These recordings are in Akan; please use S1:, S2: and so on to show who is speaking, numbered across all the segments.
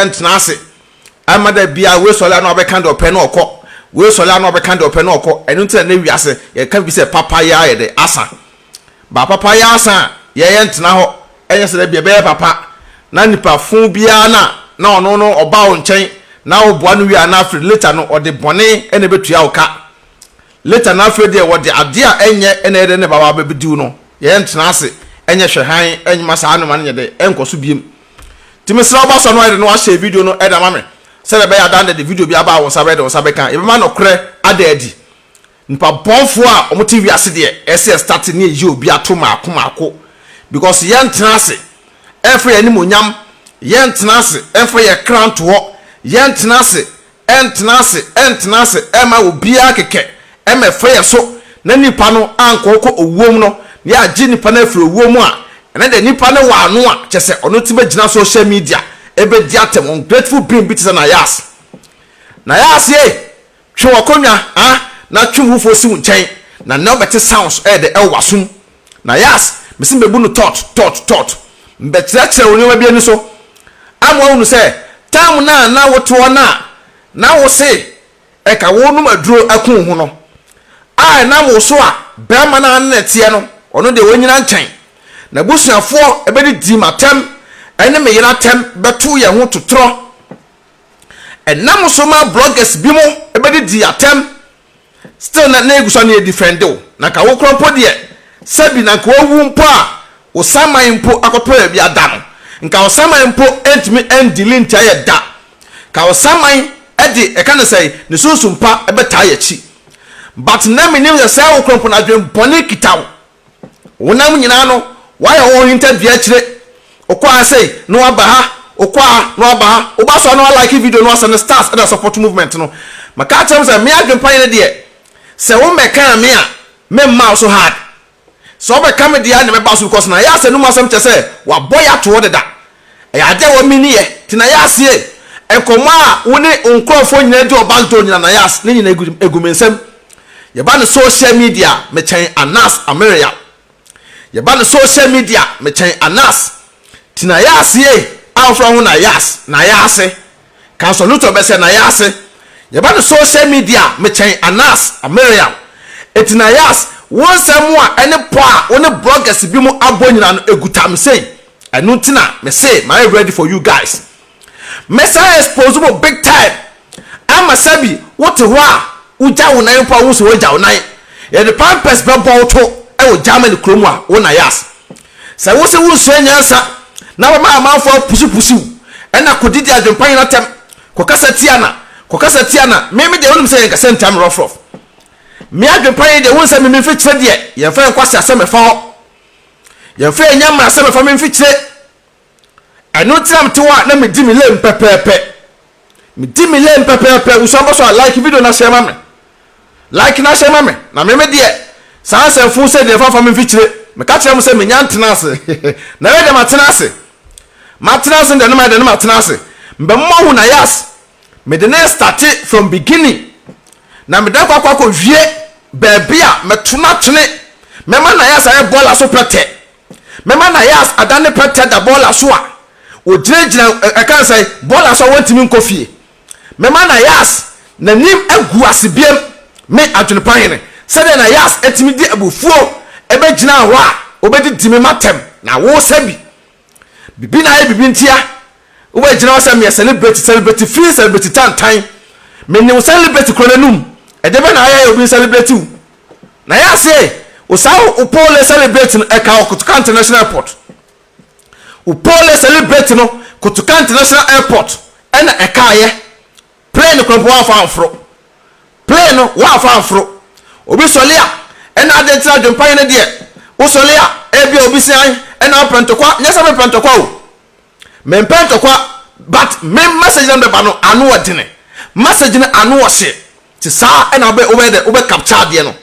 S1: ntena ase ama da bia wei sɔre a na ɔbɛka deɛ ɔpɛ na ɔkɔ, wei sɔre a na ɔbɛka deɛ ɔpɛ na ɔkɔ. Ɛno nti na ne wiase yɛka bi sɛ papa yɛ ayɛ dɛ asa ba papa yɛ asa a, yɛyɛ ntena hɔ. Ɛnyɛ sɛ dɛ bia ɛbɛyɛ papa na nipa fo biara na ɔno no ɔba wo nkyɛn na woboa no wie a, na afei later no ɔde bɔne ɛna ɛbɛtua wo ka. Later na afei deɛ wɔde adeɛ a ɛnyɛ ɛna ɛde ne baba bɛbɛdiw no. Yɛyɛ ntena ase ɛnyɛ hwɛ han ɛnyima saa anoma no nyɛ dɛ ɛnkɔ so biem. Nti mesrɛ wo, ba so no ayɛ de no wahyɛ video no ɛda ma me sɛdeɛ ɛbɛyɛ adan de video bi aba a wo nsa bɛyɛ de wo nsa bɛka. Yɛbɛma nokorɛ ada adi. Nipa bɔnfoɔ a wɔte wiase deɛ, ɛsɛ start ne yɛyi obi ato maako maako, because yɛntena ase ɛmfa yɛn animonyam, yɛntena ase ɛmfa yɛ kra ntoɔ, yɛntena ase, ɛntena ase, ɛntena ase ɛma obiara kɛkɛ ɛma ɛfɛ yɛ so na nipa no ankɔkɔ owuom no na yɛagye nipa no afiri owuo mu a, ɛnɛ deɛ nipa no wɔ ano a kyɛ sɛ ɔno ti bɛgyina social media ɛbɛdi atɛm. Ungrateful being bi te sɛ Nayas. Nayas ye twe wakonnwa ah na twe wufoɔ si wo nkyɛn na nea ɔbɛte sounds ɛyɛ dɛ ɛwɔ w'asom. Nayas mesi mbɛbu no tɔt tɔt tɔt, mbɛkyerɛkyerɛ wo nneɛma bi ani so ama wahunu sɛ time na na wote hɔ na wo se ɛka wo nom aduro ɛko ho no a ɛnam wo so a bɛrima no a ne teɛ no, ɔno deɛ wɔnyina nkyɛn na busuafoɔ ɛbɛde di m'atɛm ɛne me yere atɛm bɛto yɛn ho totorɔ. Ɛnam so ma bloggers bi mo ɛbɛde di atɛm still na egu so na yɛ defend wo. Na ka wo korɔ mpo deɛ, sɛbi, na nka wawu mpo a, wo saman mpo akɔtɔ baabi ada no, nka wo saman mpo ntumi ndili ntia yɛ da ka wo saman ɛde ɛka ne sɛ ne sunsun pa ɛbɛtaa yɛ akyi. But na menim sɛ wo korɔ mpo na adwene bɔne kita wo. Wonam nyinaa no wayɛ wɔn hinta dua akyire. Okɔ a sei na waba ha, okɔ a na waba ha, woba so a na walike video no, asɛ no stars ɛna support movement no. Maka kyerɛ m sɛ me adwempa yɛ no deɛ sɛ wo mmɛkaa me a, memma wo so hard. Sɛ wobɛka me deɛ a, ne mɛba so, because na yɛ asɛ no mu asɛm kyɛ sɛ wabɔ yɛ ato hɔ deda. Ɛyɛ adeɛ a wɔmi ni yɛ nti na yɛ aseɛ nkɔmmɔ a wo ne nkurɔfoɔ nyinaa di ɔba nto nyina na yɛ ase ne nyina egu me nsam. Yɛba no social media, mekyɛn Anas Ameria. Yɛba no social media, mekyɛn Anas. Nti na yɛ aseɛ a wofrɛ ho na yɛ ase na yɛ ase kansɔlutɔ bɛsɛ na yɛ ase. Yɛba no social media, mekyɛn Anas Ameria. Eti na yɛ ase wɔn nsɛm a ɛne pɔ a wɔne bloggers bi mu abɔ nyinaa no eguta me sei. Ɛno nti na me say my ready for you guys. Mɛsan expose mo big time ama sɛbi wote hɔ a wogya wo nan mpo a, wo sɛ wogya wo nan, yɛde pampers bɛbɔ wo to ɛwɔ Germany kurom a wo na yas sɛ wo sɛ wonsua nyansa na bɛma amanfoɔ apusipusiw ɛna kɔdidi adwempa nyina tɛm kɔkasa tia na kɔkasa tia na meme deɛ, wonim sɛ yɛnkasa ntia me rɔfrɔf. Me adwempa yi deɛ, wo nsɛ me memfikyire deɛ, yɛmfa yɛn asɛm ɛfa hɔ, yɛmfa yɛn nyama asɛm ɛfa me mfikyire. Ɛno ntina mete hɔ a na medi me lane pɛpɛɛpɛ, medi me lane pɛpɛɛpɛ. Wusua bɔ so a, like video na hyɛ ma me, like na hyɛ ma me. Na meme deɛ, saa nsɛmfo sɛ deɛ fafa me mfikyire, meka kyerɛ mo sɛ menya ntena ase na ɛyɛ deɛ matena ase, matena ase deɛ no ma deɛ no matena ase mbɛmɔ hu na yas mede ne start from beginning na mede akɔ wie baabi a mɛto no atwene. Mɛma na yas ayɛ bɔɔla so pɛtɛ, mɛma na yas adane pɛtɛ da bɔɔla so a ogyinagyina ɛka sɛ bɔɔla so a wɔntumi nkɔ fie. Mɛma na yas n'anim agu ase biem. Me adwenepa hene, sɛdeɛ na yas atumi di abufuo ɛbɛgyina hɔ a wɔbɛdidi me matɛm na wo sɛ bi bibi na ayɛ bibi ntia wobɛgyina hɔ sɛ meyɛ celebrate, celebrate fii, celebrate tantan. Menim celebrate kuro n'anum ɛde bɛ na ayɛ obi celebrate wo na yɛ aseɛ o. Saa wo pole celebrate no ɛka wɔ Kotoka International Airport. Wo pole celebrate no, Kotoka International Airport ɛna ɛkaayɛ. Plane kuro mpo wɔamfa amforo plane no, wɔamfa amforo. Obi sɔle a ɛna ade ntena adwempa yi no deɛ, wosɔle a ebi a obi si an ɛna wopɛ ntɔkwa. Nyɛ sɛ mepɛ ntɔkwa o, mempɛ ntɔkwa, but me message na bɛba no ano ɔdene, message no ano ɔhye te saa ɛna wobɛ wobɛ dɛ wobɛ capture adeɛ no.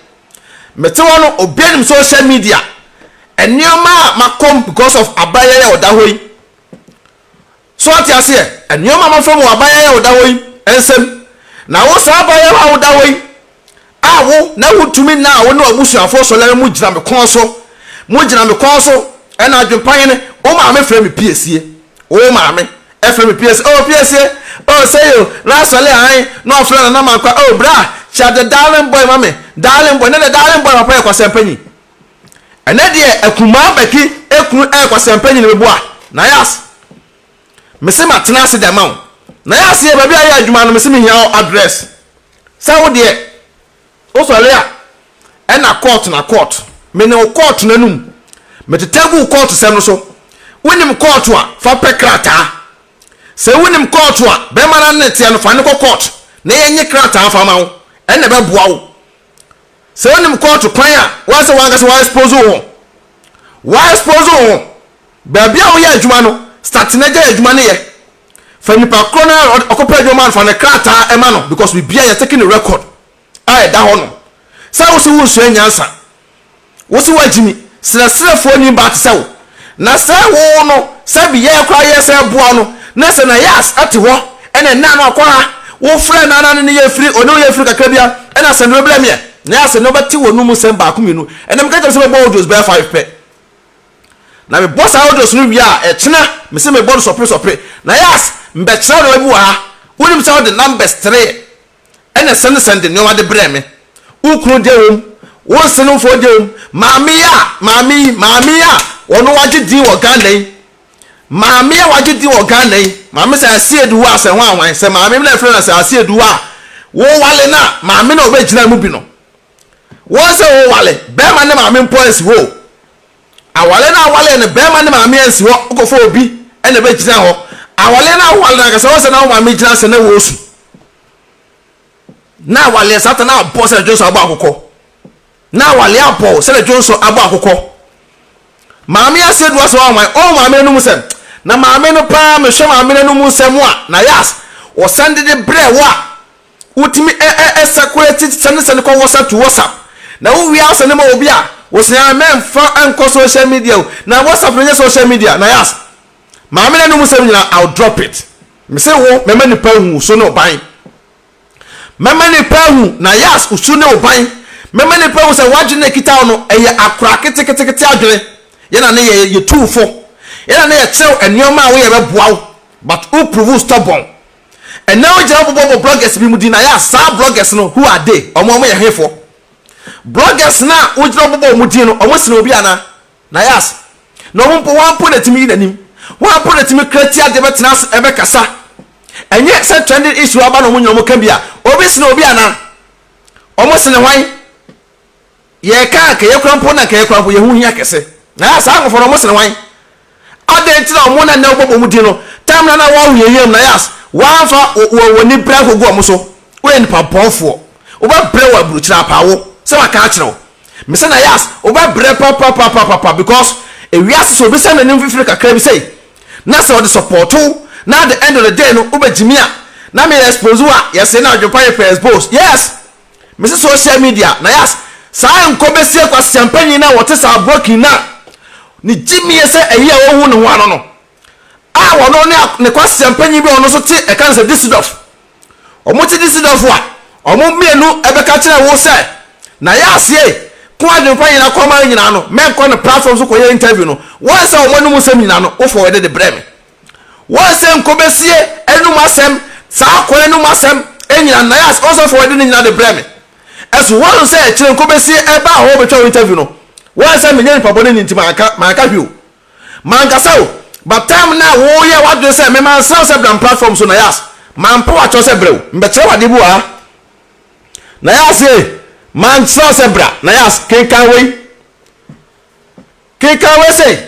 S1: Mete hɔ no, obi anim social media nneɛma a makɔm because of abayɛ yɛ ɔda hɔ yi so, ate aseɛ? Nneɛma a mafam wɔ abayɛ yɛ ɔda hɔ yi nsɛm na wo saa abayɛ a woda hɔ yi a wo na wotumi na wo ne abusuafoɔ sɔlɛ mu gyina me kɔn so, mo gyina me kɔn so ɛna adwempa hene. Wo maame frɛ me piesie, wo maame. Ɛfrɛ me PSA, oh PSA, oh say o, Rasɔle ae, na ɔfrɛ Nana Mankwa, oh bra, kyia the darling boy ma me, darling boy, ne the darling boy papa yɛ kwasɛmpanyin. Ɛnɛ deɛ akumaa Becky ekunu ɛyɛ kwasɛmpanyin meboa, Nayas, mese matena ase de ama wo, Nayas yɛ baabi a yɛ adwuma no mese mehia wo address, sɛ wo deɛ. Wosɔre a, ɛna court na court. Me ne wo court no anum. Metetɛ gu wo court sɛm no so. Wonim court a, fa pɛ krataa. Sɛ wonim court a, bɛrima no ne ne teɛ no, fa no kɔ court na yɛnye krataa mfa ma wo. Ɛna ɛbɛboa wo. Sɛ wonim court kwan a, woayɛ sɛ w'ankasa wa expose wo ho. Wa expose wo ho. Baabi a woyɛ adwuma no, start na gyae adwuma no yɛ. Fa nipa korɔ no a ɔkɔpɛ adwuma ma no, fa ne krataa ma no because biribiara yɛ taking record a ɛda hɔ nom. Sɛ wo se wonsua nyansa, wo se woagyimi, serɛserɛfoɔ nni ba te sɛ wo. Na sɛ wo no, sɛbi yɛn koraa yɛ sɛ boa no, na sɛ Nayas te hɔ, ɛna ɛnna no akɔ ha, wo frɛ no ana ne ne yɛ firi, ɔne wo yɛ firi kakra bia, ɛna sɛ no bɛbrɛ meɛ. Nayas ne wobɛte wɔ no mu sɛm baako mmienu, ɛnna meka kyerɛ sɛ mɛbɔ audios bɛyɛ 5 pɛ. Na mebɔ saa audios no wie a, ɛkyena mese mebɔ no sɔpere sɔpere. Nayas, mbɛkyerɛ wo nneɛma bi wɔ ha. Wonim sɛ wode numbers 3 ɛna sɛndesɛnde nneɛma de brɛɛ me. Wo kunu deɛ wom, wo nsenomfoɔ deɛ wom, maame yi a, maame yi, maame yi a ɔno wagye din wɔ Ghana yi, maame a wagye din wɔ Ghana yi, maame sɛ Asiedu a sɛ hwan hwan, sɛ maame na ɛfrɛ no sɛ Asiedu a, wowale no a, maame na ɔbɛgyina mu bi no. Wɔn sɛ wowale, bɛrima ne maame mpo ansi hɔ o. Awale no awale no, bɛrima ne maame ansi hɔ, wokɔfa obi ɛna ɛbɛgyina hɔ. Awale no awale no ankasa, wɔn sɛ na wo maame gyina sɛ na wɔresu. Na awaleɛ saa ta na abɔ sɛ dwonso abɔ akokɔ. Na awaleɛ abɔ sɛ dwonso abɔ akokɔ. Maame ase du asɛ ɔnwan ɔn maame no anum sɛm. Na maame no paa mehwɛ maame no anum nsɛm a na yas ɔsan de de brɛ wo a wotumi ɛ ɛ ɛ circulate sɛne sɛne kɔ WhatsApp to WhatsApp. Na wo wie asɛne ma obi a wɔsɛ a mɛmfa nkɔ social media o. Na WhatsApp no nyɛ social media na yas maame no anum nsɛm nyinaa I'll drop it. Mese wo, mɛma nnipa ahu wo su ne wo ban. Mɛma nnipa ahu Nayas wo su ne wo ban. Mɛma nnipa ahu sɛ w'adwene a ɛkita wo no, ɛyɛ akora ketekete adwene. Yɛn na ne yɛ yɛ tu wo fo. Yɛn na ne yɛ kyerɛ wo nneɛma a woyɛ bɛboa wo. But wo prove stubborn. Ɛnɛ wogyina hɔ bobɔbɔ bloggers bi mu din Nayas, saa bloggers no, who are they? Wɔn wɔn yɛ hefoɔ? Bloggers no a wogyina hɔ bobɔ wɔn din no, wɔn sene obi anaa? Nayas, na ɔmo mpo hwan mpo na ɛtumi yi n'anim? Hwan mpo na ɛtumi kra ti adeɛ bɛtena ase ɛbɛkasa? Ɛnyɛ sɛ trending issue aba na ɔmo nyina ɔmo ka bi a, obi sene obi anaa? Ɔmo sene hwan? Yɛka a nka yɛkura mpo na nka yɛkura mpo yɛn ho hia kɛse. Nayas, saa nkorɔfoɔ no ɔmo sene hwan? Adɛn nti na ɔmo na nnɛ wobɔbɔ ɔmo din no, time no a na wɔahohiahia mu Nayas, woamfa wɔ w'ani brɛ ankɔgu ɔmo so? Woyɛ nipa bɔnfoɔ. Wobɛbrɛ wɔ aburokyire apaawo sɛ maka akyerɛ wo. Mese na yas wobɛbrɛ papapapapa because ewiase sɛ obi sɛ n'anim fifiri kakra bi sei na sɛ ɔde support wo na at the end of the day no wobɛgyimi a na me expose wo a yɛse na adwempa yɛ pɛ expose yes mese social media na yas saa nkɔ bɛsie kwasiampanyin na wɔte saa broken na ne gyimie sɛ ɛyi a wɔhu ne ho ano no a wɔno ne ne kwasiampanyin bi a ɔno nso te ɛka no sɛ disidɔf Wɔte Düsseldorf a, wɔn mmienu bɛka kyerɛ wo sɛ, Na yɛ aseɛ ko adwene pa nyinaa kɔ ma nyinaa no, mɛnkɔ no platform so kɔyɛ interview no. Wɔn sɛ wɔn anum nsɛm nyinaa no, wo forward de brɛ me. Wɔn sɛ nkɔbɛsie anum asɛm, saa kwan anum asɛm nyinaa no, na yɛ aseɛ, wɔn sɛ forward ne nyinaa de brɛ me. Ɛso wɔn sɛ akyire nkɔbɛsie ɛbaa hɔ bɛtwa wo interview no, wɔn sɛ menyɛ nipa bɔne ni nti manka, manka hwee o. Mankasa o, but time no a woyɛ w'adwene sɛ me mansrɛ wo sɛ bra me platform so Nayas, mampɛ w'akyɛw sɛ brɛ o, mebɛkyerɛ wo adeɛ bi wɔ ha. Nayas ee, mansrɛ wo sɛ bra, Nayas, kenkan wei. Kenkan wei sei,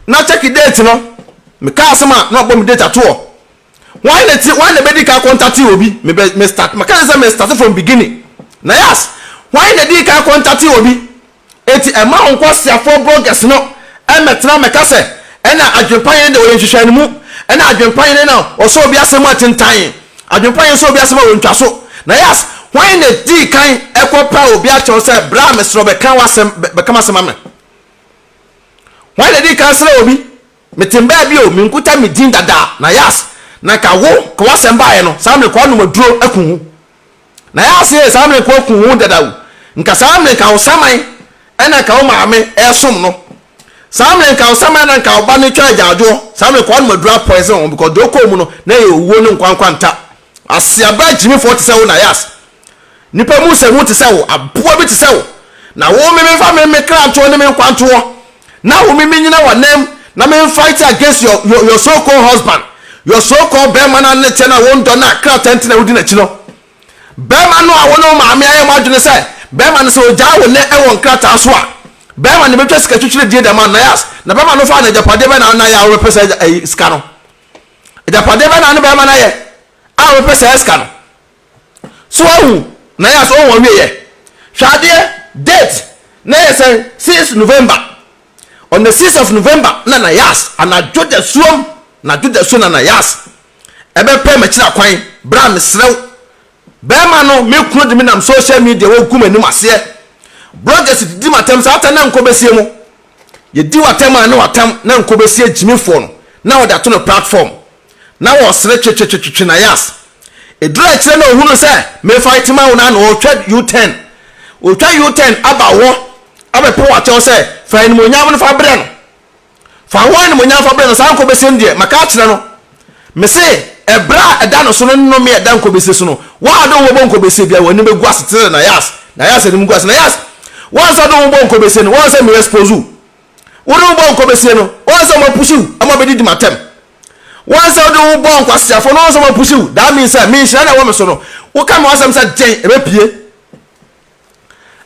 S1: na check date no. Meka asɛm a na wabɔ me date ato hɔ. Hwan na ti, hwan na bɛdi kan kɔntate obi? Me bɛ, me start, maka ne sɛ me start from beginning. Nayas, hwan na di kan kɔntate obi? Enti ɛmma wo nkwaseafoɔ bloggers no mmɛtena mmɛka sɛ ɛna adwempa yene deɛ ɔyɛ nhwehwɛanimu, ɛna adwempa yene na ɔsɔ obi asɛm mu atentan, adwempa yene sɔ obi asɛm a ɔntwa so. Na yas, hwan na ɛdii kan kɔ paa obi akyɛw sɛ bra mesrɛ wo bɛka w'asɛm, bɛka m'asɛm ma me? Hwan na ɛdii kan srɛ obi? Mete mbaa bi o, menkuta me din dada, na yas, na nka wo, ka w'asɛm baeɛ no, saa mmerɛ kɔ anom aduro aku wo. Na yɛ ase yɛ saa mmerɛ nka waku wo dada o. Nka saa mmerɛ nka wo saman ɛna nka wo maame ɛresom no. Saa mmerɛ nka ɔsaman na nka ɔba no twa agyaadwoɔ. Saa mmerɛ nka ɔnom aduru apoison wɔn because deɛ ɔkɔɔ mu no na ɛyɛ owuo ne nkwa nkwanta. Aseaba agyimifoɔ te sɛ wo Nayas. Nnipa mu sɛ hu te sɛ wo, aboa bi te sɛ wo. Na wo me memfa me me kra ntoɔ ne me nkwa ntoɔ. Na wo me menyina w'anam na me fight against your, your, your so called husband, your so called bɛrima no a ne kyɛ no a wondɔ no a krataa nti na wodi n'akyi no. Bɛrima no a wo ne wo maame ayɛ mo adwene sɛ bɛrima no sɛ ogyaa wo nnɛ wɔ nkrataa so a, bɛrima no bɛtwa sika twitwiri die de ama no. Nayas, na bɛrima no faa no agyapadeɛ bɛn na na ayɛ a wobɛpɛ saa ayi sika no? Agyapadeɛ bɛn na ne bɛrima no ayɛ a wobɛpɛ saa sika no? So wahu? Nayas, ɔhu ɔwieɛ. Hwɛ adeɛ, date, na ɛyɛ sɛn? 6 November. On the 6th of November na Nayas, anadwo dasuom, anadwo dasuo na Nayas Ɛbɛpɛ m'akyiri akwan bra mesrɛ wo. Bɛɛma no me kunu de me nam social media wɔ gu m'anim aseɛ. Bloggers didi m'atɛm saa atɛm na nkɔ bɛsie mo. Yɛdi w'atɛm a na w'atɛm na nkɔ bɛsie gyimifoɔ no na wɔde ato no platform na wɔsere twetwetwetwe na yas. Ɛduru akyire na ɔhunu sɛ me fight ma wo no a na ɔtwa U-turn. Ɔtwa U-turn aba wo hɔ abɛpɛ w'akyɛw sɛ fa animuonyam no fa brɛ no. Fa wo animuonyam fa brɛ no, saa nkɔbɛsie no deɛ, maka akyerɛ no. Mese, ɛberɛ a ɛda no so no nnome a ɛda nkɔbɛsie so no, wo a wode wo ho bɛbɔ nkɔbɛsie biara, w'anim bɛgu ase te sɛ Nayas, Nayas anim gu ase. Nayas, wo a sɛ wode wo ho bɔ nkɔbɛsie no, woahu sɛ me expose wo. Wode wo ho bɔ nkɔbɛsie no, woahu sɛ wɔapushi wo ama wabɛdidi m'atɛm. Woahu sɛ wode wo ho bɔ nkwaseafoɔ no, woahu sɛ wɔapushi wo. That means sɛ, me nhyira na ɛwɔ me so no, woka me ho asɛm sɛ dɛn, ɛbɛpue.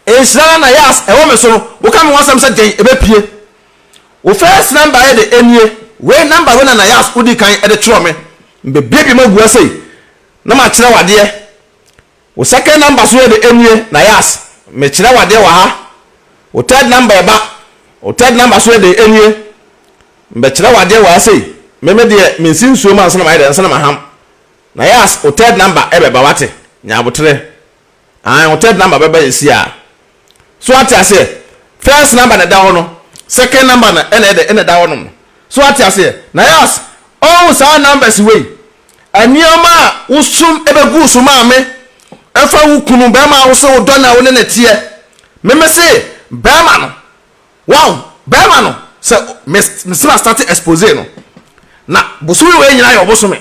S1: Nhyira na Nayas ɛwɔ me so no, woka me ho asɛm sɛ dɛn, ɛbɛpue. Wo first number yɛ de enie, wei number wei na Nayas wodii kan de twerɛ me, mebɛbiebie mu agu ha sei na makyerɛ wo adeɛ. Wo second number so yɛ de enie, Nayas, mekyerɛ wo adeɛ wɔ ha. Wo third number ɛba, wo third number so yɛ de enie, mebɛkyerɛ wo adeɛ wɔ ha sei. Me me deɛ mensi nsuo mu ansa na mayɛ dɛ, ansa na maham. Nayas, wo third number ɛbɛba wate, nya aboterɛ. Ae, wo third number bɛba esi a. So ate aseɛ? First number na ɛda hɔ no, second number na ɛna ɛdɛ ɛna ɛda hɔ nom no. So ate aseɛ? Na yas, ɔhu saa numbers wei. Nneɛma a wosum ɛbɛgu so maame, ɛfa wo kunu bɛrima a wose wodɔ no a wo ne no teɛ. Meme se bɛrima no, wow, bɛrima no sɛ me me se ma start expose no. Na bosome wei nyinaa yɛ ɔbosome.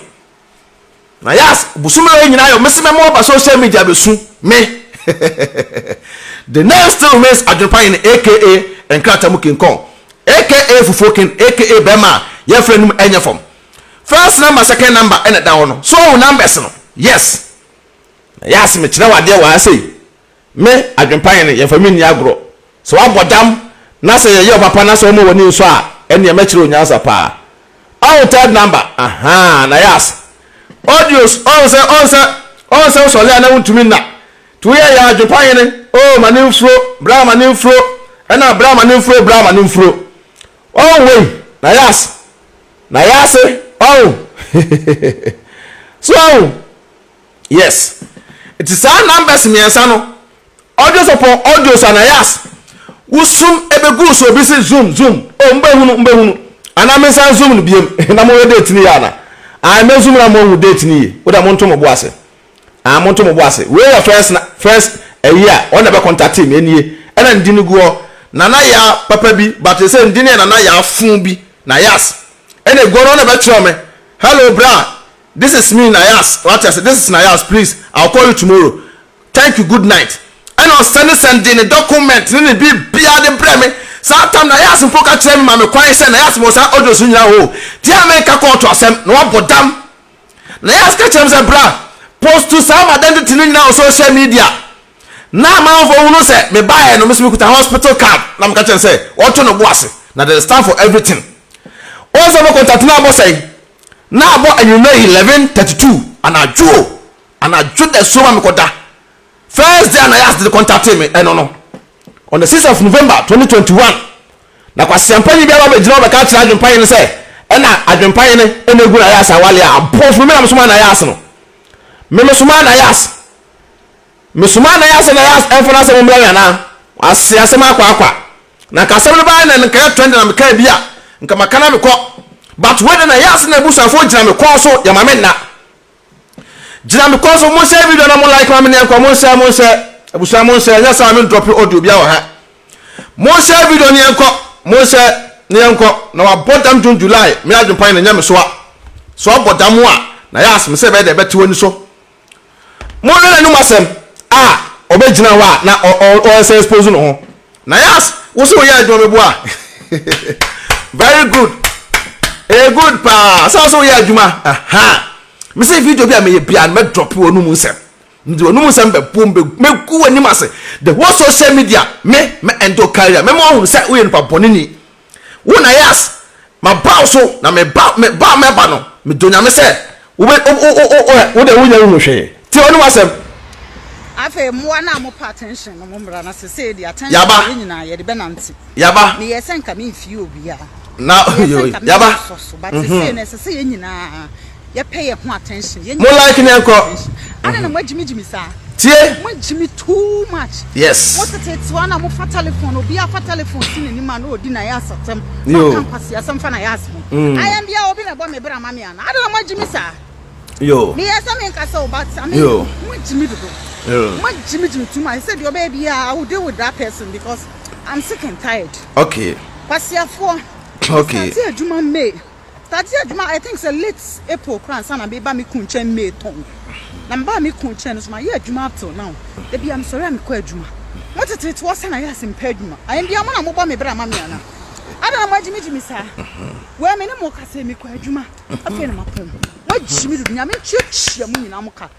S1: Na yas bosome wei nyinaa yɛ mese mɛma waba social media bɛsu me The name still remains Adwenepa Hene aka Nkrataa mu King Kong aka Fufuo King aka bɛrima a yɛmfrɛ no mu ɛnyɛ fam. First number second number ɛna ɛda hɔ no so woahu numbers no yes Na yas mekyerɛ wo adeɛ wɔ ha sei Me, adwempa hene, yɛmfa me nni agorɔ. Sɛ woabɔ dam na sɛ yɛyɛ wo papa na sɛ woma w'ani nsɔ a, ɛnneɛ mɛkyerɛ wo nyansa paa. Ɔho third number, ahaa, Nayas. Audios, ɔho sɛ, ɔho sɛ, ɔho sɛ wosɔre a na wontumi nna. Nti woyɛ yɛ adwempa hene, oh, ma ne mfuro, bra ma ne mfuro, ɛna bra ma ne mfuro, bra ma ne mfuro. Ɔho wei, Nayas, Nayase, ɔho. So ɔho. Yes. Nti saa numbers mmiɛnsa no, audios upon audios anayas, wosum ebegu so obi si zoom zoom, oh mbɛhunu mbɛhunu, anaa mensan zoom no biem na mohwɛ date no yie ana? Ae mɛ zoom na moahu date no yie, wodɛ monto mo bo ase. Ah monto mo bo ase. Wei yɛ first na first ayi a ɔno na ɛbɛ contactee me nie, ɛna ne din no gu hɔ, Nana Yaa papa bi, but sɛ ne din no yɛ Nana Yaa fuu bi, Nayas, ɛna egu hɔ no ɔno na ɛbɛkyerɛw me, hello bra, This is me Nayas wate ase this is Nayas please I will call you tomorrow thank you good night ɛna ɔsɛne sɛnde ne document ne ne biribiara de brɛ me saa tam Nayas mpo ka kyerɛ me ma me kwan sɛ Nayas mewɔ saa audios no nyinaa hɔ o tia menka kɔɔto asɛm na wabɔ dam Nayas ka kyerɛ me sɛ bra post saa m'identity no nyinaa wɔ social media na amanfoɔ hunu sɛ mebaeɛ no me so mekuta hospital card na meka kyerɛ no sɛ ɔnto ne bo ase na there is time for everything wɔn sɛ mo contact no abɔ sɛn Na abɔ anwummerɛ 11:32 anadwo o, anadwo da suo ma mekɔda. First day a Nayas de kɔntate me ɛno no, on the 6th of November 2021, na kwaseampanyin bi aba bɛgyina hɔ bɛka akyerɛ adwempa hene sɛ ɛna adwempa hene ɛna egu Nayas awale a aboɔfo me na mesomaa Nayas no. Me mesomaa Nayas. Mesomaa Nayas sɛ Nayas ɛmfa n'asɛm mmra me anaa? Wase asɛm akɔ akwa. Na nka asɛm no baeɛ na nka yɛ trend na mekaa bi a, nka maka na mekɔ. But wei de Nayas ne n'abusuafoɔ gyina me kɔn so, yɛma me nna. Gyina me kɔn so, monhyɛ video na mo like ma me ne yɛnkɔ, monhyɛ, monhyɛ. Abusua monhyɛ, ɛnyɛ saa a me ndrɔpe audio biara wɔ ha. Monhyɛ video ne yɛnkɔ, monhyɛ. na yɛnkɔ. Na wabɔ dam June July me adwempa nyina nyɛ me soa. Sɛ ɔbɔ dam a na yas me sɛ ɛbɛyɛ dɛ ɛbɛte w'ani so. Monhwɛ n'anum asɛm a ɔbɛgyina hɔ a na ɔsɛ expose ne ho. Na yas wo se woyɛ adwuma meboa. Very good. Ɛyɛ good paa sɛ wo se woyɛ adwuma. Aha. Me se video bi a meyɛ biara no mɛ drop w'anum nsɛm. Mede w'anum nsɛm bɛbom mɛgu w'anim ase. The whole social media me mɛ end wo career. Mɛma woahunu sɛ woyɛ nipa bɔne ni. Wo Nayas, maba wo so na me ba me ba a mɛba no, medɔ Nyame sɛ wo bɛ wo wo wo wo wo deɛ wonya nhu hwee. Tie w'anom asɛm.
S2: Afei mmoa no a mopɛ attention no mommra na sesei deɛ attention
S1: Yaba.
S2: yɛn nyinaa yɛde bɛnante.
S1: Yaba.
S2: Meyɛɛ sɛ nka memfie obiara.
S1: Na
S2: Meyɛɛ sɛ nka
S1: yaba.
S2: mensɔ so but sesei no ɛsɛ sɛ yɛn nyinaa Yɛpɛ yɛn ho attention. Yɛn
S1: Mo like ne nkɔ.
S2: Adɛn na moagyimigyimi saa?
S1: Tie.
S2: Moagyimi too much.
S1: Yes.
S2: Mo tetetewa na mofa telephone, obi afa telephone si n'anim a na odi n'ayas atɛm. Na ɔka nkwasi asɛm fa n'ayas ho. Ayɛn bia obi na ɛbɔ me bra ma me ana? Adɛn na moagyimi saa?
S1: Yo.
S2: Meyɛ sɛ menka sɛ o but I mean
S1: Yo.
S2: moagyimi dodo.
S1: Yo.
S2: Moagyimigyimi too much. Sɛ deɛ ɔbɛyɛ biara I will deal with that person because I'm sick and tired.
S1: Okay.
S2: Kwasiafoɔ.
S1: Okay.
S2: Start adwuma May. Starte adwuma I think sɛ late April koraa ansa na meba me kun nkyɛn May tɔn. Na mebaa me kun nkyɛn no so mayɛ adwuma up till now. Da biara mesɔre a mekɔ adwuma. Mo tetete hɔ sɛ na yɛ ase mepɛ adwuma. Ayɛ bia mo na mobɔ me bra ma me anaa? Adɛn na moagyimigyimi saa? Wei me ne mo kasa yi mekɔ adwuma afei na mapɔn. Moagyimi dodo Nyame ntuatua mo nyinaa mo ka.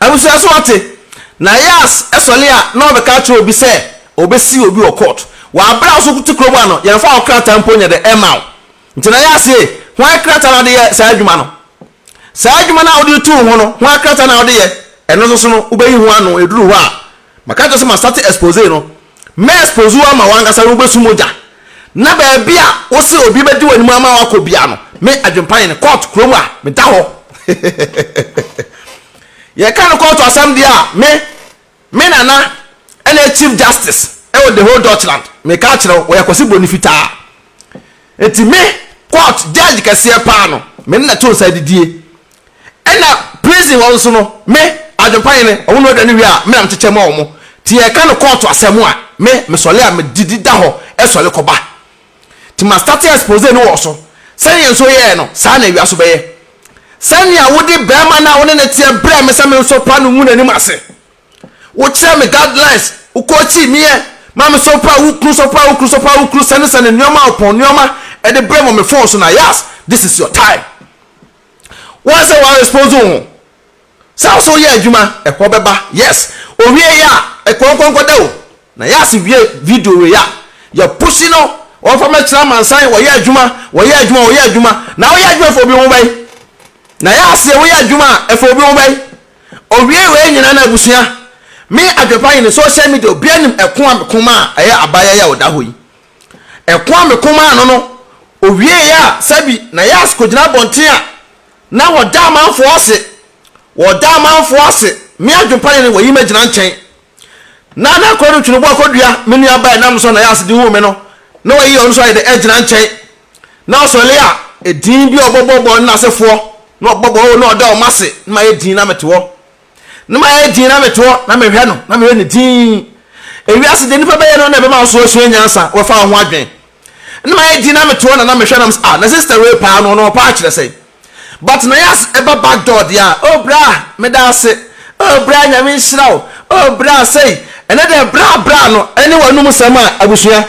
S1: Abusua so wate? Na Yas sɔre a na ɔbɛka akyerɛ obi sɛ ɔbɛsi obi wɔ court. Wɔ aberɛ a wo so te kurom ha no yɛmfa wo krataa mpo nyɛ dɛ ɛmma wo. Nti na Yas se hwan krataa na wode yɛ saa adwuma no? Saa adwuma no a wode tu wo ho no hwan krataa na wode yɛ? Ɛno nso so no wobɛyi ho ano ɛduru hɔ a Maka kyerɛ sɛ ma starte expose no. Mɛ expose wo ama w'ankasa no wobɛsu mogya. Na baabi a wose obi bɛdi w'anim ama wakɔ bia no, me adwempa yene court kurom a meda hɔ. Yɛka no court asɛm deɛ a, me, me nana ɛna chief justice ɛwɔ the whole Dutchland. Meka akyerɛ wo, wɔyɛ Kwasi Broni fitaa. Nti me, court judge kɛseɛ paa no, me ne na to nsa didie. Ɛna prison hɔ nso no, me, Adwempa Hene, ɔmo noa aduane wie a, me na mekyekyɛ ma ɔmo. Nti yɛka no kɔɔto asɛm a, me, mesɔle a medidi da hɔ sɔle kɔba. Nti ma starte expose no wɔ so. Sɛnea nsuo yɛɛ no, saa na awia nso bɛyɛ. Sɛnea wode barima no a wo ne no teɛ brɛɛ me sɛ mensopa no ngu n'anim ase. Wokyerɛ me guidelines, wo coachii meɛ ma me sopa wo kunu, sopa wo kunu, sopa wo kunu, sɛne sɛne nneɛma, ɔpɔn nneɛma ɛde brɛ mɔ me phone so na yas, this is your time. Wɔn sɛ wɔn expose wo ho sɛ wo so woyɛ adwuma ɛhɔ bɛba yes owie yɛ a ɛkɔnkɔnkɔ da o na yɛ ase wie video wei a yɛ pusi no wɔn fa mɛkyerɛ amansan wɔyɛ adwuma wɔyɛ adwuma wɔyɛ adwuma na woyɛ adwuma ɛfɔ obi ho bɛyi na yɛ aseɛ woyɛ adwuma a ɛfɔ obi ho bɛyi owie wei nyinaa na abusua me adwepa yi ne social media obi anim ɛko a meko ma a ɛyɛ abayɛ yɛ ɔda hɔ yi Ɛko a meko maa no no, owieeɛ a sɛbi na Yas kɔgyina abɔnten a na wɔda amanfoɔ ase, wɔda amanfoɔ ase, me adwempa yene wɔyi m'agyina nkyɛn. Na na akɔdu Twenobo akɔdua me nua baa ɛnam so na Yas de huu me no, na wayi ɔno nso ayɛ dɛ agyina nkyɛn. Na ɔsɔre a, edin bi a ɔbɔbɔbɔ ne n'asefoɔ, na ɔbɔbɔ o, na ɔda wɔn ase, na mayɛ din na mete hɔ. Na mayɛ dinn na mete hɔ na mehwɛ no, na mehwɛ no dinn. Ewiase deɛ nipa bɛyɛ no na ɛbɛma wo so asua nyansa, wɔfa wo ho adwene. Na mayɛ dinn na mete hɔ na na mehwɛ na mesɛ, ah, na sister wei paa no, ɔno ɔpaa kyerɛ sɛn? But na yɛ ɛba back door deɛ a, oh bra, meda ase, oh bra, nyame nhyira wo, oh bra, sei. Ɛnɛ deɛ bra bra no ɛne w'anum sɛm a abusua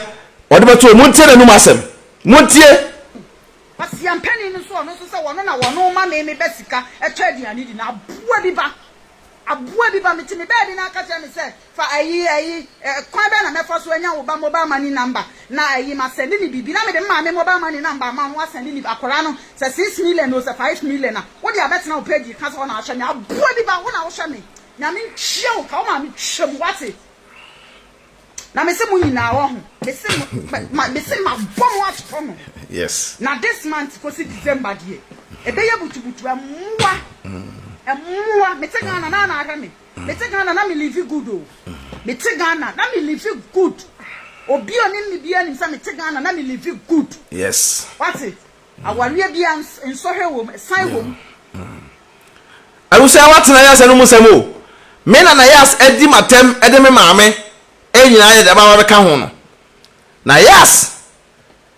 S1: wɔde bɛto, montie n'anum asɛm, montie.
S2: Kwasia mpanin no nso ɔno nso sɛ wɔno na wɔno ma me me ba sika tɔ aduane di na aboa bi ba aboa bi ba mete me baabi na aka kyerɛ me sɛ fa ayi ayi kwan bɛn na mɛfa so anya wo ba mobile money number na ayi ma sɛnde ne biribi na mede me maame mobile money number ama no asɛnde ne akwaraa no sɛ 6 million o sɛ 5 million a wode abɛtena wo page ka sɛ wo na ahwɛ me aboa bi ba wo na wohwɛ me Nyame ntua wo ka wo maame twa mu wate. Na mese mo nyinaa wɔ ho. Mese mo ma mese ma bɔ mo ato no.
S1: Yes.
S2: Na this month kosi December deɛ ɛbɛyɛ butubutu ɛmoa ɛmoa mete Ghana na na ahwɛ me mete Ghana na me live good o mete Ghana na me live good obi onim me bia nim sɛ mete Ghana na me live good.
S1: Yes.
S2: Wate awareɛ bia nsɔhwɛ wɔ mu san wɔ mu.
S1: Abusua watena yas no mu sɛm o. Me na na yas adi matɛm de me maame nyinaa yɛ de aba abɛka ho no. Na yas.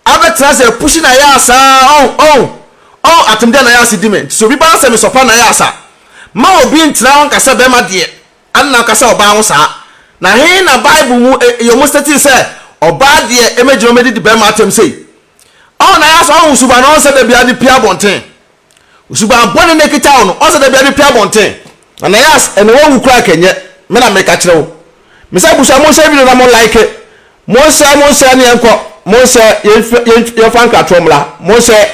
S1: Abɛtena ase apushi Nayas aa ɔn ɔn ɔn atem deɛ Nayas di me nti sɛ obi ba na sɛ mesɔpa Nayas a ma obi ntena hɔ nka sɛ bɛrima deɛ anna ɔka sɛ ɔbaa ho saa na he na bible mu e ɔmo statii sɛ ɔbaa deɛ ɛmɛgyina ɔmɛdidi bɛrima atem sei ɔn Nayas ɔn suban no ɔn sɛ da biara de pie abɔnten Suban bɔne na ekita wo no, ɔsɛ da biara de pue abɔnten. Ananias, ɛnɛ wawu koraa anka ɛnyɛ me na meka kyerɛ wo. Mese abusua monhyɛ video na mo like, monhyɛ monhyɛ ne yɛnkɔ, monhyɛ yɛmfa nkratoɔ mmra, monhyɛ.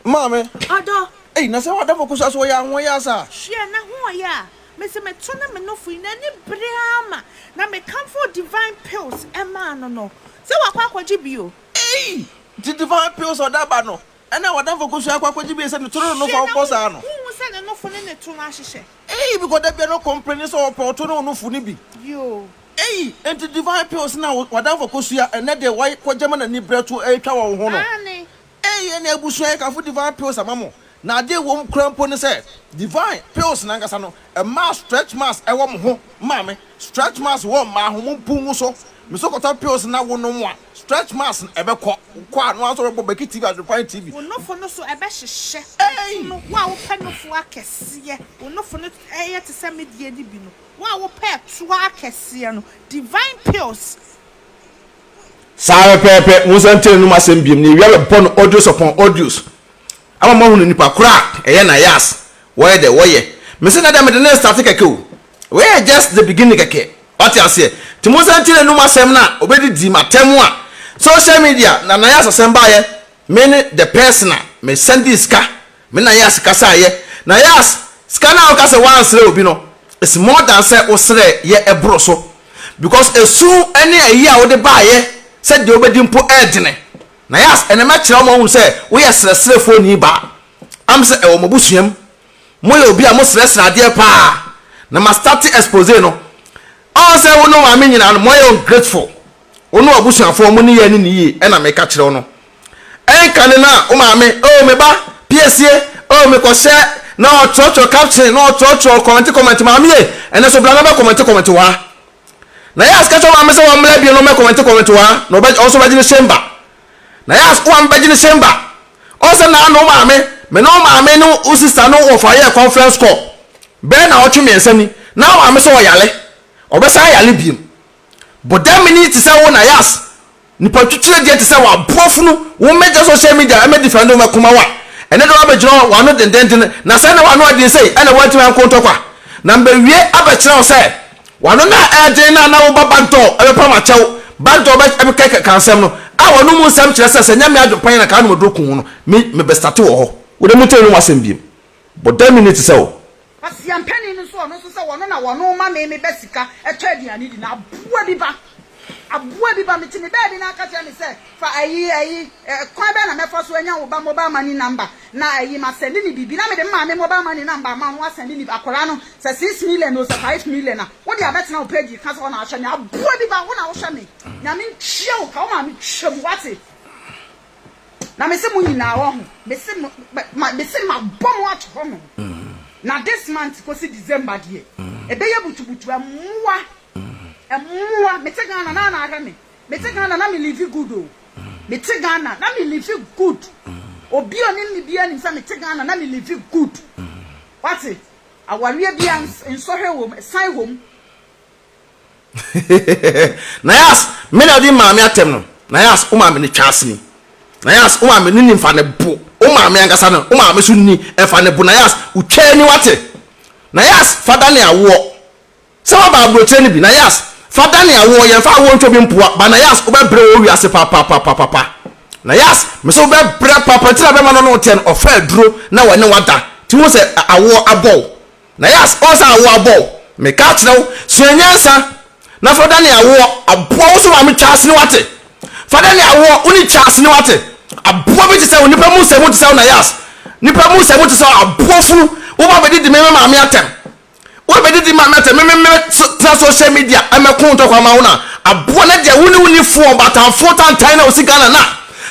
S3: Maame,
S4: Ɔdɔ.
S3: Ei, na sɛ w'adamfo kosua so ɔyɛ ahoɔyɛ asa a?
S4: Hwɛ, n'ahoɔyɛ a mese meto ne me nofo yi, n'ani bere ara ma na mekamfoo Divine Pills maa no no, sɛ wakɔ akɔgye bi o.
S3: Ei! Nti Divine Pills a ɔde aba no, Ɛna w'adamfo kosua akɔ akɔgye bi sɛ ne to ne ne
S4: Hwɛ
S3: nofo a
S4: na
S3: wobɔ saa no.
S4: wonhu sɛ ne nofo ne ne to no ahyehyɛ.
S3: Eii because da bia no complaini sɛ ɔpɛ ɔto ne onofo no bi.
S4: Yoo.
S3: Eii enti divine pills na w'adamfo kosua ɛnɛ deɛ wa kɔgye ma n'ani brɛ to ɛretwa wɔ wo ho no.
S4: Aane.
S3: Eii ɛne abusua yɛ kamfo divine pills ama mo na adeɛ ɛwom koraa mpo ne sɛ divine pills no ankasa no ɛmaa stretch marks ɛwɔ mo ho maame stretch marks wɔ mmaa ho mo mpu ngu so me so kɔtɔ pills na wo nom a Stretch marks no ɛbɛkɔ. Wokɔ a no ara nso wɔbɛbɔ Becky TV Adwempan TV.
S4: Wo nofo no so ɛbɛhyehyɛ.
S3: Ei!
S4: No, wo a wopɛ nofo akɛseɛ, wo nofo no yɛ te sɛ me deɛ no bi no, wo a wopɛ ɛtoɔ akɛseɛ no, Divine Pills.
S1: Saa pɛpɛɛpɛ, monsan ntie n'anom asɛm biom, na ewia bɛbɔ no audios upon audios. Ama moahunu nipa koro a ɛyɛ Nayas wɔyɛ dɛ wɔyɛ. Mese nnɛ deɛ mede no restarte kɛkɛ o. Wei yɛ just the beginning kɛkɛ. Wate aseɛ? Nti monsan ntie n'anum asɛm no a ɔbɛdidi m'atɛm a social media na Nayas asɛm baeɛ. Me ne the person a me sɛndee sika, me Nayas kasaeɛ. Nayas, sika no a woka sɛ woansrɛ obi no, it's more than sɛ wosrɛɛ yɛ ɛboro so. Because esu ne ayi a wode baeɛ sɛ deɛ wobɛdi mpo ɛɛdene. Nayas, ɛnɛ mɛkyerɛ wo ma woahunu sɛ woyɛ srɛsrɛfoɔ ni ba. Am sɛ ɛwɔ mo abusua mu. Moyɛ obi a mo srɛsrɛ adeɛ paa. Na ma starte expose no. Ɔn sɛ wo ne wo maame nyinaa no moayɛ ungrateful. Wo ne w'abusuafoɔ mo ne yɛ ne ne yie ɛna meka kyerɛ wo no. Ɛnkane no a wo maame, oh me ba, piesie, oh mekɔhyɛ na ɔtwerɛtwerɛ caption na ɔtwerɛtwerɛ kɔmɛnte kɔmɛnte maame ye ɛnɛ so bra na bɛ kɔmɛnte kɔmɛnte wɔ ha. Na yas ka kyerɛ maame sɛ wɔmmra bio na ɔmmɛ kɔmɛnte kɔmɛnte wɔ ha na ɔbɛ ɔnso bɛgye ne chamber. Na yas wo maame bɛgye ne chamber. Ɔsɛ na ano maame me ne wo maame ne wo sister no wɔfa yɛ conference call bɛyɛ na ɔtwe mmiɛnsa ni na wo maame sɛ ɔyale ɔbɛsan ayale biem. Bɔdamini te sɛ wo na yas Nipa twitwire deɛ te sɛ w'aboa funu wo mmɛgya social media ɛmɛ defend wo mɛkoma wo a ɛnɛ de w'abɛgyina hɔ w'ano dendenden na sɛ na w'ano ɛden sei ɛna w'antumi anko ntɔkwa na mbɛwie abɛkyerɛ wo sɛ w'ano na ɛden na na wo ba backdoor ɛbɛpam akyɛw backdoor bɛ ɛbɛkɛ ka nsɛm no a w'ano mu nsɛm kyerɛ sɛ sɛ nyɛ me adwempa yɛ na kaa no mɛduro kun wo no me mebɛstate wɔ hɔ wo de mo tɛn no mu asɛm biem bɔ dɛ minute sɛ wo.
S2: Kwasia mpanin no nso ɔno nso sɛ wɔno na wɔno ma me me ba sika tɔ aduane di na aboa bi ba aboa bi ba mete me baabi na aka kyerɛ me sɛ fa ayi ayi kwan bɛn na mɛfa so anya wo ba mobile money number na ayi ma sɛnde ne biribi na mede me maame mobile money number ama no asɛnde ne akwadaa no sɛ 6 million o sɛ 5 million a wode abɛtena wo page ka sɛ ɔna ahwɛ me aboa bi ba wo na wohwɛ me Nyame ntua wo ka wo maame twa mu wate. Na mese mo nyinaa wahu mese ma mese mabɔ mo ato hɔ nom na this month kosi December deɛ ɛbɛyɛ butubutu ɛmmoa ɛmmoa mete Ghana na na ahwɛ me mete Ghana na me live good o mete Ghana na me live good obi onim me biara nim sɛ mete Ghana na me live good wate awareɛ biara nsɔhwɛ wɔ mu ɛsan wɔ mu.
S1: Nayas, me na ɔde maame atɛm no. Nayas, wo maame no twa asini. Nayas, wo maame no ni nfa ne bo. Wo maame ankasa no, wo maame so ni nfa ne bo. Nayas, wo twa ani wate. Nayas, fa da ne awoɔ. Sɛ waba aburokyerɛ no bi. Nayas, fa da ne awoɔ. Yɛn fa awoɔ ntwa bi mpoa. Ba Nayas, wobɛbrɛ wɔ wiase papapapapa. Nayas, me sɛ wobɛbrɛ papa nti na bɛma no ne wo teɛ no, ɔfa aduro na wɔne wada. Ti hu sɛ awoɔ abɔ wo. Nayas, ɔn sɛ awoɔ abɔ wo. Meka akyerɛ wo, sua nyansa na fa dane awoɔ aboa wo so maame twa asene wate. Fa dane awoɔ, wo ne twa asene wate. Aboa bi te sɛ wo, nipa mu nsɛm te sɛ wo Nayas. Nipa mu nsɛm te sɛ wo, aboa funu. Wo ba bɛdidi me me maame atɛm. Wo bɛdidi maame atɛm, me me me tena social media ɛmɛko ntɔkwa ma wo na aboa na deɛ wo ne wo ni foɔ batanfoɔ tantan na osi Ghana na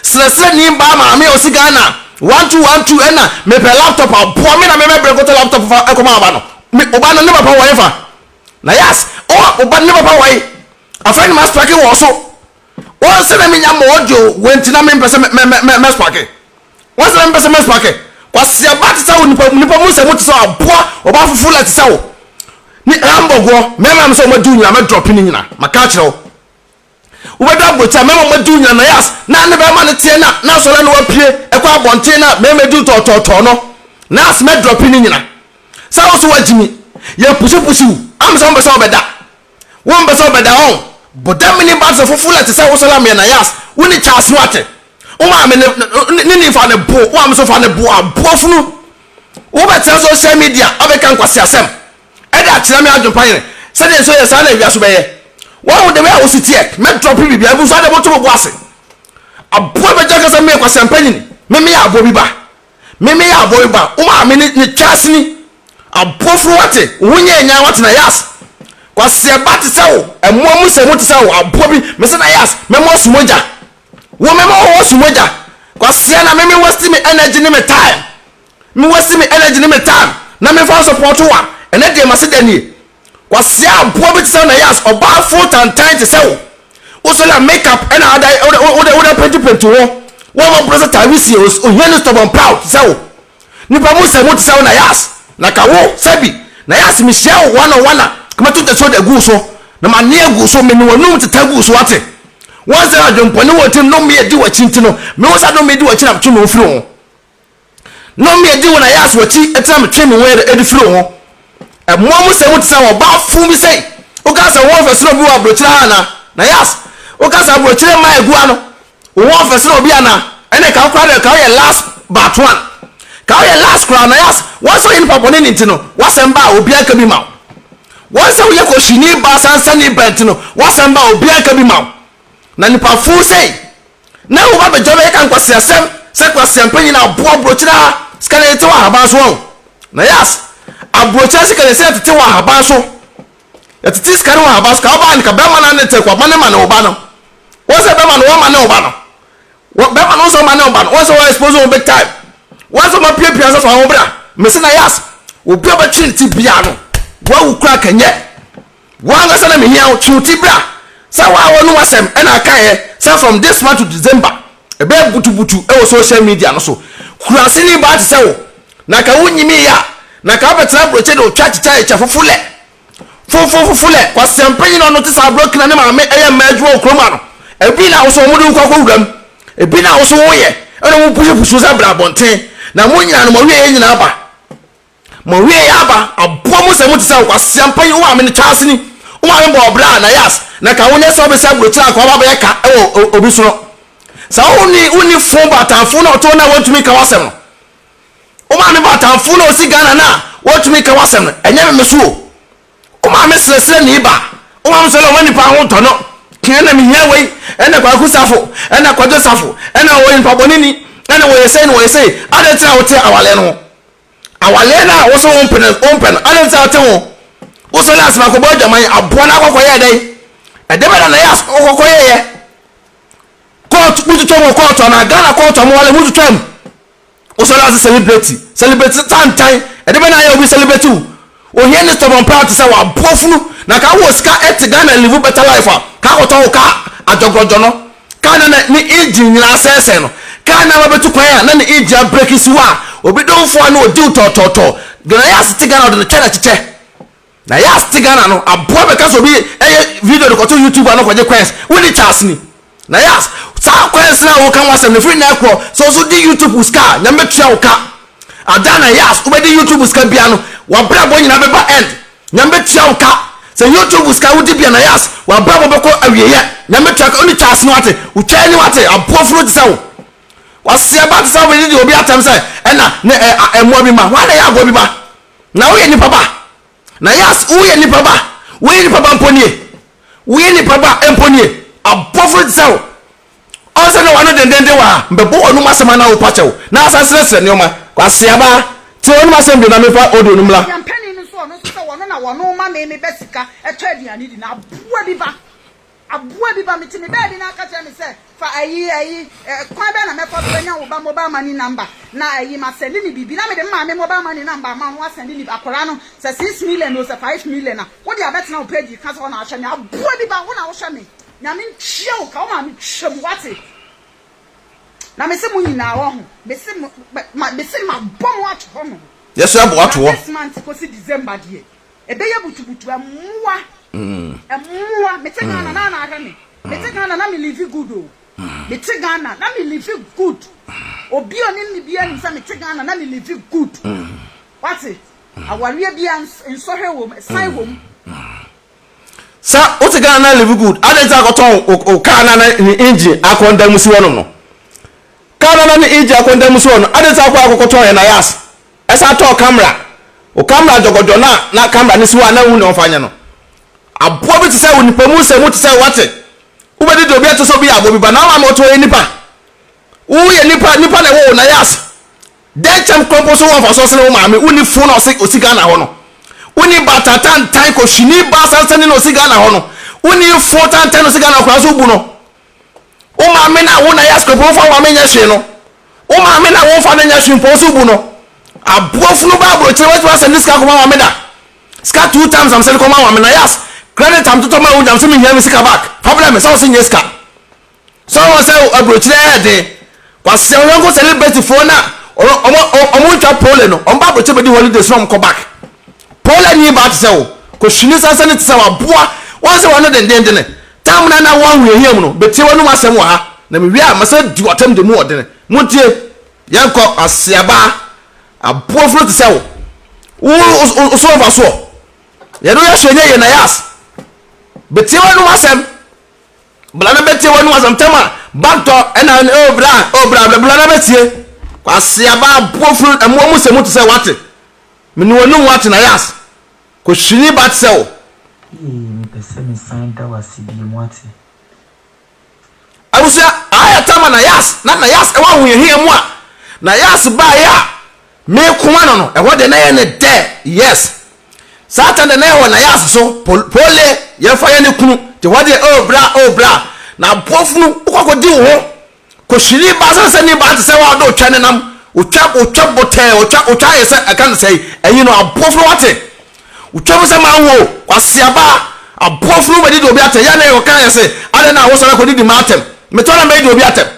S1: srɛsrɛ ni baa maame a osi Ghana. 12 12 ɛna mepɛ laptop a boa me na me mɛbrɛ nkɔtɔ laptop fa ɛkɔma ɔba no me ɔba no ne papa wɔ hefa na yas ɔ ɔba ne papa wɔ he afei ne ma strike wɔ so.
S3: Wɔn sɛ na menya ma audio wei nti na mempɛ sɛ mɛspake. Wɔn sɛ na mempɛ sɛ mɛspake. Kwasea ba te sɛ wo nipa nipa mu sɛ mo te sɛ aboa ɔba fufu la te sɛ wo. Ne Hamburg hɔ mɛma sɛ wɔn adi wo nyina mɛdrɔpe ne nyina maka akyerɛ wo. Wobɛdɔ aburokyi a mɛma wɔn adi wo nyina na yas na ne bɛma ne teɛ na na asɔre na wapue ɛkɔ abɔnten na mɛma di wo tɔɔtɔɔtɔɔ no na yas mɛdrɔpe ne nyina. Sɛ wo so wagyimi yɛ pusipusi wo am sɛ wɔn pɛ sɛ wɔbɛda. Wo mpɛ sɛ ɔbɛda ɔn bɔda mini ba te fofo la te sɛ wo sala meɛ na yas wo ni kyas no ate wo maame ne ne ni fa ne bo wo maame so fa ne bo aboa funu wo bɛ tena social media abɛka nkwasi asɛm ɛde akyerɛ me adwempa yere sɛdeɛ nso yɛ saa na awia so bɛyɛ wɔn wo de wei a wo si teɛ mɛ drop biribi abu so ade mo to mo bo ase aboa bɛgya kasa me kwasi ampanyini me me yɛ aboa bi ba Me me yɛ aboa bi ba wo maame ne ne kyase ni aboa funu wate wo ho nyɛ nyan wate na yas kwaseɛ ba te sɛ wo ɛmoa mu sɛ mu te sɛ wo aboa bi me sɛ na yas mɛmɔ asu mogya wo mɛmɔ wo asu mogya kwaseɛ na me me waste me energy ne me time me waste me energy ne me time na me fa support wa ɛnɛ deɛ ma se da nie Kwasea aboa bi te sɛ Nayas, ɔbaa fo tantan te sɛ wo. Wo sɔre a make up ɛna ada wode wode wode penti penti ho. Wo ma bro sɛ tawisie ohia ni stubborn proud te sɛ wo. Nipa mu sɛ mu te sɛ wo Nayas. Na ka wo sɛbi Nayas me hyia wo one on one a ka mɛto ntasuo de agu wo so na ma ne agu wo so me ne w'anum teta agu wo so wate. Wɔn sɛ adwempɔne wɔ tirim no me adi w'akyi nti no me wo sa no me di w'akyi na metwe me ho firi wo ho. Na me adi wɔn ayas w'akyi tena me twe me ho adi firi wo ho. Mmoa mu sɛ mu te sɛ ɔbaa fun bi sɛi. Woka sɛ wo ho ɔfɛ sene obi wɔ aburokyire ha anaa? Na yas, woka sɛ aburokyire mmaa egu ha no, wo ho ɔfɛ sene obi anaa? Ɛne ka wo koraa deɛ ka woyɛ last but one. Ka woyɛ last koraa na yas, wɔn sɛ woyɛ nipa bɔne ne nti no, w'asɛm ba a obiara nka bi ma wo. Wɔn sɛ woyɛ kɔhwini ba sansani ba nti no, w'asɛm ba a obiara nka bi ma wo. Na nipa fun sɛi. Na wo ba bɛgya bɛyɛ ka nkwaseasɛm sɛ kwasea mpanyin aboa aburokyire ha sika na yɛte wɔ ahaban so wɔn na yas aburokyire sika na yɛsɛ yɛtete wɔ ahaban so yɛtete sika no wɔ ahaban so ka ɔbaa no ka bɛrima no ne tɛ kwa ma ne ma ne ɔba no wɔn sɛ bɛrima no wɔn ma ne ɔba no wɔ bɛrima no nso ma ne ɔba no wɔn sɛ wɔn expose wɔn big time wɔn sɛ wɔn apiapia sɛ wɔn bra mesi na yas obi a ɔbɛtwe ne ti bia no wɔawu kura kanyɛ. Wo ankasa na mehia wo, twe wo ti bra sɛ woa w'anum asɛm ɛna akaeɛ sɛ from this month to December ɛbɛyɛ butubutu ɛwɔ social media no so. Kuraseni baa te sɛ wo na ka wo nyimii a na ka wobɛtena aburokye de otwa kyekyɛ ɛkyɛ fofo lɛ fofo fofo lɛ kwasia mpanyin na ɔno te sɛ aburokina ne maame ɛyɛ mmaa adwuma wɔ kurom ano ebi na wo so wɔn de wo kɔ akɔ wuram ebi na wo so woyɛ ɛna wɔn pusupusu sɛ bra abɔnten na mo nyinaa no mo awieɛ nyinaa ba. Mo awiei aba, aboa mo sɛ mote sɛ nkwasea mpanyin, wo maame no Charles ni, wo maame bɔ ɔbra a na yas, na ka wonyɛ sɛ wobɛsi aburokyire anka waba abɛyɛ ka wɔ obi so no. Sɛ wonni wonni fo baatanfo na ɔte hɔ no a wɔntumi nka w'asɛm no. Wo maame baatanfo na ɔsi Ghana no a wɔntumi nka w'asɛm no, ɛnyɛ me me so o. Wo maame srɛsrɛ ne ba, wo maame srɛ ɔma nipa ho ntɔ no. Ɛna mehia wei, ɛna Kwaku Safo, ɛna Kwadwo Safo, ɛna wɔyɛ nipa bɔne ni, ɛna wɔyɛ sei na wɔyɛ sei. Adɛn nti na wote awaleɛ no ho? Awaleɛ no a wo so wompɛ no wompɛ no adɛn nti na wote ho? Wosɔre asɛm akɔbɔ adwaman aboa no akɔkɔyɛɛ dɛn? Ɛde bɛ na na yɛ wokɔkɔyɛeɛ? Kɔɔto motwitwa mu wɔ kɔɔto anaa Ghana kɔɔto a mowale motwitwa mu? Wosɔre ase celebrate celebrate tantan ɛde bɛ na ayɛ obi celebrate wo? Ohia ne stubborn paa te sɛ w'aboa funu na ka wowɔ sika te Ghana live better life a ka akɔtɔ wo car adwɔgrɔdwɔ no car na ne engine nyinaa asɛesɛe no car na wabɛtu kwan a na ne engine abreki si hɔ a obi domfoɔ a na ɔdi wo tɔɔtɔɔtɔɔ Ghana yɛ ase te Ghana ɔde no kyɛ na kyekyɛ na yɛ ase te Ghana no aboa bɛka sɛ obi ɛyɛ video de kɔto YouTube a na ɔkɔgye coins wonni Charles ni Na yas, saa kwan sene a woka ho asɛm no firi nnɛ korɔ, sɛ wo so di YouTube sika a, Nyame bɛtua wo ka. Ada na yas, wobɛdi YouTube sika bia no, wabrabɔ nyinaa bɛba end. Nyame bɛtua wo ka. Sɛ YouTube sika wodi bia na yas, wabrabɔ bɛkɔ awieyɛ. Nyame bɛtua ka. Wone Charles no wate, wo twaa ni wate, aboɔ funu te sɛ wo. Waseɛ ba te sɛ wobɛdidi obi atɛm sɛ ɛna ne ɛ mmoa bi ma. Hwan na ɛyɛ aboa bi ba? Na woyɛ nipa ba. Na yas, woyɛ nipa ba. Woyɛ nipa ba mpo nie. Woyɛ nipa ba mpo nie. Abɔfo te sɛ wo. Ɔnsɛ na w'ano dendenden wɔ ha. Mbɛbɔ w'anom asɛm anaa wopa kyɛw na asan srɛsrɛ nneɛma. Kwaseaba, tie w'anom asɛm bio na memfa audio no mmra.
S2: Yɛn panin no nso ɔno nso sɛ wɔno na wɔno ma me me ba sika tɔ aduane di na aboa bi ba aboa bi ba mete me baabi na aka kyerɛ me sɛ Fa ayi ayi eh, kwan bɛn na mɛfa so anya wo ba mobile money number na ayi ma sɛnde ne biribi na mede me maame mobile money number ama wo na wasɛnde ne akwadaa no sɛ 6 million o sɛ 5 million a wode abɛtena wo page ka sɛ wo na wohwɛ me aboa bi ba wo na wohwɛ me. Nyame ntua wo ka, wo maame twa mu, wate? Na mese mo nyinaa, wahu, mese mo, ma, mese mabɔ mo ato hɔ nom.
S1: Yɛso yɛabɔ wo ato
S2: Na
S1: hɔ.
S2: this month kosi December deɛ, ɛbɛyɛ butubutu, ɛmmoa, ɛmmoa. Mete Ghana na na ahwɛ me. Mete Ghana na me live good o. Mete Ghana na me live good. Obi a onim me biara nim sɛ mete Ghana na me live good. Wate? Awareɛ biara nsɔhwɛ wɔ mu, ɛsan wɔ mu.
S1: Sɛ wote Ghana na live good, adɛn nti akɔtɔn wo kaa na ne engine akɔnda mu si hɔnom no? Kaa na na ne engine akɔnda mu si hɔ no, adɛn nti akɔ akɔkɔtɔn yɛ na yas? Ɛsan tɔɔ camera. Wo camera dɔgɔdɔ na na camera no si hɔ a na wohu nea ɔmfa nyɛ no. Aboa bi te sɛ wo nipa mu sɛ mu te sɛ wate. Wobɛdi deɛ obi ato sɛ obi yɛ aboa bi ba na wama ɔto ɔyɛ nipa. Woyɛ nipa, nipa na ɛwɔ wo na yas. Dɛn kyɛm kora mpo so wɔ mfasoɔ sene wo maame wonni fon na ɔse ɔsi Ghana hɔ no wonni ba tantantan kɔhwini ba sansani na ɔsi Ghana hɔ no wonni fon tantan na ɔsi Ghana koraa so wobu no wo maame na wo na yɛ asukɔpɔ wofa wo maame nyɛ hwee no wo maame na womfa no nyɛ hwee mpo wo so wobu no aboa funu ba aburokyire watumi asɛm ne sika kɔma maame da sika two times am sɛ de kɔma maame na yas credit am totɔ ma wo nyam sɛ mehia me sika back fa brɛ me sɛ wo se nyɛ sika Sɛ ɔwɔ sɛ aburokyire ayɛ den. Kwasea wo yɔnko celebrity foɔ na ɔmo ɔmo ntwa pole no ɔmo ba aburokyire bɛdi holidays na ɔmo kɔ back. Pole ni baa te sɛ wo. Kɔhwini sansani te sɛ wo aboa. Wɔn sɛ wɔn dendendene. Tam na na wo ahohiahia mu no bɛtie w'anum asɛm wɔ ha na me wie a mɛsɛ di w'atam de mu ɔdene. Montie. Yɛnkɔ kwasea baa. Aboa funu te sɛ wo. Wo wo so mfasoɔ. Yɛde wo yɛ hwee nyɛ yie na yas. Bɛtie w'anum asɛm. Bra na bɛtie w'anom asɛm tɛm a bantɔ ɛna oh bra oh bra bra bra na bɛtie kwasea ba aboɔ funu ɛmoa mu sɛ mu te sɛ wate mene w'anum wate na yas kɔhwini ba te sɛ wo.
S5: Yee mepɛ sɛ mesan da wo ase bio wate.
S1: Abusua ayɛ tama na yas na na yas ɛwɔ ahohiahia mu a na yas baeɛ a Me koma no no, ɛhɔ deɛ na ɛyɛ ne dɛ, yes. Satan deɛ na ɛwɔ n'ayase so, pole, yɛmfa yɛ ne kunu, te hɔ deɛ, oh bra, oh bra. Na aboɔfunu, wokɔ akɔdi wo ho, kɔhwiri ba sɛ sɛ ne ba te sɛ wa ɔde otwa nenam, otwa, otwa botɛɛ, otwa, otwa ayɛ sɛ, ɛka no sɛ, ɛyi no, aboɔfunu wate, otwa mu sɛ manwo, kwaseaba, aboɔfunu bɛdidi obi atɛm, yɛ na yɛkɔka yɛ se, adɛn na wosɔre akɔdidi ma atɛm, metɔ na mɛdi obi atɛm.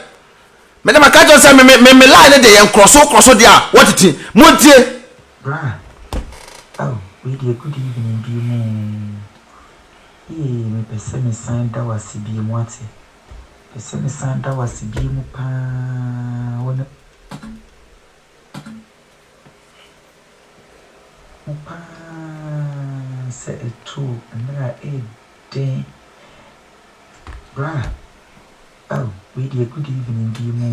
S1: Me de maka kyerɛ sɛ me me me line no deɛ yɛ nkorɔso korɔso deɛ a wɔtete montie.
S5: Bra oh wei deɛ good evening biom oo Eii mepɛ sɛ me san da wo ase biom wate Pɛ sɛ me san da wo ase biom paa wo ne Wo paa sɛ ɛtoo mmerɛ a ɛɛden Bra Oh wei deɛ good evening biom oo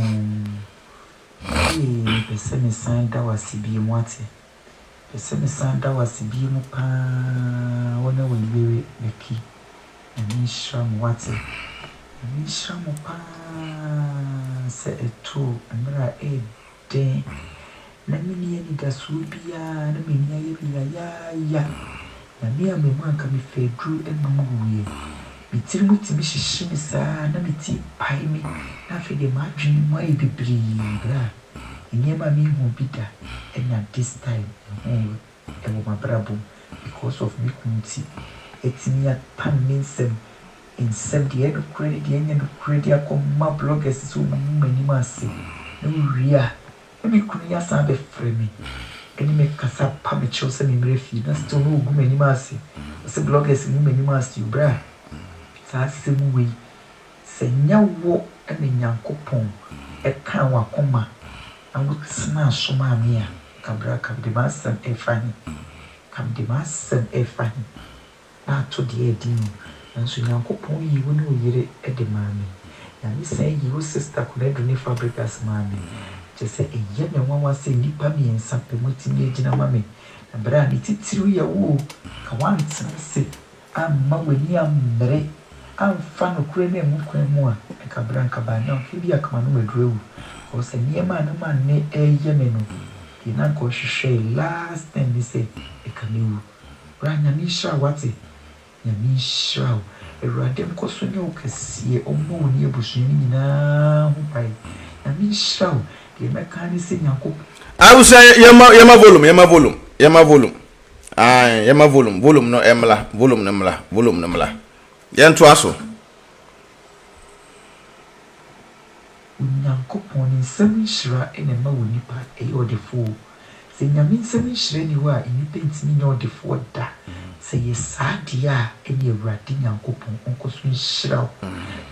S5: Eii mepɛ sɛ me san da wo ase biom wate Pɛ sɛ me san da wo ase biom paa wo ne wo yere Becky Nyame nhyira mo wate Nyame nhyira mo paa sɛ ɛtoo mmerɛ a ɛɛd Den. Na menni anidasoɔ biara, na m'ani ayɛ me yayaaya. Nyame a memu anka mefaa aduro nom wuiɛ. Me tiri mu tumi hyehye me saa, na me ti pae me, na afei deɛ m'adwene mu ayɛ bebree berɛ a nneɛma a menhuu bi da na this time mehuu wɔ m'abrabɔ mu because of me kunu nti atumi apam me nsam nsɛm deɛ ɛyɛ nokorɛ ne deɛ ɛnyɛ nokorɛ de akɔma bloggers sɛ wɔn ngu m'anim ase na wɔwie a na me kunu yi asan abɛfrɛ me ɛne me kasa pa me kyɛw sɛ me mmerɛ fie na still na ɔgu m'anim ase ɔsɛ bloggers ngu m'anim ase o bra saa asɛm wei sɛ nyɛ wo na Nyankopɔn ɛkaa w'akoma na wotenaa so maa me a nka bra ka mede m'asɛm ɛfa he ka mede m'asɛm ɛfa he na ato deɛ adi mu. Nanso Nyankopɔn yii wo ne wo yere de maa me. Nyame san yii wo sister Konadu ne Fabregas maa me. Kyerɛ sɛ ɛyɛ me nwanwa sɛ nnipa miensa pɛ moatumi agyina ama me. Na berɛ a ne titiriw yɛ wo o, ka woantena ase amma w'ani ammere amfa nokorɛ no angu kwan mu a, nka berɛ a nka by now nka ebia nka m'anom aduru awu. Because nneɛma a na Manne reyɛ me no, deɛ na nka ɔhwehwɛe last thing ne sɛ nka mɛwu. Bra Nyame nhyira wo wate. Nyame nhyira wo. Awurade nkɔso nyɛ wo kɛseɛ ɔmmɔ wo ne abusua no nyinaa ho ban. Nyame nhyira wo. Deɛ mɛka ara ne sɛ Nyankopɔn.
S1: Abusua yɛma yɛma volume yɛma volume yɛma volume ae yɛma volume volume no ɛmmla volume no mmla volume no mmla yɛntoa so.
S5: Onyankopɔn ne nsam nhyira na ɛma onipa yɛ ɔdefoɔ o. Sɛ Nyame nsam nhyira nni hɔ a, nnipa ntumi nyɛ ɔdefoɔ da. Sɛ ɛyɛ saa deɛ a, ɛneɛ Awurade Nyankopɔn ɔnkɔ so nhyira wo.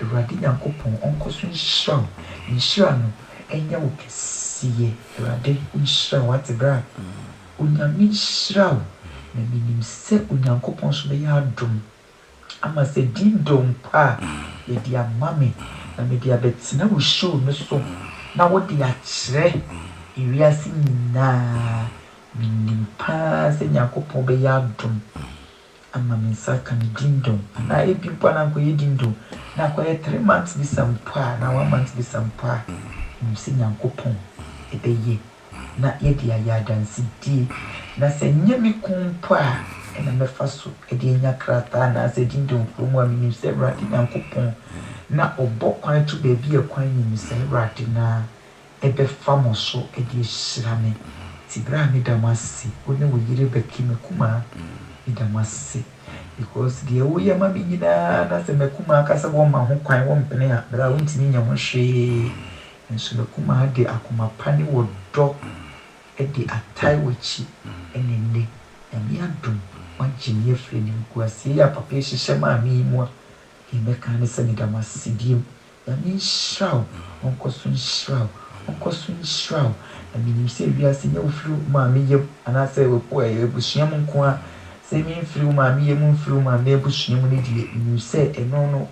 S5: Awurade Nyankopɔn ɔnkɔ so nhyira wo. Ne nhyira no nyɛ wo kɛseɛ. Awurade ɔnhyira wo wate bra. Onyame nhyira wo. Na menim sɛ Onyankopɔn nso bɛyɛ adom ama sɛ din dɔ mpo a, yɛde ama me na mede abɛtena wo show no so na wode akyerɛ ewiase nyinaa. Menim paa sɛ Nyankopɔn bɛyɛ adom ama me nsa aka me din dɔn anaa ebi mpo a na ankɔyɛ din dɔn na akɔyɛ 3 months visa mpo a anaa 1 month visa mpo a, menim sɛ Nyankopɔn ɛbɛyɛ na yɛde ayɛ adansedie. Na sɛ nyɛ me ko mpo a ɛna mɛfa so de anya krataa anaasɛ din dɔn kurom a, menim sɛ Awurade Nyankopɔn na ɔbɔ kwan to baabi a kwan nim sɛ Awurade na ɛbɛfa mo so de ahyira me. Nti berɛ a meda mo ase, wo ne wo yere Becky Makumaa, meda mo ase because deɛ woyɛ ma me nyinaa na sɛ Makumaa ka sɛ wɔmma ho kwan, wɔmpene a, berɛ a wontumi nyɛ ho hwee. Nso Makumaa de akoma pa ne wɔdɔ de atae w'akyi ɛne nnɛ Nyame adom wagye me afiri animguaseɛ yi a papa yi hyehyɛ maa me yi mu a, deɛ mɛka ne sɛ meda mo ase bio. Nyame nhyira wo, ɔnkɔ so nhyira wo, ɔnkɔ so nhyira wo. Na menim sɛ wiase nyɛ wofiri wo maame yam anaasɛ abusua mu nko a, sɛ memfiri wo maame yam mfiri wo maame abusua mu no deɛ, menim sɛ ɛno no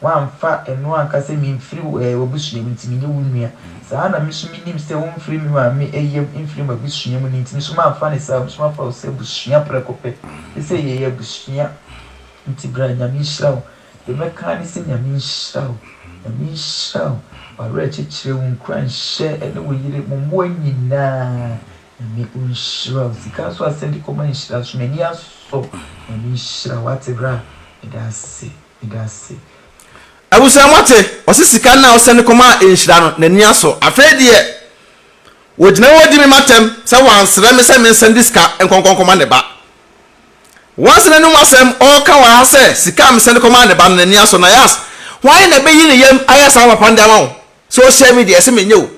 S5: woamfa ɛno anka sɛ memfiri w'abusua mu nti menyɛ wo nua. Saa na me nso menim sɛ womfiri me maame yam mfiri m'abusua mu no nti me nso mamfa ne saa, me nso mafa wo sɛ abusua prɛko pɛ. Sɛ yɛyɛ abusua nti bra Nyame nhyira wo. Deɛ mɛka ne sɛ Nyame nhyira wo. Nyame nhyira wo. W'awerɛkyekyerɛ, wo nkuranhyɛ ne wo yere, mo mmoa nyinaa. Nyame ɔnhyira wo. Sika nso asɛm de kɔma nhyira nso m'ani asɔ. Nyame nhyira wo. Wate bra? Meda ase. Meda ase.
S1: Abusua moate? Ɔse sika no a ɔsɛne kɔmaa nhyira no n'ani asɔ. Afei deɛ wɔgyina hɔ di me matɛm sɛ wansrɛ me sɛ mensɛnde sika nkɔnkɔ nkɔma ne ba. Once n'anom asɛm ɔreka wɔ ha sɛ sika a mesɛnde kɔmaa ne ba no n'ani asɔ. Nayas, hwan na ɛbɛyi ne yam ayɛ saa papa no de ama wo? Social media ɛsɛ menyɛ o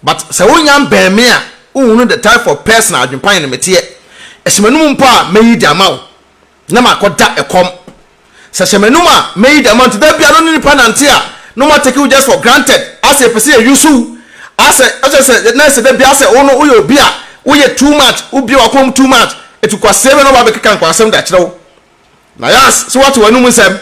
S1: but sɛ wonya mbɛn me a wonhunu the type of person a adwempa yɛ no meteɛ. Ɛhyɛ m'anum mpo a mɛyi de ama wo na makɔda ɛkɔm. Sɛ hyɛ m'anum a mɛyi de ama wo nti da bia no ne nipa nante a na ɔmo atake wo just for granted asɛ yɛpɛ sɛ yɛ use wo asɛ ɛkyɛ sɛ na ɛsɛ da bia asɛ wo no woyɛ obi a woyɛ too much wobie w'akoma mu too much ɛti kwasea bi na ɔba abɛkeka nkwasɛm de akyerɛ wo. Na yas sɛ woate w'anum nsɛm.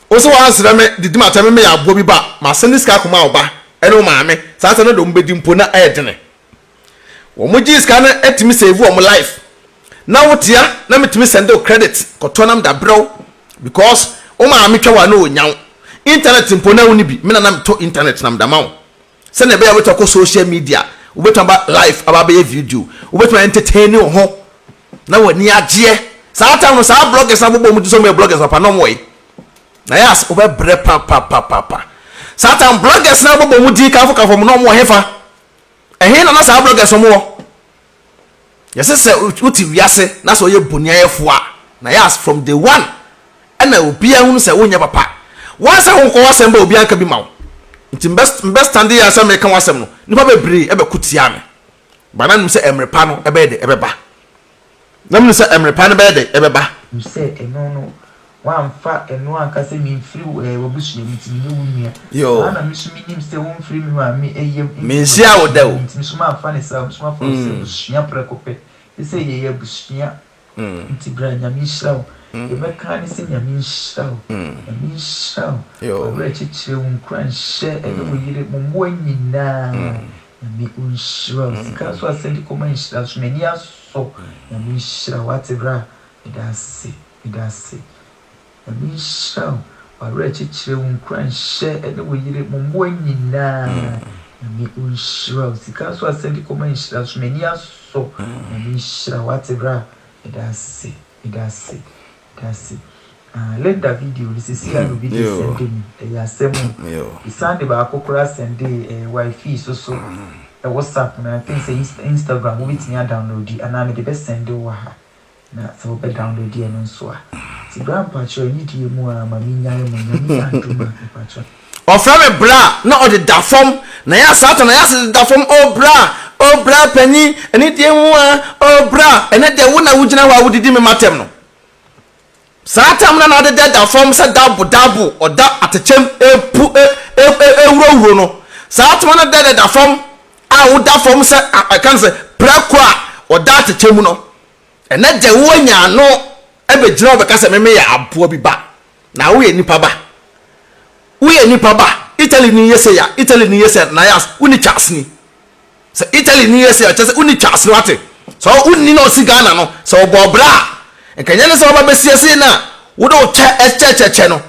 S1: Wo se woansrɛ me didi m'atɛm me meyɛ aboa bi ba masɛnde sika akɔma wo ba ɛne wo maame saa sɛ no de wɔn bɛdi mpo na ɛyɛ dene wɔn gyee sika no atumi save wɔn life na wo tea na metumi sɛnde wo credit kɔtɔ nam da brɛw because wo maame twa wa na ɔnya wo internet mpo na wo ne bi me na na metɔ internet nam da ma wo sɛnea ɛbɛyɛ wobɛtumi akɔ social media, wobɛtumi aba live aba abɛyɛ video, wobɛtumi entertain wo ho na w'ani agyeɛ. Saa time no saa bloggers na bobɔ wɔn ti sɛ wɔyɛ bloggers papa na wɔn yi na yɛ as wobɛbrɛ papapapapa. Saa time bloggers na bobɔ wɔn din kanfo kanfo wɔn na wɔn wɔ hefa? Ɛhe na na saa bloggers wɔn wɔ? Yɛsɛ sɛ wote wiase na sɛ ɔyɛ boniayɛfoɔ a, na yɛ as from day one ɛna obiara hunu sɛ wonyɛ papa. Woansa ho nkɔ w'asɛm ba obiara nka bi ma wo. Nti mbɛ stande yɛ sɛ meka w'asɛm no, nnipa bebree ɛbɛko tia me. But na menim sɛ ɛmere pa no ɛbɛyɛ dɛ ɛbɛba. Na menim sɛ ɛmere pa no bɛyɛ dɛ ɛbɛba.
S5: Nim sɛ ɛno no Woamfa ɛno anka sɛ memfiri w'abusua mu nti menyɛ wo nua. Saa ara na me nso menim sɛ womfiri me maame yam mfiri
S1: Menhyiaa wo
S5: m'abusua
S1: da
S5: mu
S1: o.
S5: nti me nso mamfa no saa, me nso mafa wo sɛ abusua prɛko pɛ. Te sɛ yɛyɛ abusua nti bra Nyame nhyira wo. Deɛ mɛka ara ne sɛ Nyame nhyira wo, Nyame nhyira wo, w'awerɛkyekyerɛ, wo nkuranhyɛ ɛne wo yere, mo mmoa nyinaa. Nyame ɔnhyira wo. Sika nso asɛnde kɔma nhyira nso m'ani asɔ. Nyame nhyira wo. Wate bra? Meda ase. Meda ase. Nyame nhyira wo, w'awerɛkyekyerɛ, wo nkuranhyɛ ɛne wo yere, mo mmoa nyinaa. Nyame ɔnhyira wo. Sika nso asɛnde kɔma nhyira nso m'ani asɔ. Nyame nhyira wo. Wate bra? Meda ase. Meda ase. Meda ase. Ah, Linda video no sisi a na obi de sɛnde me. Ɛyɛ asɛm o. Esan de baako koraa sɛnde ɛɛ wifi so so. WhatsApp no, I think sɛ Instagram wobɛtumi adownloadi anaa mede bɛsɛnde wo wɔ ha. Na sɛ wobɛ download ɛno nso a. Nti bra mpakyɛw anidie mu aa ma me nyae mo Nyame yɛ adom a mepakyɛw.
S1: Ɔfrɛ me bra na ɔde da fam. Na yɛ satan na yɛ ase da fam. Oh bra, oh bra panyin, ɛne deɛ ho a, oh bra. Ɛnɛ deɛ wo na wogyina hɔ a wodidi me matɛm no. Saa tam no na ɔde da fam sɛ dabo dabo ɔda atɛkyɛm epu e e e ewurawuro no. Saa toma no dɛ da fam a woda fam sɛ ɛka no sɛ prako a ɔda atɛkyɛ mu no. Ɛnɛ deɛ woanya ano ɛbɛgyina hɔ bɛka sɛ me meyɛ aboa bi ba. Na woyɛ nipa ba. Woyɛ nipa ba. Italy ni yɛ sɛ ya, Italy ni yɛ sɛ nayas, wonni Charles ni. Sɛ Italy ni yɛ sɛ a, kyerɛ sɛ wonni Charles no ate. Sɛ wonni na ɔsi Ghana no, sɛ ɔbɔ ɔbra a, nka nyɛ ne sɛ ɔba bɛsi ase no a, wode wo kyɛ kyɛkyɛkyɛ no.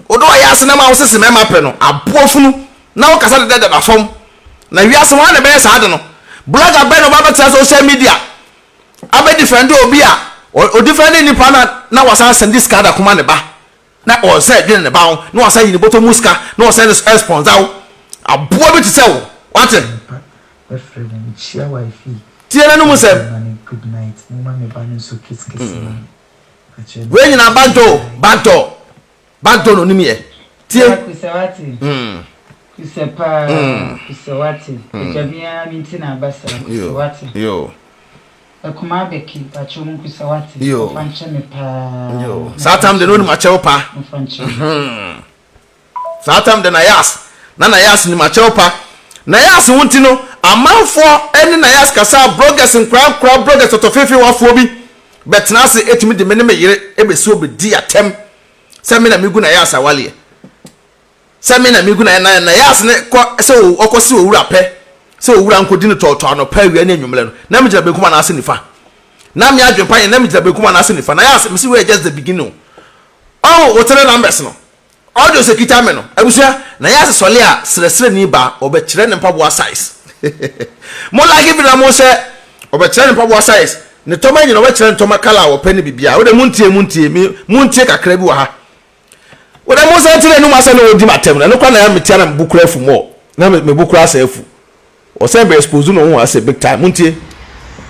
S1: Wode ɔyɛ ase na ma wo sese mɛma pɛ no, aboa funu, na wokasa deda dada fam. Na wiase hwan na ɛbɛyɛ saa ade no? Blogger bɛn na ɔba bɛtena social media abɛ defend obi a, ɔdefend nipa na na wasan sɛnde sika da koma ne ba? Na ɔsɛ dwene ne ba ho na wasan yi ne bɔtɔ mu sika na ɔsɛ ne sponsor wo. Aboa bi te sɛ wo. Wate?
S5: Anɔpa mɛfrɛ mo mekyia wifey
S1: Tie n'anom nsɛm.
S5: ma no good night momma me ba no nso kiss kiss ma me pakyɛ
S1: Wei nyinaa backdoor o, backdoor, backdoor na onim yɛ. Tie.
S5: Paa kusɛ wate kusɛ paa kusɛ wate agya me ara me nti na aba saa kusɛ wate.
S1: Yoo.
S5: Akumaa Becky mpakyɛw mo nkusa wate
S1: Yoo.
S5: mofa nkyɛ me paa
S1: Yoo. Saa
S5: mofa
S1: tam de
S5: nkyɛ
S1: na
S5: me
S1: onim akyɛw pa.
S5: mofa nkyɛ me.
S1: Mhm. Saa tam de Nayas na Nayas nim akyɛw pa. Nayas ho nti no amanfoɔ ne Nayas kasa bloggers nkoraa nkoraa bloggers tɔtɔfeefeewafoɔ bi bɛtena ase etumi de me ne me yere ebesi hɔ bedi atɛm sɛ me na megu Nayas awaleɛ. Sɛ me na megu na na na yɛ ase kɔ sɛ ɔkɔ se owura pɛ sɛ owura nkɔdi no tɔɔtɔɔ anɔpa awia ne anwummerɛ no na megyina benkum anaasɛ nifa na me adwempa yɛ na megyina benkum anaasɛ nifa na yɛ ase mesi wei just the beginning o ɔho wo tele numbers no audio sɛ kita me no abusua na yɛ ase sɔle a srɛsrɛ ni ba ɔbɛkyerɛ ne mpaboa size mo like video na mo hyɛ ɔbɛkyerɛ ne mpaboa size ne tɔma nyina ɔbɛkyerɛ ne tɔma color a ɔpɛ ne bibia wode montie montie montie kakra bi wɔ ha Wo dɛ monsan nti n'anum asɛm na ɔdi m'atɛm no, ɛno koraa na ɛyɛ metia na me bo koraa afu more, na me bo koraa asan afu. Ɔsan bɛ expose ne ho asɛ big time, montie.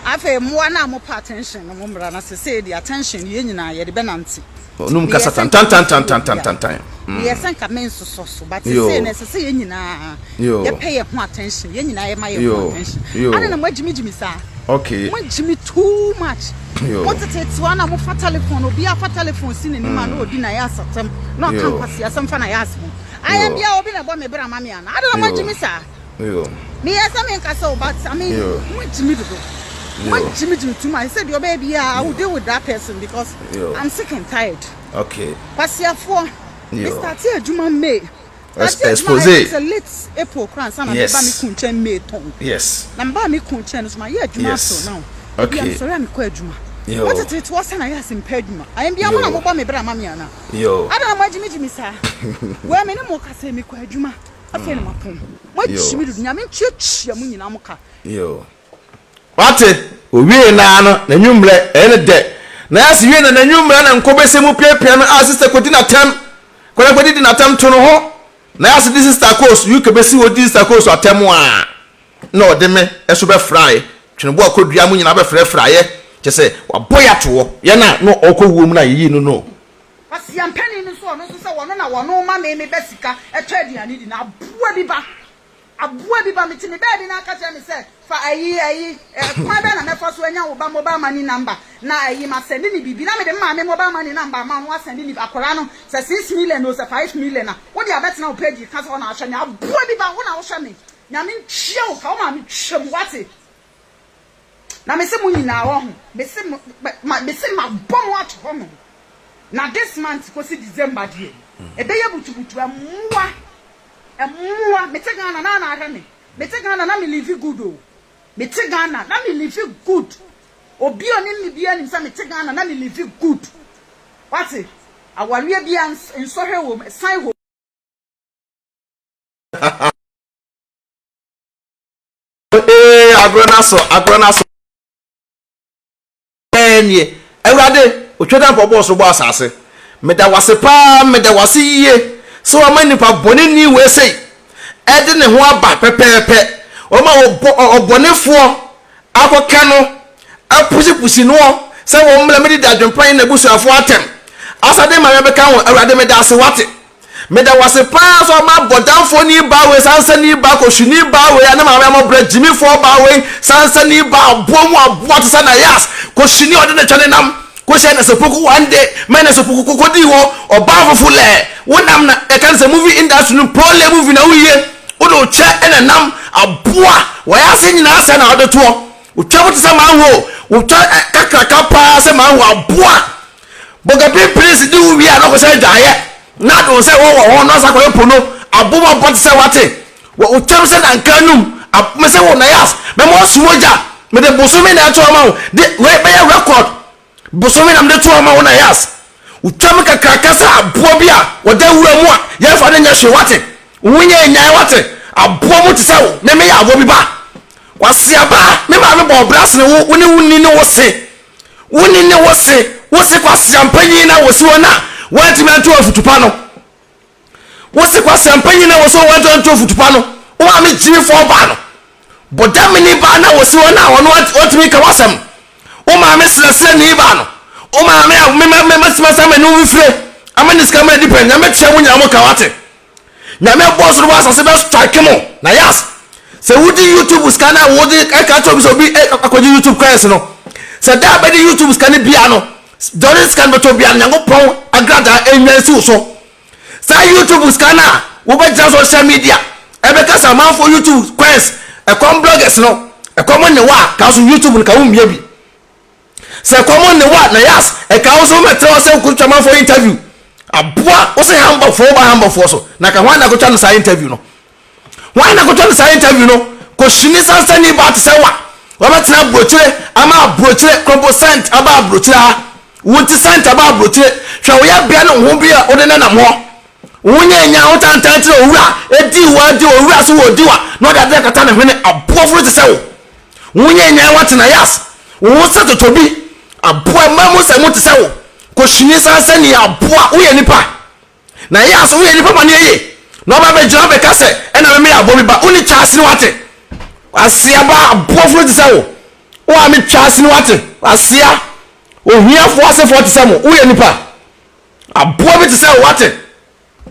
S2: Afei mmoa no a mopɛ attention no mommra na sesei deɛ attention no yɛn nyinaa yɛde bɛnante.
S1: Ɔnum
S2: Meyɛ
S1: kasa
S2: sɛ nka memfrɛ obi a,
S1: tantantantantantantan.
S2: meyɛ sɛ nka mensosɔ so but sesei
S1: Yoo.
S2: no ɛsɛ sɛ yɛn nyinaa
S1: Yoo.
S2: yɛpɛ yɛn ho attention, yɛn nyinaa yɛma yɛn ho
S1: Yoo.
S2: attention.
S1: Yoo.
S2: Adɛn na moagyimigyimi saa?
S1: Okay.
S2: Moagyimi too much.
S1: Yo.
S2: Mo tetetewa na mofa telephone, obiara fa telephone si n'anim a na odi n'ayas atɛm, na ɔka
S1: Yo.
S2: nkwaseasɛm fa n'ayas ho. Ayɛ
S1: Yo.
S2: bia obi na ɛbɔ me bra ma me ana? Adɛn na moagye
S1: Yo.
S2: me saa?
S1: Yo.
S2: Meyɛ sɛ menkasa o, but I mean,
S1: Yo.
S2: moagye me dodo.
S1: Yo.
S2: Moagye me gyimi too much. Sɛ deɛ ɔbɛyɛ biara, I will deal with that person because
S1: Yo.
S2: I'm sick and tired.
S1: Okay.
S2: Kwasiafoɔ, me
S1: Yo.
S2: startee adwuma May.
S1: Ex
S2: Starte adwuma
S1: expose.
S2: I think sɛ late April koraa ansa na meba me
S1: Yes.
S2: kun nkyɛn May tɔn.
S1: Yes.
S2: Na mebaa me kun nkyɛn no so mayɛ adwuma up till
S1: Yes.
S2: now. Ebia
S1: Okay.
S2: mesɔre a mekɔ adwuma.
S1: Yo.
S2: Mo tetete hɔ sɛ na yɛ ase mpɛ adwuma. Ayɛ bia mo na
S1: Yo.
S2: mobɔ me bra ma me anaa?
S1: Yo.
S2: Adɛn na moagyimigyimi saa? Wei me ne mo kasa yi mekɔ adwuma afei na mapɔn.
S1: Yo.
S2: Moagyimi dodo. Nyame ntuatua mo nyinaa mo ka.
S1: Yo. Wate? Owiee no ara no, n'anwummerɛ, ɛyɛ no dɛ. Na yɛ ase wie na n'anwummerɛ na nkɔbɛsɛ mu piapia no a sista kɔdi n'atɛm. Kɔda kɔdidi n'atɛm to no ho. Na yɛ ase de sista kɔɔ so, UK bɛsi hɔ di sista kɔɔ so atɛm a, na ɔde me nso bɛfraeɛ. Tweneboa kɔdua mo nyinaa bɛfrɛfraeɛ. Kyerɛ sɛ, wabɔ yɛ ato hɔ. Yɛn a na ɔrekɔ wuo mu no a yɛyii no no.
S2: Kwasiampanin no nso ɔno nso sɛ wɔno na wɔno ma me me ba sika tɔ aduane di na aboa bi ba Aboa bi ba me ti me baabi na aka kyerɛ me sɛ fa ayi ayi eh, kwan bɛn na mɛfa so anya wo ba mobile money number na ayi ma sɛnde ne biribi na mede me maame mobile money number ama no asɛnde ne akwaraa no sɛ 6 million o sɛ 5 million a wode abɛtena wo page ka sɛ ɔna ahwɛ me aboa bi ba wo na wohwɛ me Nyame ntua wo ka wo maame twa mu wate na mese mo nyinaa wɔ ho mese ma mese mabɔ mo ato hɔ nom na this month kosi December deɛ ɛbɛyɛ butubutu ɛmmoa Mmoa, mete Ghana na na ahwɛ me. Mete Ghana na me live good o. Mete Ghana na me live good. Obi a onim me biara nim sɛ mete Ghana na me live good. Wate? Awareɛ biara nsɔhwɛ wom, ɛsan wom.
S1: Ee, agorɔ no asɔ, agorɔ no asɔ. Ɛɛ nie, Awurade, otwa da mpa ɔbɔɔ soro bɔɔ asase. Meda wo ase paa, meda wo ase yie sɛ wama nipa bɔneni wei sei ɛde ne ho aba pɛpɛɛpɛ. Wama ɔbɔ ɔbɔnefoɔ akɔka no, apusipusi noɔ sɛ wɔn mmra mmɛdidi adwempa ne n'abusuafoɔ atɛm. Asade ma yɛbɛka ho, Awurade meda ase, wate. Meda wo ase paa sɛ ɔma bɔdamfoɔ ni baa wei, sansani baa, kɔhwini baa wei, a ne maame amɔbrɛ, gyimifoɔ baa wei, sansani baa, aboa mu aboa te sɛ Nayas, kɔhwini a ɔde ne twɛ ne nam kɔhyia Nɛsɛpoku one day, ma Nɛsɛpoku kɔkɔdii hɔ, ɔbaa fofo lɛɛ, wo nam na ɛka no sɛ movie industry no pole movie na woyie, wode wo kyɛ na nam, aboa, wɔyɛ ase nyinaa sɛ na wode toɔ, wo twɛ mu te sɛ manhole, wo twɛ kakraka paa sɛ manhole, aboa. Bɔgabin prince di wo wie a na ɔkɔhyɛ adwaeɛ na ade wo sɛ wɔ wɔ hɔ na ɔsan kɔyɛ pono abom abɔ te sɛ wate wɔ wo kyɛm sɛ nanka anum me sɛ wo nayas mɛma wasu mogya mede bosome na ɛto ama wo de wei bɛyɛ record bosome na mede to ama wo nayas wo twam kakraka sɛ aboa bi a wɔda wura mu a yɛmfa no nyɛ hwee wate wo ho nyɛ nyan wate aboa mu te sɛ wo me meyɛ aboa bi ba kwaseaba me maame bɔ ɔbra sene wo wo ne wo ni ne wo se Wo ni ne wo se, wo se kwasea mpanyin na wosi hɔ na wantumi anto afutu pa no. Wo se kwasea mpanyin na wosi hɔ wantumi anto afutu pa no. Wo maame gyimifoɔ baa no. Bɔdamini baa na wosi hɔ na ɔno ɔntumi nka w'asɛm. Wo maame serɛserɛni baa no. Wo maame a mema mema sima sa m'anim mfire ama ne sika ma adi pɛn. Nyame tua mo nyinaa mo ka wate. Nyame bɔɔ soro bɔ asase bɛ strike mo na yas sɛ wodi YouTube sika na wode ɛka kyerɛ obi sɛ obi akɔgye YouTube coins no sɛ da bɛde YouTube sika no bia no deɛ ɔde sika no bɛtɔ bia no Nyankopɔn agradaa ɛnwan si wo so saa YouTube sika no a wobɛgyina social media ɛbɛka sɛ amanfoɔ YouTube coins ɛkɔm bloggers no ɛkɔm ne wa ka so YouTube no ka wo mmia bi Sɛ kɔm nne wo a na yas ɛka wo so wobɛtra hɔ sɛ wokɔtwa manfoɔ interview aboa wo sɛ Hamburgfoɔ woba Hamburgfoɔ so na ka hwan na kɔtwa no saa interview no hwan na kɔtwa no saa interview no kɔhyini sansani baa te sɛ wa wabɛtena aburokyire ama aburokyire krɔmpo sɛnt aba aburokyire ha wo nti sɛnt aba aburokyire hwɛ woyɛ bea ne wo ho bi a wode nenam hɔ wo ho nyɛ nya wo tantan kyerɛ owura edi wa di owura so wɔ di wa na ɔde adeɛ akata ne hwene aboɔfo te sɛ wo Wo nyɛ nyan watena yas wo ho sɛ totobi aboa mma mu sɛ mo te sɛ wo kɔhyini san sɛ ni aboa woyɛ nipa na yas woyɛ nipa ma ne yɛ na ɔba bɛgyina bɛka sɛ ɛna me meyɛ aboa bi ba wo ne kyaase ne wate aseaba aboa funu te sɛ wo wo a me kyaase ne wate asea ohiafoɔ asefoɔ te sɛ mo woyɛ nipa aboa bi te sɛ wo wate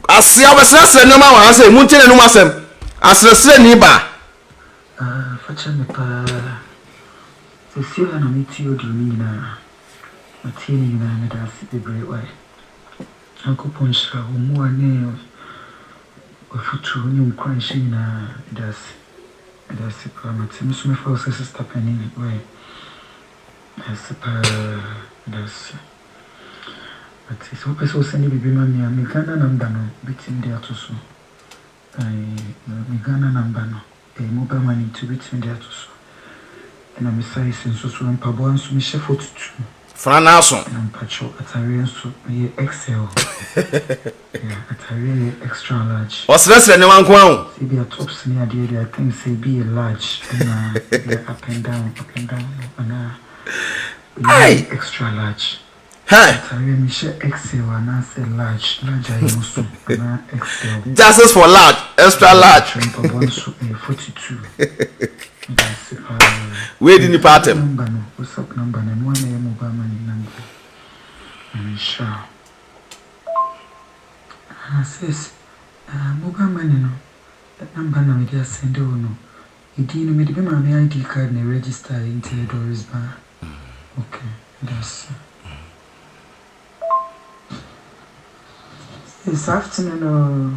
S1: Asea ɔbɛsrɛsrɛ nneɛma wɔ ha sɛ, Montie n'anom asɛm, Asrɛsrɛni baa.
S5: Ah, fakyɛ me paa. Seesei ara na metie audio no nyinaa. Matie ne nyinaa, meda ase bebree wai. Nyankopɔn nhyira wo mmoa ne w'afotuo ne wo nkuranhyɛ nyinaa. Meda ase. Meda ase paa. Mate. Me nso mɛfa wo sɛ sister panin wai. Meda ase paa. Meda ase. Mate. Sɛ wopɛ sɛ wo sɛnde biribi ma me a, me Ghana number no wobɛtumi de ato so. Ae, me Ghana number no, ɛyɛ mobile money nti wobɛtumi de ato so. Ɛna me size nso so, mpaboa nso mehyɛ 42.
S1: Fra n'aso.
S5: Ɛna mpakyɛw atareɛ nso meyɛ XL. Yeah, atareɛ yɛ extra large.
S1: Ɔsrɛsrɛ nneɛma nko ara o.
S5: Sɛ ebia tops ne adeɛ deɛ I think sɛ ebi yɛ large ɛna ebia up and down, up and down no anaa.
S1: Ai!
S5: Extra large.
S1: Hɛ!
S5: Atareɛ mehyɛ XL anaasɛ large, large a emu so anaa XL.
S1: Justice for large, extra large.
S5: Kyerɛ mpaboa nso ɛyɛ 42. Meda ase paa.
S1: Wei di nipa atɛm.
S5: Number no, WhatsApp number no, ɛno ara na ɛyɛ mobile money number. Nyame nhyira wo. Ah sis, ah mobile money no, number na mede asɛnde wo no. Edin no mede me maame ID card na ɛregister yɛ nti ɛyɛ Doris Baa. Ok medase. This afternoon oo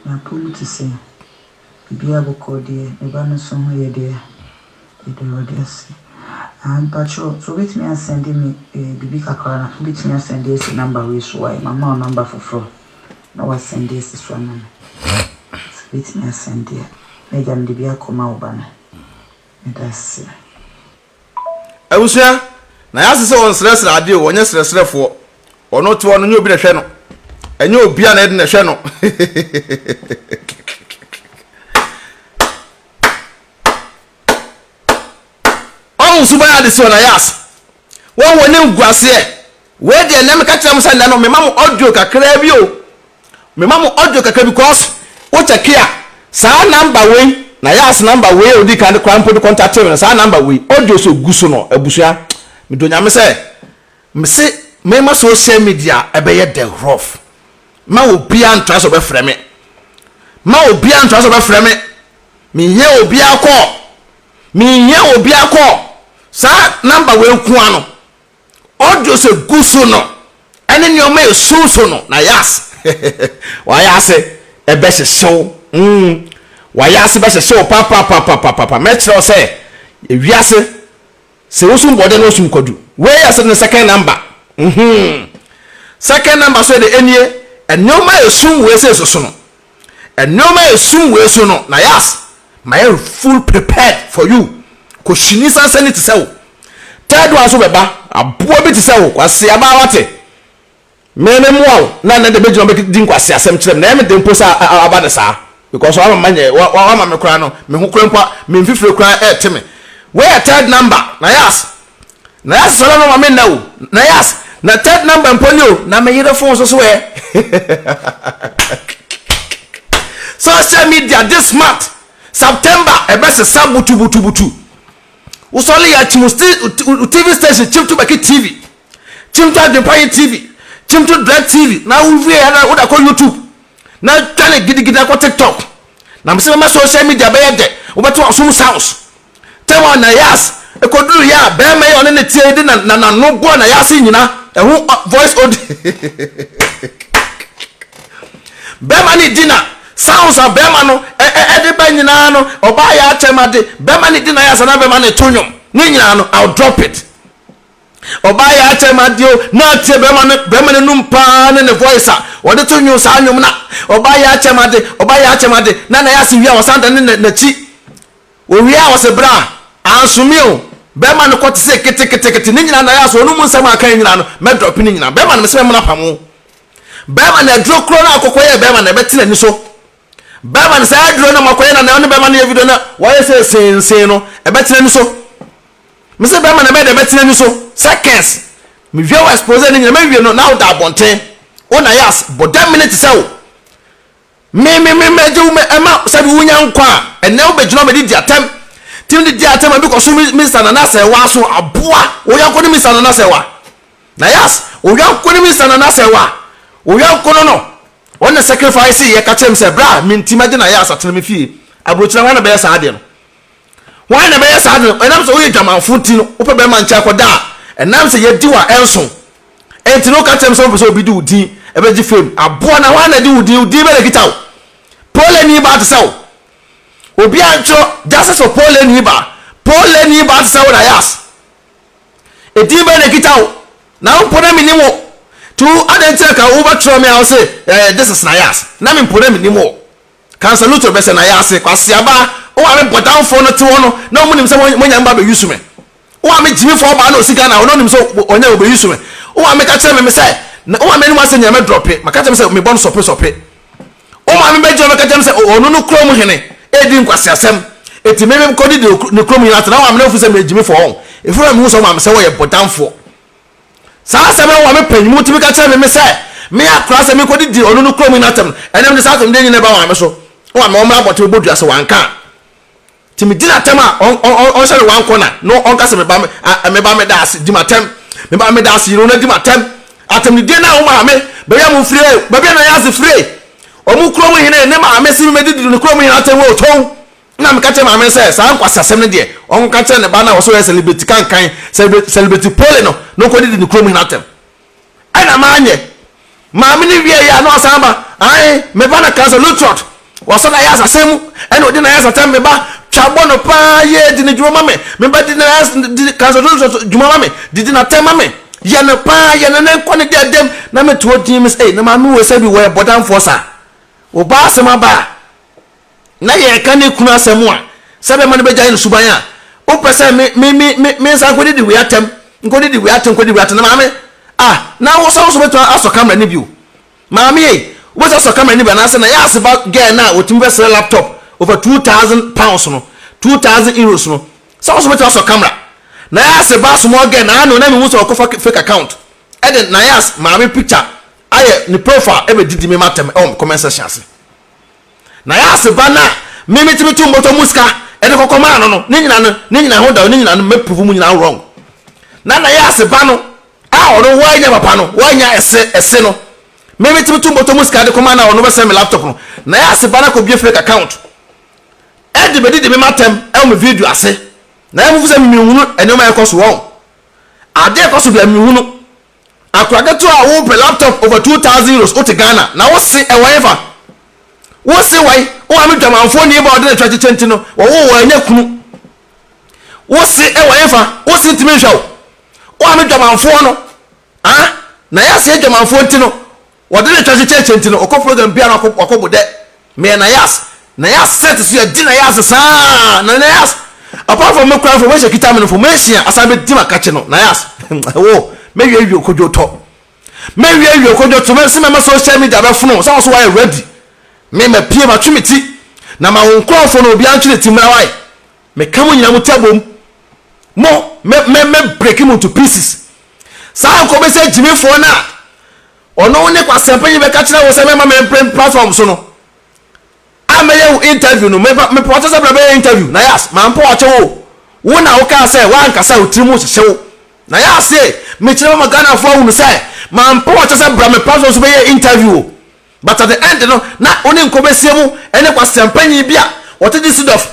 S5: me apɔ mu te sɛn? Biribiara bɔkɔɔ deɛ, me ba no nso ho yɛ deɛ, yɛda Awurade ase. Ah mpakyɛw sɛ wobɛtumi asɛnde me eh, biribi kakra na wobɛtumi asɛnde asi number wei so wae, mama wo number foforɔ na wasɛnde asi so ama me. Sɛ wobɛtumi asɛnde a, na agya mede bi akɔma wo ba no. Medase.
S1: Abusua, na yɛase sɛ ɔnsrɛsrɛ adeɛ o, ɔnyɛ srɛsrɛfoɔ. Ɔno te hɔ no, nyɛ obi na ɛhwɛ no. Ɛnyɛ obi a na ɛde na ɛhwɛ no. Ɔho suban ade si hɔ na yɛase. Wɔn wɔ ne nguaseɛ. Wei deɛ nnɛ meka kyerɛ mo sɛ nnɛ no mema mo audio kakraa bi o. Mema mo audio kakra because wo check a saa number wei na yas number wei a odi kan de koraa mpo de contact me no saa number wei audio so gu so no abusua medɔ nyame sɛ mese mema social media ɛbɛyɛ the rough. Ma obiara ntra sɛ ɔbɛfrɛ me. Ma obiara ntra sɛ ɔbɛfrɛ me. Menhia obiara kɔɔ. Menhia obiara kɔɔ. Saa number wei nko ara no, audios egu so no, ɛne nneɛma esu so no, na yas. Wayɛ ase ɛbɛhyehyew. Mm. Wayɛ ase bɛhyehyew papapapapapa. Mɛkyerɛ wo sɛ, ewiase Sɛ wosum bɔdɛ na osum kwadu. Wei yɛ sɛ ne second number. Mhm. Second number so de enie. Nneɛma a esum wei sɛ soso no. Nneɛma a esum wei so no na yas. Mayɛ full prepared for you. Kɔhyini sansani te sɛ wo. Third one so bɛba. Aboa bi te sɛ wo. Kwasi abaa wate. Me me mmoa wo na nnɛ de bɛgyina bɛdi nkwaseasɛm kyerɛ me na ɛyɛ me den mpo sɛ aba no saa because wama manyɛ wama me koraa no me ho koraa mpo me mfifire koraa ɛɛte me. Wei yɛ third number Nayas Nayas sɔre no ma me nna o Nayas na third number mpo ni o na me yere phone so so ɛ social media this month September ɛbɛsesa butubutubutu wosɔre yɛ akyim TV station kyim to bɛke TV Kyimto Adwempa yɛ TV, Kyimto Dread TV, na wowie a na wode akɔ YouTube, na twa ne gidigidi akɔ TikTok. Na mese mɛma social media bɛyɛ dɛ, wobɛte w'asom sounds. Tɛm a Nayas ɛkɔduru yɛ a bɛrima yi a ɔne ne teɛ yi de na na n'ano bɔɔ Nayas nyina ɛho voice audio. Bɛrima ne di na sounds a bɛrima no ɛde ba nyinaa no ɔbaa yɛ akyɛm ade bɛrima ne di Nayas anaa bɛrima ne to nnwom ne nyinaa no I'll drop it. Ɔbaa yɛ akyɛ ma adeɛ o na atie bɛrima no bɛrima no num paa ne ne voice a ɔde to nwom saa nwom na ɔbaa yɛ akyɛ ma ade ɔbaa yɛ akyɛ ma ade na na yɛ ase wie a ɔsan dane n'akyi owie a ɔsɛ bra ansome o bɛrima no kɔ te sɛ ketekete ne nyinaa na yɛ ase ɔno mu nsɛm a aka nyinaa no mɛdrɔpe ne nyinaa bɛrima no mesɛ mɛmena pamo bɛrima no aduro korɔ no akɔkɔ yɛ bɛrima no ɛbɛte n'ani so bɛrima no saa aduro no makɔyɛ na na ɔne bɛrima no yɛ video no wɔyɛ sɛ sensen no ɛbɛte n'ani so. Me se bɛrima na mɛde bɛtena ni so seconds me wie wɔ expose ne nyina mɛwie no na woda abɔnten wo na yas bɔ dɛm mene te sɛ wo me me me mɛgye wo ɛma sɛbi wonya nkwa a ɛnɛ wobɛgyina mɛde di atɛm tim de di atɛm a bi kɔ so Mr. Nana Sɛwa so aboa wo yɔnko ne Mr. Nana Sɛwa na yas wo yɔnko ne Mr. Nana Sɛwa wo yɔnko no no wɔn na sacrifice yɛ ka kyerɛ m sɛ bra menti mɛgye na yas atena me fie aburokyerɛ hɔ na bɛyɛ saa adeɛ no Hwan na ɛbɛyɛ saa ade no? Ɛnam sɛ woyɛ dwamanfo nti no, wopɛ bɛrima nkyɛn akɔda a, ɛnam sɛ yɛadi wo a ɛnso. Enti no woka kyerɛ me sɛ wopɛ sɛ obi de wo din bɛgye fame. Aboa na hwan na ɛde wo din? Wo din bɛn na ɛkita wo? Poleni baa te sɛ wo. Obiara ntwerɛ Justice for Poleni baa. Poleni baa te sɛ wo na yas. Edin bɛn na ɛkita wo? Na wo mpo na mennim wo. Nti wo adɛn nti na ka wobɛtwerɛ me a wo se eh, this is Nayas. Na me mpo na mennim wo. Cancer Luthor bɛsɛ na yɛ ase kwaseaba wo maame bɔdamfoɔ no te hɔ no na ɔmo nim sɛ mo nya mba bɛ use me wo maame gyimifoɔ ɔbaa na ɔsi Ghana hɔ na ɔnim sɛ ɔnya ɔbɛ use me wo maame ka kyerɛ me me sɛ na wo maame anim asɛ nyina mɛ drɔpe maka kyerɛ me sɛ me bɔ no sɔpe sɔpe wo maame bɛ gyina bɛka kyerɛ me sɛ ɔno no kurom hene ɛdi nkwaseasɛm eti me me kɔ di ne kurom hene ate na wo maame na ofu sɛ me gyimifoɔ ɔn efiri na me hu sɛ wo maame sɛ wɔyɛ bɔdamfoɔ. Saa asɛm no wɔ me panyin mu tumi ka kyerɛ me me sɛ me akora sɛ menkɔdidi ɔno no kurom no atɛm no, ɛnam de saa asɛm de nyina ba maame so. Wɔ ama ɔmmra abɔnten bɛbɔ dua sɛ wanka a. Nti medi n'atɛm a ɔnhyɛ no one corner na ɔnka sɛ meba meba meda ase di m'atɛm meba meda ase yere na di m'atɛm atɛmdidie no a wo maame baabi a mo fire baabi a na yɛ ase fire ɔmo kurom hene ne maame se memɛdidi ne kurom hene atɛm wɔ otɔn Ɛnna meka kyerɛɛ maame no sɛ saa nkwaseasɛm no deɛ, ɔnkɔka nkyerɛ ne ba no a ɔsɛ ɔyɛ sɛlɛbriti kankan, sɛlɛbriti pole no, na ɔnkɔdidi ne kurom hene atɛm. Ɛnna manyɛ. Maame no wieeɛ a, na ɔsan ba, Ae, me ba no ka sɛ, Lutrot, wɔsɔ n'ayas asɛm mu, ɛnna ɔdi n'ayas atɛm, me ba, twa bɔ no paa, yie, di ne dwuma ma me, me ba, di n'ayas, di ka sɛ Lutrot dwuma ma me, didi n'atɛm ma me, yɛ no paa, yɛ no ne nkɔ ne dɛɛdɛm, na mete hɔ dinn, mese, Ei, na maame wei sɛ bi wɔyɛ bɔdamfoɔ saa? Wo ba asɛm aba a, na yɛreka ne kunu asɛm a, sɛ bɛma no bɛgyae ne suban a, wopɛ sɛ me me me me me nsa nkɔdidi wei atɛm, nkɔdidi wei atɛm, nkɔdidi wei atɛm. Na maame, ah, na wo sɛ wo so bɛtumi asɔ camera no bio. Maame ei, wobɛtumi asɔ camera no bio anaasɛ na yɛ ase ba girl no a wɔtumi bɛsrɛ laptop over £2,000 no, €2,000 no, sɛ wo so bɛtumi asɔ camera. Na yɛ ase ba small girl na ano na mehu sɛ ɔkɔfa fake account ɛde Nayas maame picture ayɛ ne profile ɛbɛdidi me matɛm ɛwɔ comment section ase. Na Yas ba no a me metumi to mbɔtɔ mu sika de kɔkɔ maa no no, ne nyina no, ne nyina ho da, ne nyina no mɛ prove mu nyina wrong. Na na Yas ba no a ɔno wanya papa no, wanya ɛse, ɛse no. Me metumi to mbɔtɔ mu sika de kɔma no a ɔno bɛsɛn me laptop no. Nayas ba no akɔbue fake account ɛde bɛdidi me matɛm ɛwɔ me video ase. Na ɛyɛ fufu sɛ menhunu nneɛma a ɛkɔ so wɔn. Adeɛ ɛkɔ so bia menhunu. Akora ketewa a wopɛ laptop over 2000 euros wote Ghana na wo se ɛwɔ hefa? Wo se wai? Wo maame dwamanfoɔ ni ba ɔde ne twa kyekyɛ nti no wɔwoo wɔ ɛnyɛ kunu. Wo se ɛwɔ hefa? Wo se ntumi nhwɛ wo. Wo maame dwamanfoɔ no ah na yɛ ase adwamanfoɔ nti no Wɔde ne twa kyekyɛkyɛ nti no ɔkɔ program biara na wakɔ bo dɛ meyɛ nayas nayas set so yɛgye nayas saa na nayas apart from me kora information kita me no information a asan bɛdi makakye no nayas wo mɛwie wie okodwo tɔ mɛwie wie okodwo to mɛsi mɛma social media bɛfono sɛ wo so wayɛ ready me mapie matwe me ti na ma wo nkurɔfoɔ no obiara ntwe ne ti mmra wae meka mo nyina mo ti abom mo mɛ mɛ mɛ break mo into pieces saa nkɔbɛsɛ gyimifoɔ no a Ɔno ne kwasɛmpanyin bɛka kyerɛ wo sɛ mɛma me mpren platform so no a mɛyɛ wo interview no mepa mepɛ ɔkyɛ sɛ bra bɛyɛ interview na yas mampɛ ɔkyɛ wo wo na wokaa sɛ woankasa wo tiri mu hyehye wo na yas e mekyerɛ mama Ghanafoɔ ahunu sɛ mampɛ ɔkyɛ sɛ bra me platform so bɛyɛ interview o but at the end no na wo ne nkɔbɛsie mu ɛne kwasɛmpanyin bi a ɔte Düsseldorf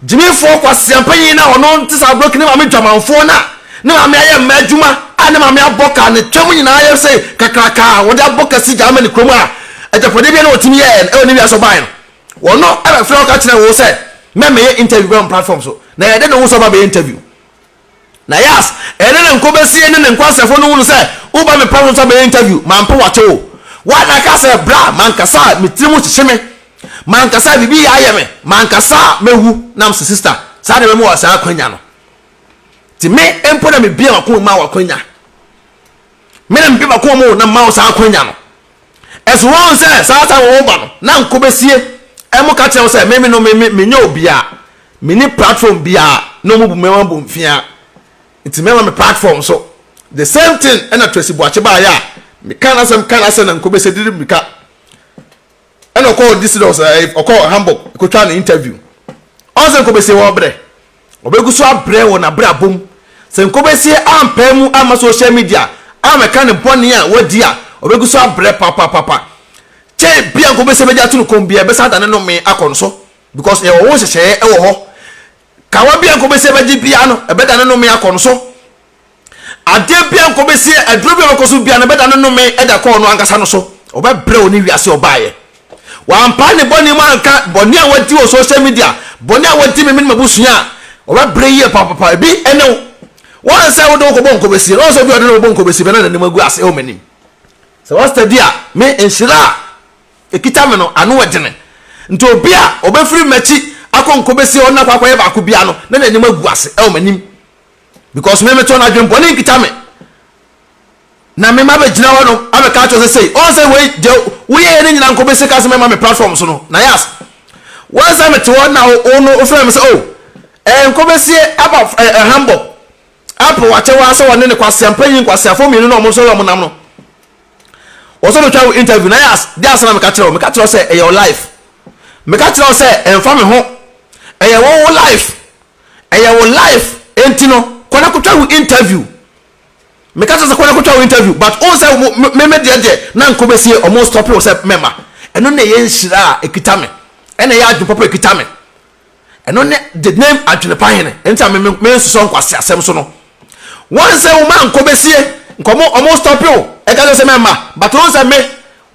S1: Gyimifoɔ kwasea panyin no a ɔno nte saa broke ne maame dwamanfoɔ no a ne maame ayɛ mma adwuma a ne maame abɔ kaa ne twam nyinaa ayɛ sɛ kakraka a wɔde abɔ ka si Germany kurom a agyapadeɛ biara na wɔtumi yɛɛ no ɛwɔ ne wiase ɔbaeɛ no wɔno ɛbɛfrɛ wo ka kyerɛ wo sɛ mɛmɛyɛ interview bɛwɔ platform so na yɛde ne wo sɛ ɔba bɛyɛ interview Na Yas, ɛne ne nkɔbɛsie ne ne nkwansɛfoɔ no hunu sɛ woba me pɛ so sɛ bɛyɛ interview, mampo wakyɛ wo. Woa na aka sɛ bra, mankasa a me tiri mu hyehye me, mankasa a biribi yɛ ayɛ me, mankasa a mɛwu, na mese sister, saa na ɛbɛma wɔ saa akwanya no. Nti me mpo na mebia m'akoma maa wo akwanya. Me na mebia m'akoma mu na mma wo saa akwanya no. Ɛso wɔn sɛ saa time wɔn ba no, na nkɔbɛsie ɛmo ka kyerɛ wo sɛ me me no me me menyɛ obiara. Menni platform biara na ɔmo bu me ma bɔ mfia nti mɛma me platform so the same thing ɛna Tracy Boakye baayɛ a meka n'asɛm ka n'asɛm na nkɔbɛsɛ didi mirika ɛna ɔkɔɔ Düsseldorf ɛɛ ɔkɔɔ Hamburg kotwa ne interview ɔn sɛ nkɔbɛsɛ wɔ brɛ ɔbɛgu so abrɛ wɔ n'abrabɔ mu sɛ nkɔbɛsɛ ampaa mu ama social media amɛka ne bɔne a wadi a ɔbɛgu so abrɛ papapapa kyɛ bia nkɔbɛsɛ bɛgya ato no kɔn bia ɛbɛsa adane no me akɔ no so Because yɛwɔ ho nhyehyɛeɛ wɔ hɔ. Kawa bi a nkɔbɛsie bɛgye bia no, ɛbɛda ne nome akɔ no so. Adeɛ bi a nkɔbɛsie, aduro bi a ɔbɛkɔ so bia no, ɛbɛda ne nome de akɔ ɔno ankasa no so. Ɔbɛbrɛ wɔ ne wiase ɔbaeɛ. Wampaa ne bɔne mu anka bɔne a wadi wɔ social media, bɔne a wadi me me ne m'abusua a, ɔbɛbrɛ yie papapapa. Ebi ɛne wo. Wɔn sɛ wode wo kɔbɔ nkɔbɛsie, wɔn sɛ obi a ɔde ne bɔ nkɔbɛsie bɛ na n'anim agu ase ɛwɔ m'anim. Sɛ wɔasitadi a, me nhyira a Ɛkita me no, ano yɛ dene. Nti obi a ɔbɛfiri m'akyi akɔ nkɔbɛsi hɔ na akɔ akɔyɛ baako biara no, na n'anim agu ase ɛwɔ m'anim. Because me metɔ no adwene bɔne nkita me. Na me ma bɛgyina hɔ no abɛka akyerɛ sɛ sei, ɔn sɛ wei deɛ woyɛyɛ no nyina nkɔbɛsi ka sɛ mɛma me platform so no, na yas. Wɔn sɛ mete hɔ na wo no wofrɛ me sɛ oh, ɛɛ nkɔbɛsie aba ɛɛ Hamburg. Apple akyɛ hɔ ara sɛ wɔne ne kwasea mpanyin nkwaseafoɔ mmienu na wɔn nso wɔn nam no. Wɔsɛ bɛtwa wo interview na yɛ as de asɛm na meka kyerɛ wo meka kyerɛ wo sɛ ɛyɛ wo life meka kyerɛ wo sɛ ɛmfa me ho ɛyɛ wo wo life ɛyɛ wo life enti no kɔ na kɔtwa wo interview meka kyerɛ sɛ kɔ na kɔtwa wo interview but wo sɛ me me deɛ deɛ na nkɔ bɛsie ɔmo stop wo sɛ mɛma ɛno na ɛyɛ nhyira a ɛkita me ɛna ɛyɛ adwene papa ɛkita me Ɛno ne the name adwenepa hene nti a me me nsosɔ nkwasi asɛm so no. Wɔn sɛ wo ma nkɔ bɛsie nkɔmɔ ɔmo stop wo ɛka kyerɛ sɛ mɛma but wɔn sɛ me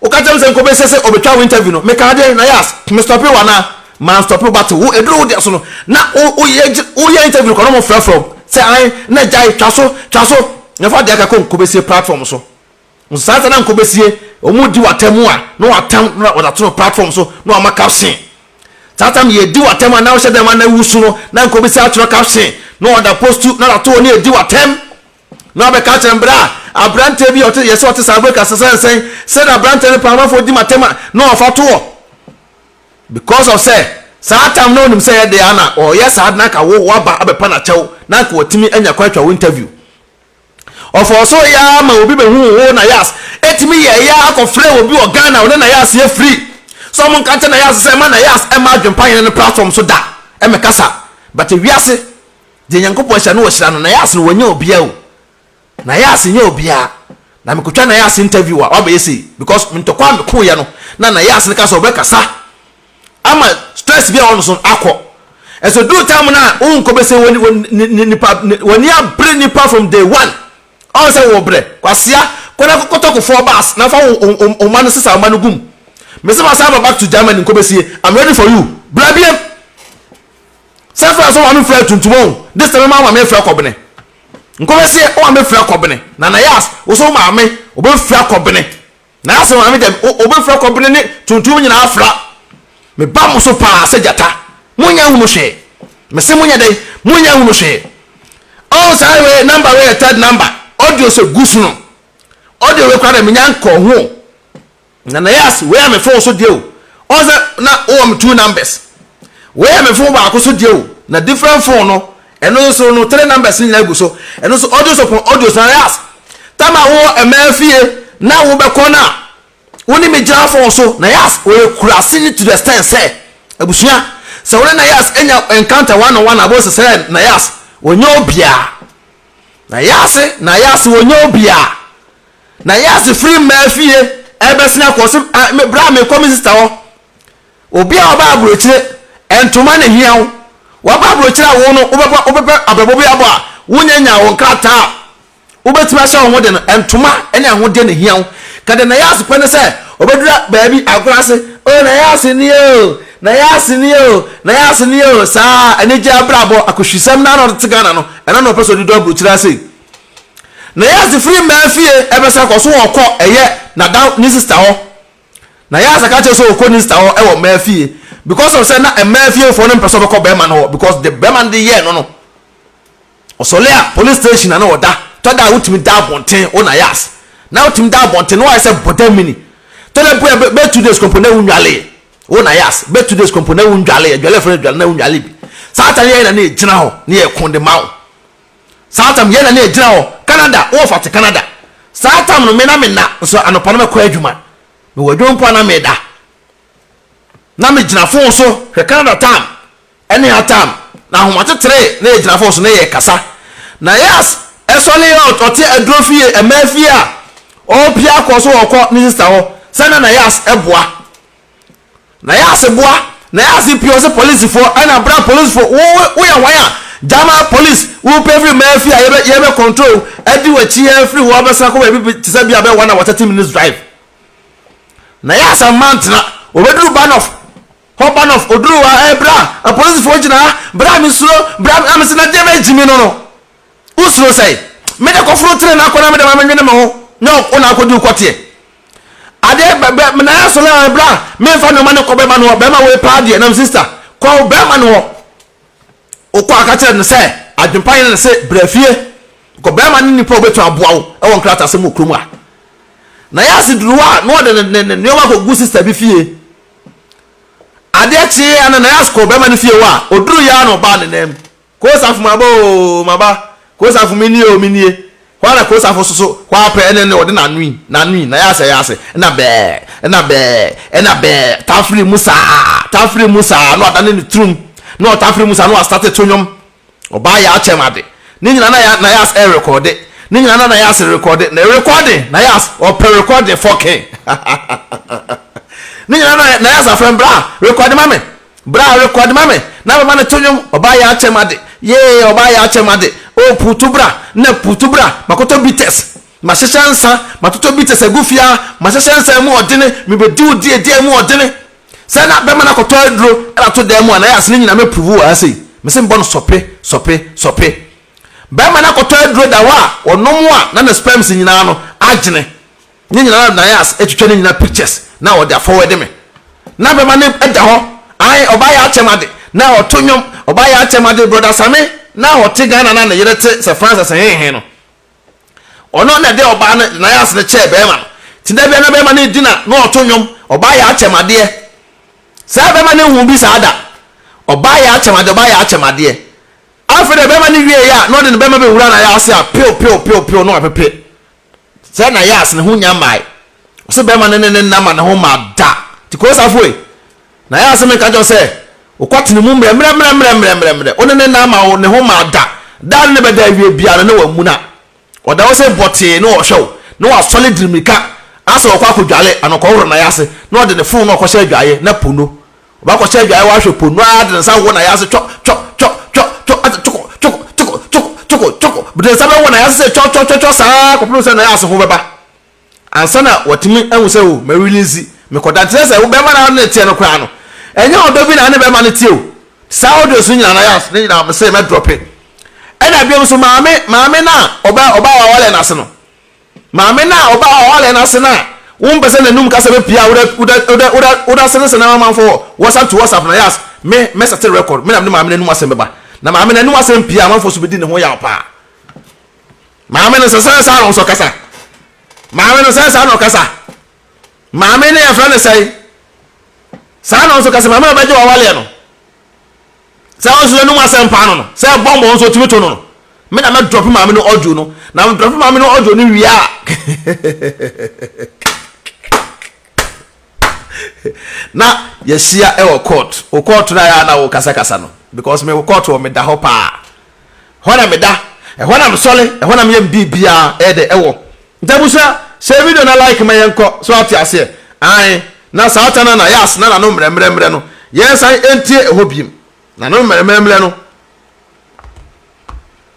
S1: woka kyerɛ me sɛ nkɔ bɛsie sɛ ɔbɛtwa wo interview no meka adeɛ na yas me stop wo anaa man stop wo but wo ɛduru wo deɛ so no na wo woyɛ woyɛ interview kɔ na ɔmo frɛfrɛ wo sɛ an na gyae twa so twa so na fa deɛ aka kɔ nkɔ bɛsie platform so. Nso saa nsa na nkɔ bɛsie wɔn di w'atɛm a na w'atam na wɔde ato no platform so na wɔama caption saa tam yɛ di w'atɛm a na wohyɛ dɛm a na wusu no na nkɔ bɛsi atwerɛ caption na wɔde apostu na wɔde ato hɔ na yɛdi w'atɛm na wɔabɛka akyerɛ mbrɛ a aberanteɛ bi a ɔte yɛsɛ ɔte saa break asesa nsɛn sɛ na aberanteɛ no paa amanfoɔ di m'atɛm a na wɔfa to hɔ because of sɛ saa tam na onim sɛ yɛ deɛ ana ɔyɛ saa na nka wo waba abɛpa n'akyɛw na nka watumi anya kwan atwa wo interview Ɔfɔɔ so yɛ ara ma obi bɛhuu wo Nayas ɛtumi yɛɛ yɛ ara kɔfrɛɛ obi wɔ Ghana ɔne Nayas yɛ free sɛ ɔmo nka nkyɛ Nayas sɛ mma Nayas mma Adwempa Hene no platform so da ɛmɛkasa but wiase deɛ Nyankopɔn ahyira no ɔhyira no Nayas no wɔnyɛ obiara o Nayas nyɛ obiara. Na mekotwa Nayas interview a wabɛyɛ sei because ntɔkwa a mekoeɛ no na Nayas no ka sɛ ɔbɛkasa ama stress bi a ɔwɔ no so no akɔ. Ɛso duru time no a wonkɔ bɛsɛ wɔ nipa w'ani abere nipa from day one. Ɔn sɛ wɔ brɛ kwasea kɔ na kɔtɔ kofoɔ bus na fa wo wo mma no sesa wo mma no gum. Mese masan aba back to Germany nkɔ bɛsie I'm ready for you bra biem. Sɛ fira so maame fira tuntum ɔn this time ma maame fira kɔbene. Nkɔbɛseɛ wo maame fira kɔbene na nayas wo so wo maame ɔbɛ fira kɔbene nayas maame dɛm ɔbɛ fira kɔbene ne tuntum nyinaa afra me ba mo so paa sɛ gyata mo nyɛ hunu hwee me se mo nyɛ dɛn mo nyɛ hunu hwee ɔn saa wei number wei yɛ third number audio sɛ gu so no audio wei koraa dɛ menya nkɔ ho. Na Nayas, wei a me phone so deɛ o, ɔn sɛ na wowɔ me two numbers, wei a me phone baako so deɛ o, na different phone no, ɛno nso no three numbers no nyinaa gu so, ɛno nso audios upon audios. Nayas, time a wowɔ mmaa fie na wobɛkɔ no a, wo ne me gyina phone so, Nayas, ɔyɛ kuraseni to the extent sɛ, abusua, sɛ wo ne Nayas anya encounter one on one a, wobɛhu sɛ sɛ Nayas, ɔnyɛ obiara. Nayas, Nayas, ɔnyɛ obiara. Na Yas firi mmaa fie ɛbɛsen akɔ ɔse ah, me bra mekɔ me sista hɔ. Obi a ɔba aburokyire ntoma na ehia wo. Waba aburokyire a wo no wobɛbɔ wobɛpɛ abrabɔ bi abɔ a wonya nya wo nkrataa a wobɛtumi ahyɛ wo ho de no ntoma ne ahodeɛ na ehia wo. Ka deɛ na Yas pɛ ne sɛ ɔbɛdura baabi agorɔ ase oh na Yas nie o na Yas nie o na Yas nie o saa anigye abrabɔ akɔhwisɛm no ara na ɔde te Ghana no ɛno na ɔpɛ sɛ ɔde du aburokyire ase. Na Yas firi mmaa fie ɛbɛsa kɔ so ɔkɔ ɛyɛ nada ne sista hɔ. Na Yas aka kyerɛ sɛ ɔkɔ ne sista hɔ ɛwɔ mmaa fie because of sɛ na mmaa fie foɔ no mpɛ sɛ ɔbɛkɔ bɛrima no hɔ because de bɛrima no de yɛɛ no no. Ɔsɔle a police station na na ɔda tɔ da a wotumi da abɔnten wo na Yas na wotumi da abɔnten na wayɛ sɛ bɔda mini tɔ da mpo yɛ bɛ 2 days kɔmpo na wonwale wo na Yas bɛ 2 days kɔmpo na wondwale adwale fɛ no dwale na wondwale bi saa ta ne yɛ na ne gyina hɔ ne yɛ ko de ma wo. Saa tam yɛn na na yɛgyina hɔ Canada wɔ fa te Canada saa tam no me na me na nso anɔpa no mɛkɔ adwuma mewɔ adwuma mpo a na meda na megyina fon so hwɛ Canada tam ɛne ha tam na ahomatetere na yɛgyina fon so na yɛkasa na yas ɛsɔle yɛ ɔte aduro fie ɛmaa fie a ɔpia kɔ so ɔkɔ ne sista hɔ sɛ na na yas ɛboa Na yɛ ase boa na yɛ ase pii ɔse policefoɔ ɛna bra policefoɔ wo woyɛ hwan a gyama police wo pɛ firi mmaa fie a yɛbɛ yɛbɛ control ɛdi w'akyi ɛfiri hɔ abɛsan kɔ baabi te sɛ bi abɛ one hour 30 minutes drive na yɛ ase mma ntena obɛduru banoff hɔ banoff oduru hɔ a ɛɛ bra apolicefoɔ gyina ha bra mesuro bra na mese na deɛ bɛgyimi no no Wosuro sɛn? Me de kɔforo tene na akɔ na me de ma menwene me ho nyɛ wo na akɔdi wo kɔteɛ. Adeɛ bɛ bɛ na yɛ sɔlɛ ɛ bra memfa nneɛma no kɔ bɛma no hɔ bɛrima wei paa deɛ nam sista kɔ bɛrima no hɔ. Wokɔ aka kyerɛ no sɛ adwempa yene no se bra fie kɔ bɛrima ne nipa a obɛtumi aboa wo wɔ nkratasɛm wɔ kurom a. Na yɛ ase duru hɔ a na ɔde ne ne nneɛma kɔgu sista bi fie. Adeɛ kyee a na Nayas kɔ bɛrima no fie hɔ a ɔduru yɛ a na ɔbaa ne nan mu. Kosafo maba oo maba Kosafo me nie oo me nie Hɔ ara na Kosafo soso hɔ ara pɛ ɛne ne ɔde n'ano yi n'ano yi na yɛ asɛ yɛ asɛ ɛna bɛɛ ɛna bɛɛ ɛna bɛɛ tafiri mu saa tafiri mu saa na ɔdane ne turum na ɔtafiri mu saa na wastate to nnwom ɔbaa yɛ akyɛm ade ne nyinaa na yɛ na yɛ asɛ ɛrekɔde ne nyinaa na na yɛ asɛ rekɔde na rekɔde na yɛ asɛ ɔpɛ rekɔde fɔkin ne nyinaa na na yɛ asɛ afrɛ mbra rekɔde ma me Bra rekɔd ma me na mema no to nwom Ɔbaa yɛ akyɛ m'ade yee Ɔbaa yɛ akyɛ m'ade oh Puutu bra na puutu bra Makɔtɔ bitters Mahyehyɛ nsa Matotɔ bitters agu fie aa Mahyehyɛ nsa emu ɔdene Mebɛdi wo deɛ deɛ emu ɔdene Sɛ na bɛma no akɔtɔ aduro ɛde ato dan mu a na ɛyɛ ase ne nyinaa mɛ prove wɔ ha sei Mese mebɔ no sɔpe sɔpe sɔpe Bɛrima no akɔtɔ aduro da hɔ a ɔnom a na ne sperms nyinaa no agyene Ne nyinaa na Nayas atwitwa ne nyinaa pictures na ɔde afɔwɛde me. Na bɛma no da hɔ ae ɔbaa yɛ akyɛm ade na ɔto nnwom ɔbaa yɛ akyɛm ade brɔda Same na ɔte Ghana na ne yere te sɛ France sɛ hehe no ɔno na ɛde ɔbaa no Nayas no kyɛɛ bɛrima no ti da bia na bɛrima no di na na ɔto nnwom ɔbaa yɛ akyɛm adeɛ saa bɛrima no hu bi saa da ɔbaa yɛ akyɛm adeɛ ɔbaa yɛ akyɛm adeɛ afei de bɛrima no wie yɛ a na ɔde ne bɛrima bɛwura Nayas a pew pew pew pew na wapepe Sɛ na yas ne ho nya mmae. Ɔse bɛrima no ne ne nna ma ne ho ma da. Nti Koo Safo ei, na yas menka kyerɛ wo sɛ wokɔ tene mu mmerɛ mmerɛ mmerɛ mmerɛ mmerɛ mmerɛ mmerɛ. Wo ne ne nna ama wo ne ho ma da. Da a ne ne bɛda awie biara no na wamuna. Ɔda hɔ sɛ bɔtee na ɔhwɛ wo. Na wasɔre diri mirika asɛ ɔkɔ akɔdwale ana ɔkɔhoro n'ayase na ɔde ne fon no ɔkɔhyɛ adwaeɛ na pono ɔbɛkɔhyɛ adwaeɛ wahwɛ pono ara de ne nsa wɔ n'ayase twɔ twɔ twɔ twɔ twɔ ate twoko twoko twoko twoko twoko twoko de ne nsa bɛwɔ n'ayase sɛ twɔ twɔ twɔ twɔ saa kɔpem sɛ n'ayase ho bɛba ansa na watumi ahu sɛ o ma release mekɔda nti sɛ wo bɛrima na ne teɛ no koraa no ɛnyɛ ɔdɔ bi na ne bɛrima no teɛ o saa audios no nyinaa n'ayase ne nyinaa mesɛ mɛdrɔpe Ɛna biom nso maame maame no a ɔba ɔbaa wawale no ase no maame no a ɔbaa wawale no ase no a wompɛ sɛ n'anum kasa bɛpie a woda woda woda woda woda sene sene amanfo wɔ WhatsApp to WhatsApp na yas me mɛsɛte record me na mede maame no anum asɛm bɛba na maame no anum asɛm pie a amanfo so bɛdi ne ho yaw paa maame no sɛ sɛ saa na ɔnso kasa maame no sɛ saa na ɔkasa maame no yɛfrɛ no sɛe saa na ɔnso kasa maame no ɔbɛgye wawaleɛ no Sɛ ɔnso n'anum asɛm paa no no, sɛ bɔmbɔ nso otumi to no no, me na mɛ drop maame no audio no, na me drop maame no audio no wie a, na yɛhyia ɛwɔ court, o court no ayɛ a na wo kasakasa no, because me court wɔ meda hɔ paa, hɔ na meda, ɛhɔ na mesɔre, ɛhɔ na meyɛ me biribiara ɛyɛ dɛ ɛwɔ. Nti abusua, hyɛ video na like ma yɛnkɔ, so ate aseɛ? Ae. Na saa ta no na yas na n'ano mmerɛmmerɛmmerɛ no, yɛnsan ntie ɛhɔ biem. N'ano mmerɛmmerɛmmerɛ no.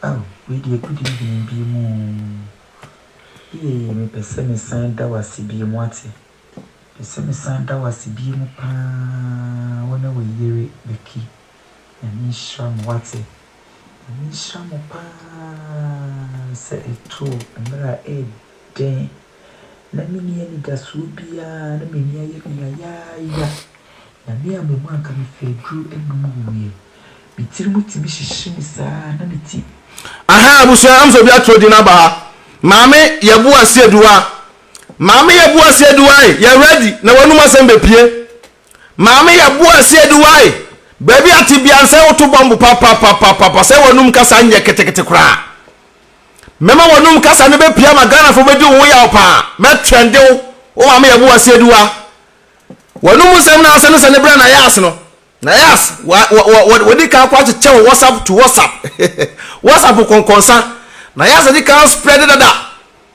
S5: Oh wei deɛ good evening biem oo Eii mepɛ sɛ me san da wo ase biem wate Mepɛ sɛ me san da wo ase biem paa wo ne wo yere Becky Nyame nhyira mo wate Nyame nhyira mo paa sɛ ɛtoo mmerɛ a ɛɛden Na menni anidasoɔ biara, na m'ani ayɛ me yayaaya. Nyame ammɔ mu anka mefaa aduro nom wuiɛ. Me tiri mu tumi hyehye me saa na me ti.
S1: Ahaa abusua am sɛ obi atwerɛ din aba ha Maame Yeboah Sieduwa Maame Yeboah Sieduwa e yɛ ready na w'anum asɛm bɛpue Maame Yeboah Sieduwa e baabi a te bia nsɛ woto bɔmbo papapapapa sɛ w'anum kasa nyɛ ketekete koraa Mɛma w'anum kasa no bɛpue ama Ghanafoɔ bɛdi wo ho yaw paa. Mɛtrɛnde wo. Wo maame yɛ boa Sieduwa. W'anum nsɛm no ase no sɛ ne berɛ Nayas no. Nayas, wa, wa, wa, wa, wadi kan akɔ akyekyɛ wɔ WhatsApp to WhatsApp. WhatsApp kɔnkɔnsa. Nayas adi kan spread dada.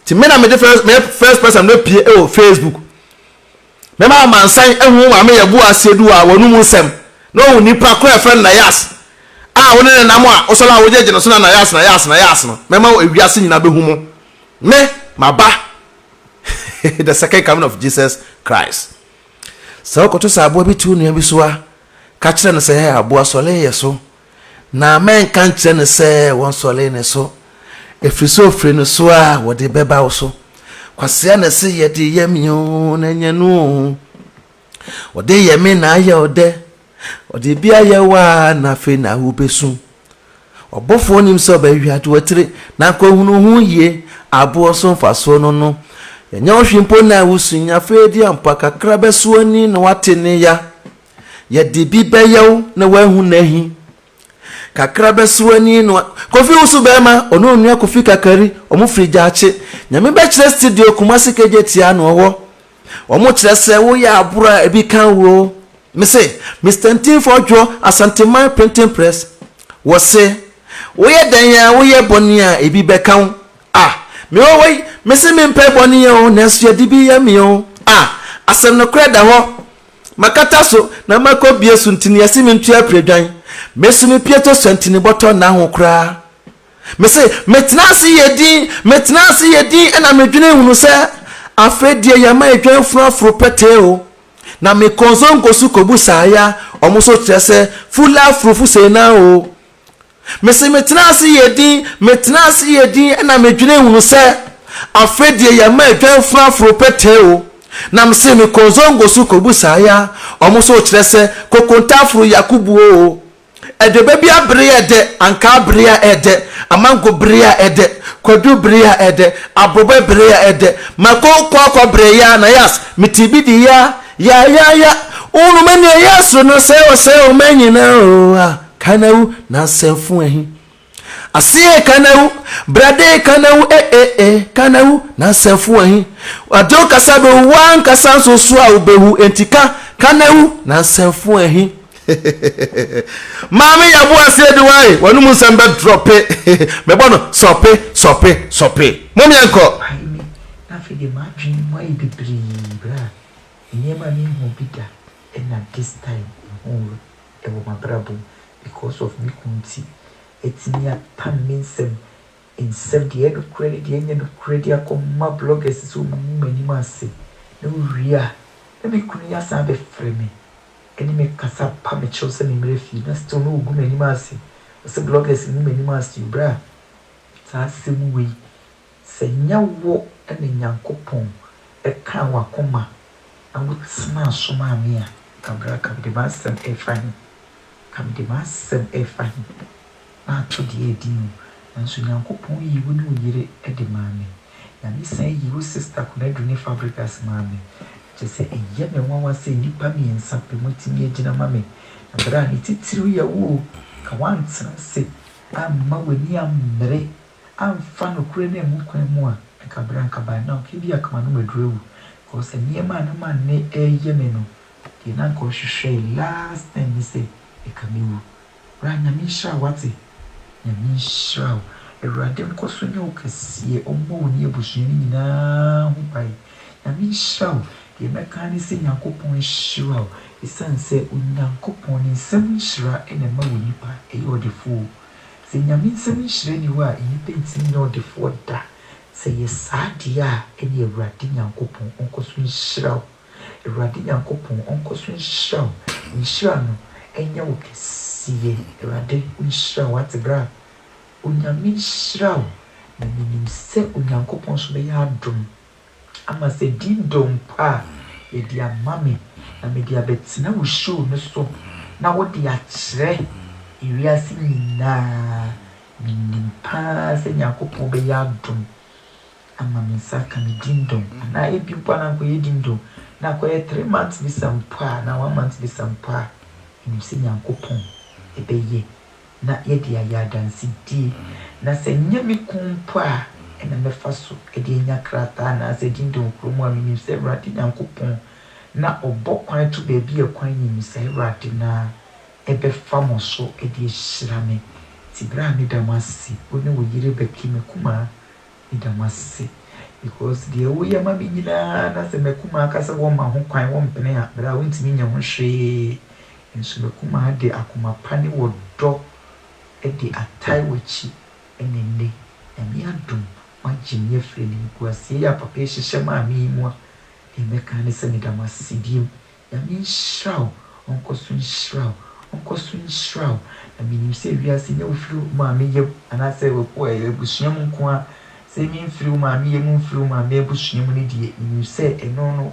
S1: Nti me na mede first, me first person no apue wɔ Facebook. Mɛma amansan ahu wo maame Yeboah Asiedu a w'anum nsɛm na wahu nipa ko a yɛfrɛ no Nayas a wo ne no nam a wosɔre a wogyegye no so na Nayas Nayas Nayas no mɛma ewiase nyinaa bɛhu mo. Me, maba. The second coming of Jesus Christ. Sɛ wokɔto sɛ aboa bi te wo nua bi so a, ka kyerɛ no sɛ, Hɛ, aboa, sɔre yɛ so. Na mɛnka nkyerɛ no sɛ wɔnsɔre ne so, ɛfiri sɛ ɔfiri no so a, wɔde bɛba wo so. Kwasea na ɛse yɛde yɛ me oo, na ɛnyɛ no oo. Ɔde yɛ me na ayɛ wo dɛ, ɔde bi ayɛ wo a, na afei na wobɛsu. Ɔbɔfoɔ nim sɛ ɔbɛhwehwɛ ato atire, na anka ɔhunu ho yie, aboɔ so mfasoɔ no no. Yɛnyɛ wo hwee mpo na wosu, afei deɛ ampa kakra bɛso ani na woate ne ya. Yɛde bi bɛyɛ wo na woahu n'ahi. Kakra bɛso ani no a. Kofi wo so bɛrima, ɔne onua Kofi Kakari, wɔn firi Gyaakye. Nyame bɛkyerɛ studio Kumasi Kejetia na ɔwɔ. Wɔn kyerɛ sɛ woyɛ aboro a ebi ka wo o. Mese, Mister Ntinfo Ɔdwoɔ, Asanteman Printing Press. Wɔse, woyɛ dɛn a woyɛ bɔne a ebi bɛka wo. Ah, me wɔ hɔ yi, mese mempɛ bɔne o, nanso yɛde bi yɛ me o. Ah, asɛm nokorɛ da hɔ. Makata so na makɔ bie so nti nea ɛse mentua piredwan. Me so me pie tɔ sua nti ne bɔtɔ nna ho koraa. Me se metena ase yɛ din, metena ase yɛ din ɛna medwene hunu sɛ afei deɛ yɛma adwan funu aforo pɛtɛɛ o. Na me kɔ nzongo so kɔbu saaya, ɔmo so kyerɛ sɛ fula aforo fusei naa o. Mese metenaa ase yɛɛ din, metenaa ase yɛɛ din ɛna medwene hunu sɛ afei deɛ yɛma adwan funu aforo pɛtɛɛ o. Na mese mekɔ Nzongo so kɔbu saaya, ɔmo so kyerɛ sɛ kokonta aforo Yakubu o. Aduaba bi abere a ɛdɛ, ankaa bere a ɛdɛ, amango bere a ɛdɛ, kwadu bere a ɛdɛ, abrobɛ bere a ɛdɛ, mako kwakwa bere ya na yas, mete bi di ya, ya ya ya, wohunu m'ani a yas no sɛ ɔsɛe ɔman nyinaa o ah. Kanawu na asɛmfo ahi. Aseɛ kanawu, brade kanawu eh eh eh kanawu na asɛmfo ahi. Ade wo kasa bɛwu w'ankasa nso so a wobɛwu enti ka kanawu na asɛmfo ahi. Maame yɛ boa aseɛ de wae w'anum nsɛm bɛ drɔpe mebɔ no sɔpe sɔpe sɔpe mom yɛnkɔ.
S5: Pae me na afei. Afei deɛ m'adwene mu ayɛ bebree bra. Nneɛma a menhuu bi da na this time mehuu wɔ m'abrabɔ mu because of me kunu nti. Atumi apam me nsam nsɛm deɛ ɛyɛ nokorɛ ne deɛ ɛnyɛ nokorɛ de akɔma bloggers sɛ wɔngu m'anim ase na wowie a na me kunu yi asan abɛfrɛ me ne me kasa pa me kyɛw sɛ memmrɛ fie na still na ɔgu m'anim ase ɔse bloggers ngu m'anim ase o bra saa asɛm wei Sɛ nyɛ wo na Nyankopɔn kaa w'akoma na wo tenaa so maa me a, nka bra ka mede m'asɛm refa he? Ka mede m'asɛm refa he? Na ato deɛ ɛden o, nanso Nyankopɔn yii wo ne wo yere de maa me. Nyame san yii wo sister Konadu ne Fabregas maa me. Kyerɛ sɛ ɛyɛ me nwanwa sɛ nnipa miensa pɛ moatumi agyina ma me. Na bra ne titiriw yɛ wo o, ka woantena ase amma w'ani ammere amfa nokorɛ no ammu kwan mu a, nka berɛ a nka by now nka ebia nka m'anom aduru awu because nneɛma a na Manne reyɛ me no, deɛ na nka ɔhwehwɛe last time ne sɛ nka mɛwu. Bra Nyame nhyira wo wate, Nyame nhyira wo, Awurade nkɔso nyɛ wo kɛseɛ, ɔmmɔ wo ne abusua no nyinaa ho ban. Nyame nhyira wo, deɛ mɛka ara ne sɛ Nyankopɔn nhyira wo, ɛsiane sɛ Onyankopɔn ne nsam nhyira na ɛma onipa yɛ ɔdefoɔ o. Sɛ Nyame nsam nhyira nni hɔ a, nnipa ntumi nyɛ ɔdefoɔ da. Sɛ ɛyɛ saa deɛ a, ɛneɛ Awurade Nyankopɔn ɔnkɔ so nhyira wo. Awurade Nyankopɔn ɔnkɔ so nhyira wo. Ne nhyira no nyɛ wo kɛseɛ. Awurade ɔnhyira wo wate bra. Onyame nhyira wo. Na menim sɛ Onyankopɔn nso bɛyɛ adom ama sɛ din dɔ mpo a, yɛde ama me na mede abɛtena wo show no so na wode akyerɛ ewiase nyinaa. Menim paa sɛ Nyankopɔn bɛyɛ adom ama me nsa aka me din dɔm anaa ebi mpo a na ankɔyɛ din dɔm na akɔyɛ 3 months visa mpo a anaa 1 month visa mpo a, menim sɛ Nyankopɔn ɛbɛyɛ na yɛde ayɛ adansedie. Na sɛ nyɛ me kunu mpo a ɛna mɛfa so de anya krataa anaasɛ din dɔm kurom a menim sɛ Awurade Nyankopɔn na ɔbɔ kwan to baabi a kwan nni no, saa Awurade no ara ɛbɛfa mo so de ahyira me. Nti berɛ a meda mo ase, wo ne wo yere Becky m'akumaa, meda mo ase because deɛ woyɛ ma me nyinaa na sɛ m'akumaa ka sɛ wɔmma ho kwan, wɔmpene a, berɛ a wontumi nyɛ ho hwee. Nso m'akumaa de akoma pa ne ɔdɔ de atae w'akyi ɛne nnɛ, Nyame adom, woagye me afiri animguaseɛ yi a papa yi hyehyɛ maa me yi mu a, deɛ mɛka ne sɛ meda mo ase bio. Nyame nhyira wo, ɔnkɔ so nhyira wo, ɔnkɔ so nhyira wo. Na menim sɛ wiase nyɛ wofiri wo maame yam anaasɛ abusua mu nko ara, sɛ memfiri wo maame yam mfiri wo maame abusua mu no deɛ, menim sɛ ɛno no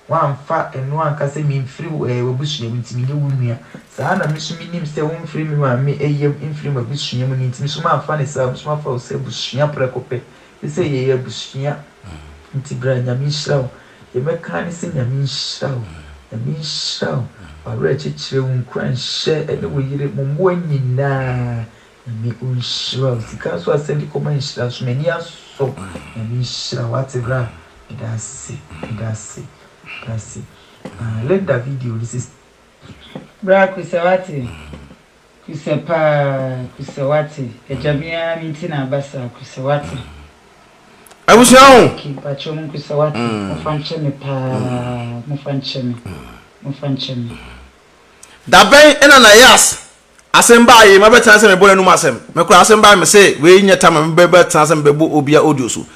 S5: woamfa ɛno anka sɛ memfiri w'abusua mu nti menyɛ wo nua. Saa na me nso menim sɛ womfiri me maame yam mfiri m'abusua mu no nti me nso mamfa no saa, me nso mafa wo sɛ abusua prɛko pɛ. Ɛfiri sɛ yɛyɛ abusua. Nti bra Nyame nhyira wo. Deɛ mɛka ne sɛ Nyame nhyira wo. Nyame nhyira wo. W'awerɛkyekyerɛ, wo nkuranhyɛ ne wo yere, mo mmoa nyinaa. Nyame ɔnhyira wo. Sika nso a sɛde kɔma nhyira nso m'ani asɔ. Nyame nhyira wo. Wate bra? Meda ase. Meda ase. Meda ase. Ah, Linda video no sis.
S6: Bra Kusɛ wate? Kusɛ paa Kusɛ wate? Agya me ara me nti na aba saa Kusɛ wate?
S1: Abusua ho.
S6: Okay, mpakyɛw mo nkusɛ wate? Mofa nkyɛ me paa, mofa nkyɛ me, mofa nkyɛ me.
S1: Dabɛn na Nayas asɛm baa yi mabɛtena sɛ mebɔ n'anum asɛm. Me koraa asɛm baa me se wei nyɛ time a mebɛtena sɛ mebɛbɔ obia audio so.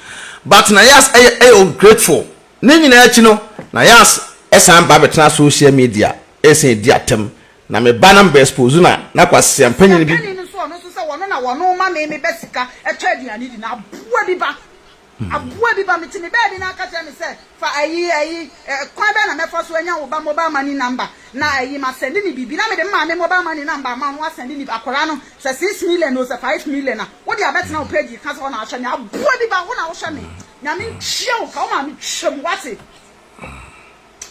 S1: But Nayas ɛyɛ ɛyɛ ungrateful. Ne nyinaa akyi no Nayas ɛsan ba bɛtena social media ɛsan di atɛm. Na me ba na mebɛ expose no a na kwasea mpanyin bi.
S2: Panin nso ɔno nso sɛ wɔno na wɔno ma me me ba sika ɛtɔ aduane di na aboa bi ba aboa bi ba mete me baabi na aka kyerɛ me sɛ fa ayi ayi kwan bɛn na mɛfa so anya wo ba mobile money number na ayi ma sɛnde ne biribi na mede me maame mobile money number ama no asɛnde ne akwadaa no sɛ 6 million o sɛ 5 million a wode abɛtena wo page ka sɛ ɔna ahwɛ me. Aboa bi ba, wo na wohwɛ me. Nyame ntua wo ka, wo maame twam wate.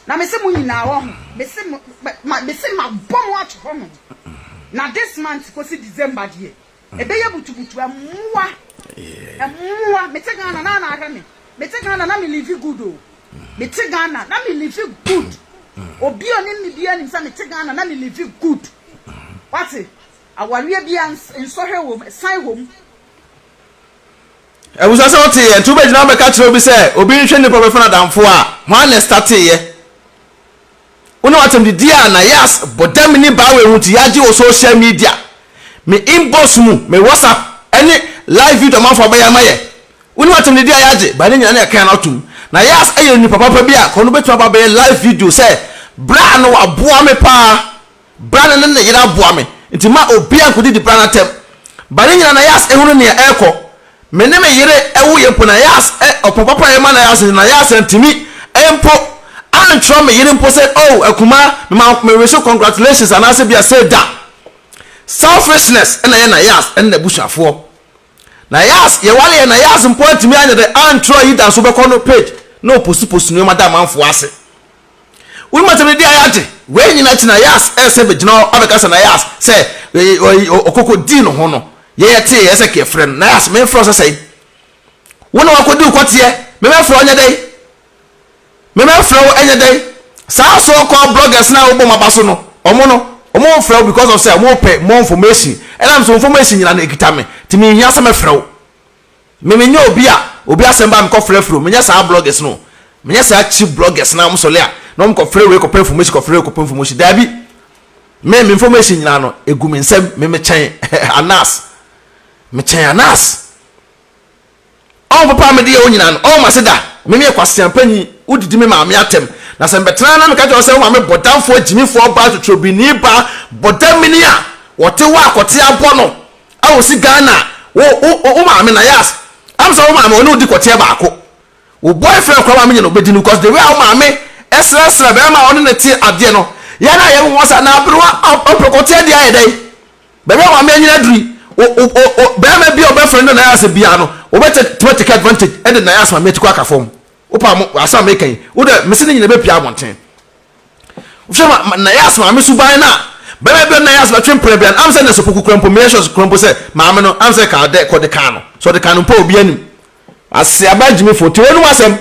S2: Na mese mo nyinaa wɔ ho, mese mo ma mese mabɔ mo ato hɔ nom. Na this month kosi December deɛ ɛbɛyɛ butubutu ɛmmoa ɛmmoa. Mete Ghana na na ahwɛ me. Mete Ghana na me live good o. Mete Ghana na me live good. Obi a onim me biara nim sɛ mete Ghana na me live good. Wate? Awareɛ biara nsɔhwɛ wɔ mu, san wɔ mu.
S1: Abusua sɛ wote yɛ nti wobɛgyina hɔ bɛka kyerɛ obi sɛ obi nhwɛ nipa bɛfa no adamfo a hwan na ɛstateeɛ? Wo ne w'atɛm didi a na yas bɔ dam ni baa wei ho nti yagye wɔ social media me inbox mu me whatsapp ɛne live video amanfoɔ abɛyɛ ama yɛ wo ne w'atɛm didi a yagye ba ne nyina na yɛka yɛn atom na yas ɛyɛ nipa papa bi a kɔ no bɛtumi aba abɛyɛ live video sɛ bra no waboa me paa Bra no ne ne yere aboa me nti mma obiara nkɔdidi bra no atɛm. Ba no nyina Nayas ehunu nea ɛrekɔ. Me ne me yere woeɛ mpo Nayas ɛ ɔpɔn papa a yɛma Nayas nti Nayas antumi mpo antwerɛ me yere mpo sɛ oh akumaa mema me wish wo congratulations anaasɛ bia sei da. Selfishness na ɛyɛ Nayas ne n'abusuafoɔ. Nayas yɛwareɛ Nayas mpo antumi anyɛ dɛ antwerɛ ayi da nso bɛkɔ no page na ɔposti posti nneɛma da amanfoɔ ase. Wonim asɛm no di a yɛagye. Wei nyina akyi na Yas ɛsɛ bɛgyina hɔ abɛka sɛ na Yas sɛ ɔkɔkɔ dii ne ho no yɛyɛ tee yɛ sɛ kɛfrɛ no na Yas memfrɛ wo sɛ sɛe wo na wakɔdi wo kɔteɛ memɛfrɛ wo nyɛ dɛn memɛfrɛ wo ɛnyɛ dɛn saa so kɔ bloggers na wobɔ maba so no ɔmo no ɔmo mfrɛ wo because of sɛ ɔmo pɛ more information ɛnam so information nyina no ɛkita me nti menhia sɛ mɛfrɛ wo Me menyɛ obi a obi asɛm ba a mekɔ frɛ frɛ o, menyɛ saa bloggers no o, menyɛ saa cheap bloggers no a wɔn sɔle a na wɔn kɔ frɛ wei kɔpɛ information kɔ frɛ wei kɔpɛ information, daabi, me me information nyinaa no egu me nsam, me mekyɛn Anas, mekyɛn Anas, ɔn papa a mede yɛ wo nyinaa no ɔn mase da, me meyɛ kwasea panyin, wodidi me maame atɛm, na sɛ mbɛtena na meka kyerɛ wo sɛ wo maame bɔdamfoɔ gyimifoɔ baa totorobini baa bɔdamini a wɔte hɔ a kɔte abɔ no A osi Ghana a wo wo wo maame Nayas am sɛ wo maame ɔne wo di kɔteɛ baako wo boyfriend koraa maame nyɛ na obedi no because the way a wo maame ɛsrɛsrɛ bɛrima a ɔne ne te adeɛ no yɛn a yɛn ho sa na aberewa ɔpɛ kɔteɛ deɛ ayɛ dɛn baabi a maame anyina aduri wo wo wo bɛrima bi a ɔbɛfrɛ no Nayas bia no wɔbɛtɛ tuma take advantage ɛde Nayas maame ati kɔ aka fam wo pa mo asɛm a meka yi wo dɛ mesi ne nyina bɛpia abɔnten Wohwɛ ma Nayas maame suban no a, bɛrima bi a Nayas bɛtwe mpena bia no, am sɛ Nurse Opoku kura mpo, meyɛ sure kura mpo sɛ maame no, am sɛ kaa dɛ kɔde kaa no, sɛ ɔde kaa no mpo a obi anim. Aseaba gyimifo, te w'anum asɛm.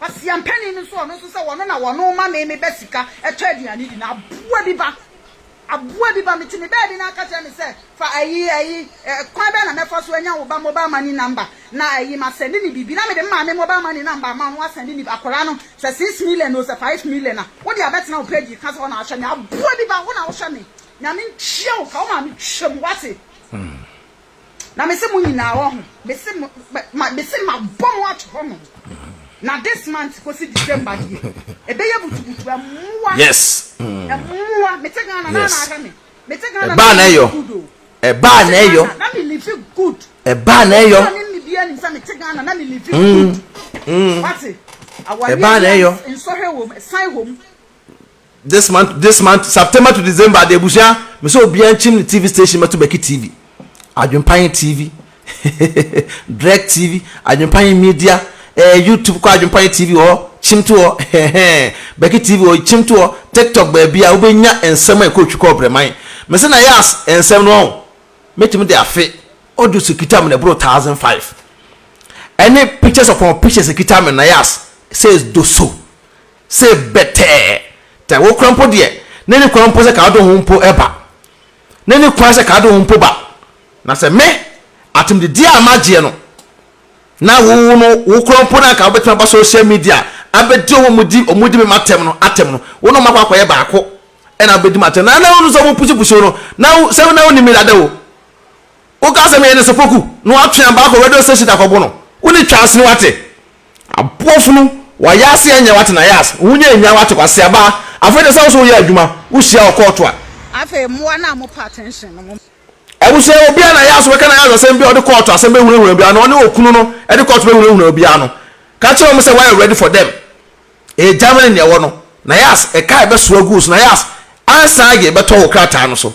S2: Kwasia mpanin no nso ɔno nso sɛ wɔno na wɔno ma me me ba sika tɔ aduane di na aboa bi ba aboa bi ba mete me baabi na aka kyerɛ me sɛ fa ayi ayi kwan bɛn na mɛfa so anya wo ba mobile money number Na ayi ma sɛnde ne biribi na mede me maame mobile money number ama wo na wasɛnde ne akwadaa no sɛ 6 million o sɛ 5 million a wode abɛtena wo page ka sɛ wo na ahwɛ me aboa bi ba wo na wohwɛ me Nyame ntua wo ka wo maame twa mu wate na mese mo nyinaa wɔ ho mese ma mese ma bɔ mo ato hɔ nom na this month kosi December deɛ ɛbɛyɛ butubutu ɛmmoa
S1: yes
S2: ɛmmoa mete Ghana na na ahwɛ me mete Ghana
S1: ɛbaa
S2: na
S1: na ɛyɔ
S2: good o
S1: ɛbaa na ɛyɔ ɛbaa na ɛyɔ ɛbaa na ɛyɔ this month this month September to December de ebusua mɛ sɛ obiara nkyim ne TV station mɛto Becky TV Adwempan TV Drek TV Adwempan Media ɛɛ eh, YouTube kɔ Adwempan TV wɔ hɔ kyim to hɔ hɛhɛn Becky TV wɔ kyim to hɔ TikTok baabi a wobɛnya nsɛm a ɛkɔ otwi kɔ ɔbrɛman mɛ sɛ na yas nsɛm no ɔn Mɛtumi de afe audios ekita me na ɛboro 1005 ɛne pictures upon pictures ekita me na yas sɛ doso sɛ bɛtɛɛ tɛ wo kora mpo deɛ ne ne kwan mpo sɛ kaa do ho mpo ɛba ne ne kwan sɛ kaa do ho mpo ba na sɛ me atemdedie a magyeɛ no na wo no wo kora mpo na nka wobɛtumi aba social media abɛdi wɔn di wɔn di me matɛm no atɛm no wo no makɔ akɔyɛ baako ɛna wobɛdi m'atɛm na na wonu sɛ ɔmo pusupusu no na sɛ na wonim me dada o woka sɛ meyɛ ne sopoku na watwe aba akɔ radio station akɔbo no wo ne twa asene wate aboɔfo no wɔayɛ ase ɛnyɛ wate na yɛ ase wo nyɛ nya wate kwase aba afei de sɛ wo so woyɛ adwuma wohyia wɔ kɔɔto a.
S2: Afei mmoa no a mopɛ attention no mo.
S1: Abusua obiara na yɛ aso bɛka na yɛ asɛm bi a ɔde kɔɔto asɛm bɛhunahuna obiara no ɔne okunu no ɛde kɔɔto bɛhunahuna obiara no ka kyerɛ wɔn sɛ wɔayɛ ready for them. Ɛyɛ Germany nea ɛwɔ no. Nayas, ɛka a ɛbɛsoa agu wo so. Nayas, ansa agye bɛtɔ wo krataa no so.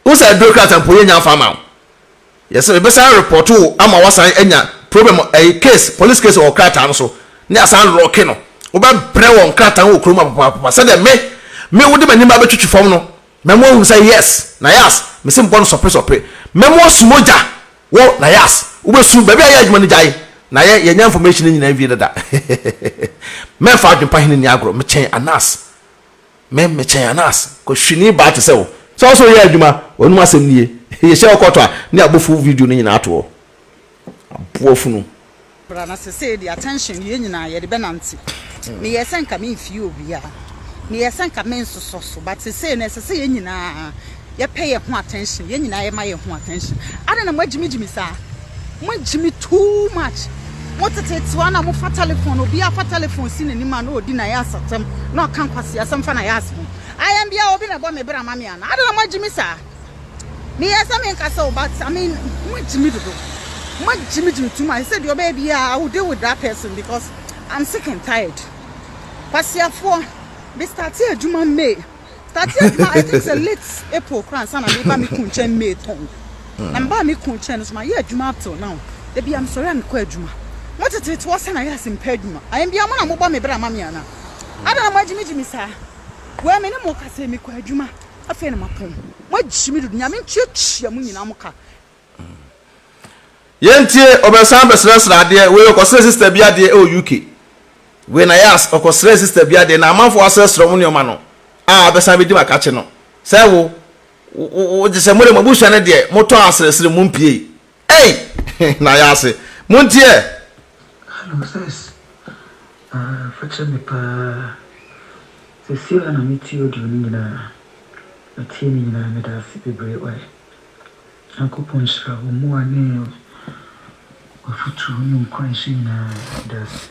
S1: Wo sɛ aduro krataa mpo yɛnya mfa ama wo. Yɛsɛ yɛbɛsan report wo ama wasan anya problem ɛyɛ case, police case wɔ krataa no so. Ne asan lɔke no. Wobɛbrɛ wɔ nkrataa wɔ kurom apapapapa sɛdeɛ me, me wode m'anim ba bɛtwitwi fam no. Mɛmo ahunu sɛ yes, Nayas, mese mbɔ no sɔpe sɔpe. Mɛmo asu mogya. Wo Nayas wobɛsu baabi a yɛ adwuma no gyae na yɛ yɛnya information no nyinaa wie dada mɛmfa adwempa hene ni agorɔ mekyɛn Anas me mekyɛn Anas kɔhwini baa te sɛ wo sɛ wo sɛ woyɛ adwuma w'anum asɛm nie yɛhyɛ wo kɔtɔ a ne abɔ full video no nyinaa ato hɔ. Aboa funu.
S2: Bra na sesei deɛ attention yɛn nyinaa yɛde bɛnante. Meyɛɛ sɛ nka memfie obiara, meyɛɛ sɛ nka mensosɔ so but sesei no ɛsɛ sɛ yɛn nyinaa yɛpɛ yɛn ho attention, yɛn nyinaa yɛma yɛn ho attention. Adɛn na moagyimigyimi saa? Moagyimi too much. Motetetewa na mofa telephone, obiara fa telephone si n'anim a na ɔdi n'ayas atɛm na ɔka nkwaseasɛm fa n'ayas ho. Ayɛn biara obi na ɛbɔ me bra ma me anaa? Adɛn na moagyimi saa? Meyɛɛ sɛ menkasa o but I mean moagye me dodo. Moagye me gyimi too much. Sɛ deɛ ɔbɛyɛ biara I will deal with that person because I'm sick and tired. Kwasiafoɔ, me startee adwuma May. Startee adwuma I think sɛ late April koraa ansa na meba me kun nkyɛn May tɔn. Na mebaa me kun nkyɛn no so mayɛ adwuma up till now. Da biara mesɔre a mekɔ adwuma. Motetete hɔ sɛ na yɛ ase mepɛ adwuma. Ayɛn biara mo na mobɔ me bra ma me anaa? Adɛn na moagyimigyimi saa? Wei me ne mo kasa yi mekɔ adwuma. Afei na mapɔn. Moagye me dodo. Nyame ntuatua mo nyinaa mo ka.
S1: Yɛntie, ɔbɛsan bɛsrɛsrɛ adeɛ, wei ɔkɔsrɛ sister bi adeɛ ɛwɔ UK. Wei na yas, ɔkɔsrɛ sister bi adeɛ na amanfoɔ asrɛsrɛ ɔmo nneɛma no a abɛsan bɛdi makakye no. Sɛ wo, wo, wo, gye sɛ mo deɛ mo abusua no deɛ motɔ asrɛsrɛ mu mpie. Ei! Na yase. Montie ɛ!
S5: Hello sis, ah fakyɛ me paa. Seesei ara na metie audio no nyinaa. Matie ne nyinaa meda ase bebree wai. Nyankopɔn nhyira wo mmoa ne w'afotuo ne wo nkuranhyɛ nyinaa meda ase.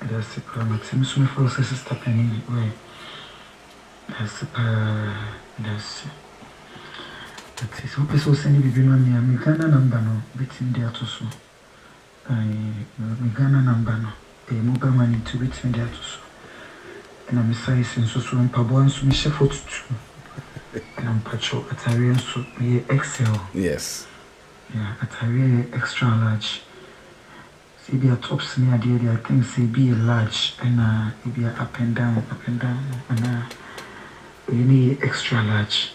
S5: Meda ase paa mate me nso mefrɛ wo sɛ sister panin wai. Meda ase paa meda ase. Mate sɛ wopɛ sɛ wo sɛne biribi ma me a me Ghana number no wobɛtumi de ato so. Ae me Ghana number no ɛyɛ mobile money nti wobɛtumi de ato so. Ɛna me size nso so mpaboa nso mehyɛ 42 ɛna mpakyɛw ataareɛ nso meyɛ XL.
S1: Yes.
S5: Yeah ataareɛ yɛ extra large. Sɛ ebia tops ne adeɛ deɛ I think sɛ ebi yɛ large ɛna ebia up and down up and down no anaa wei no yɛ extra large.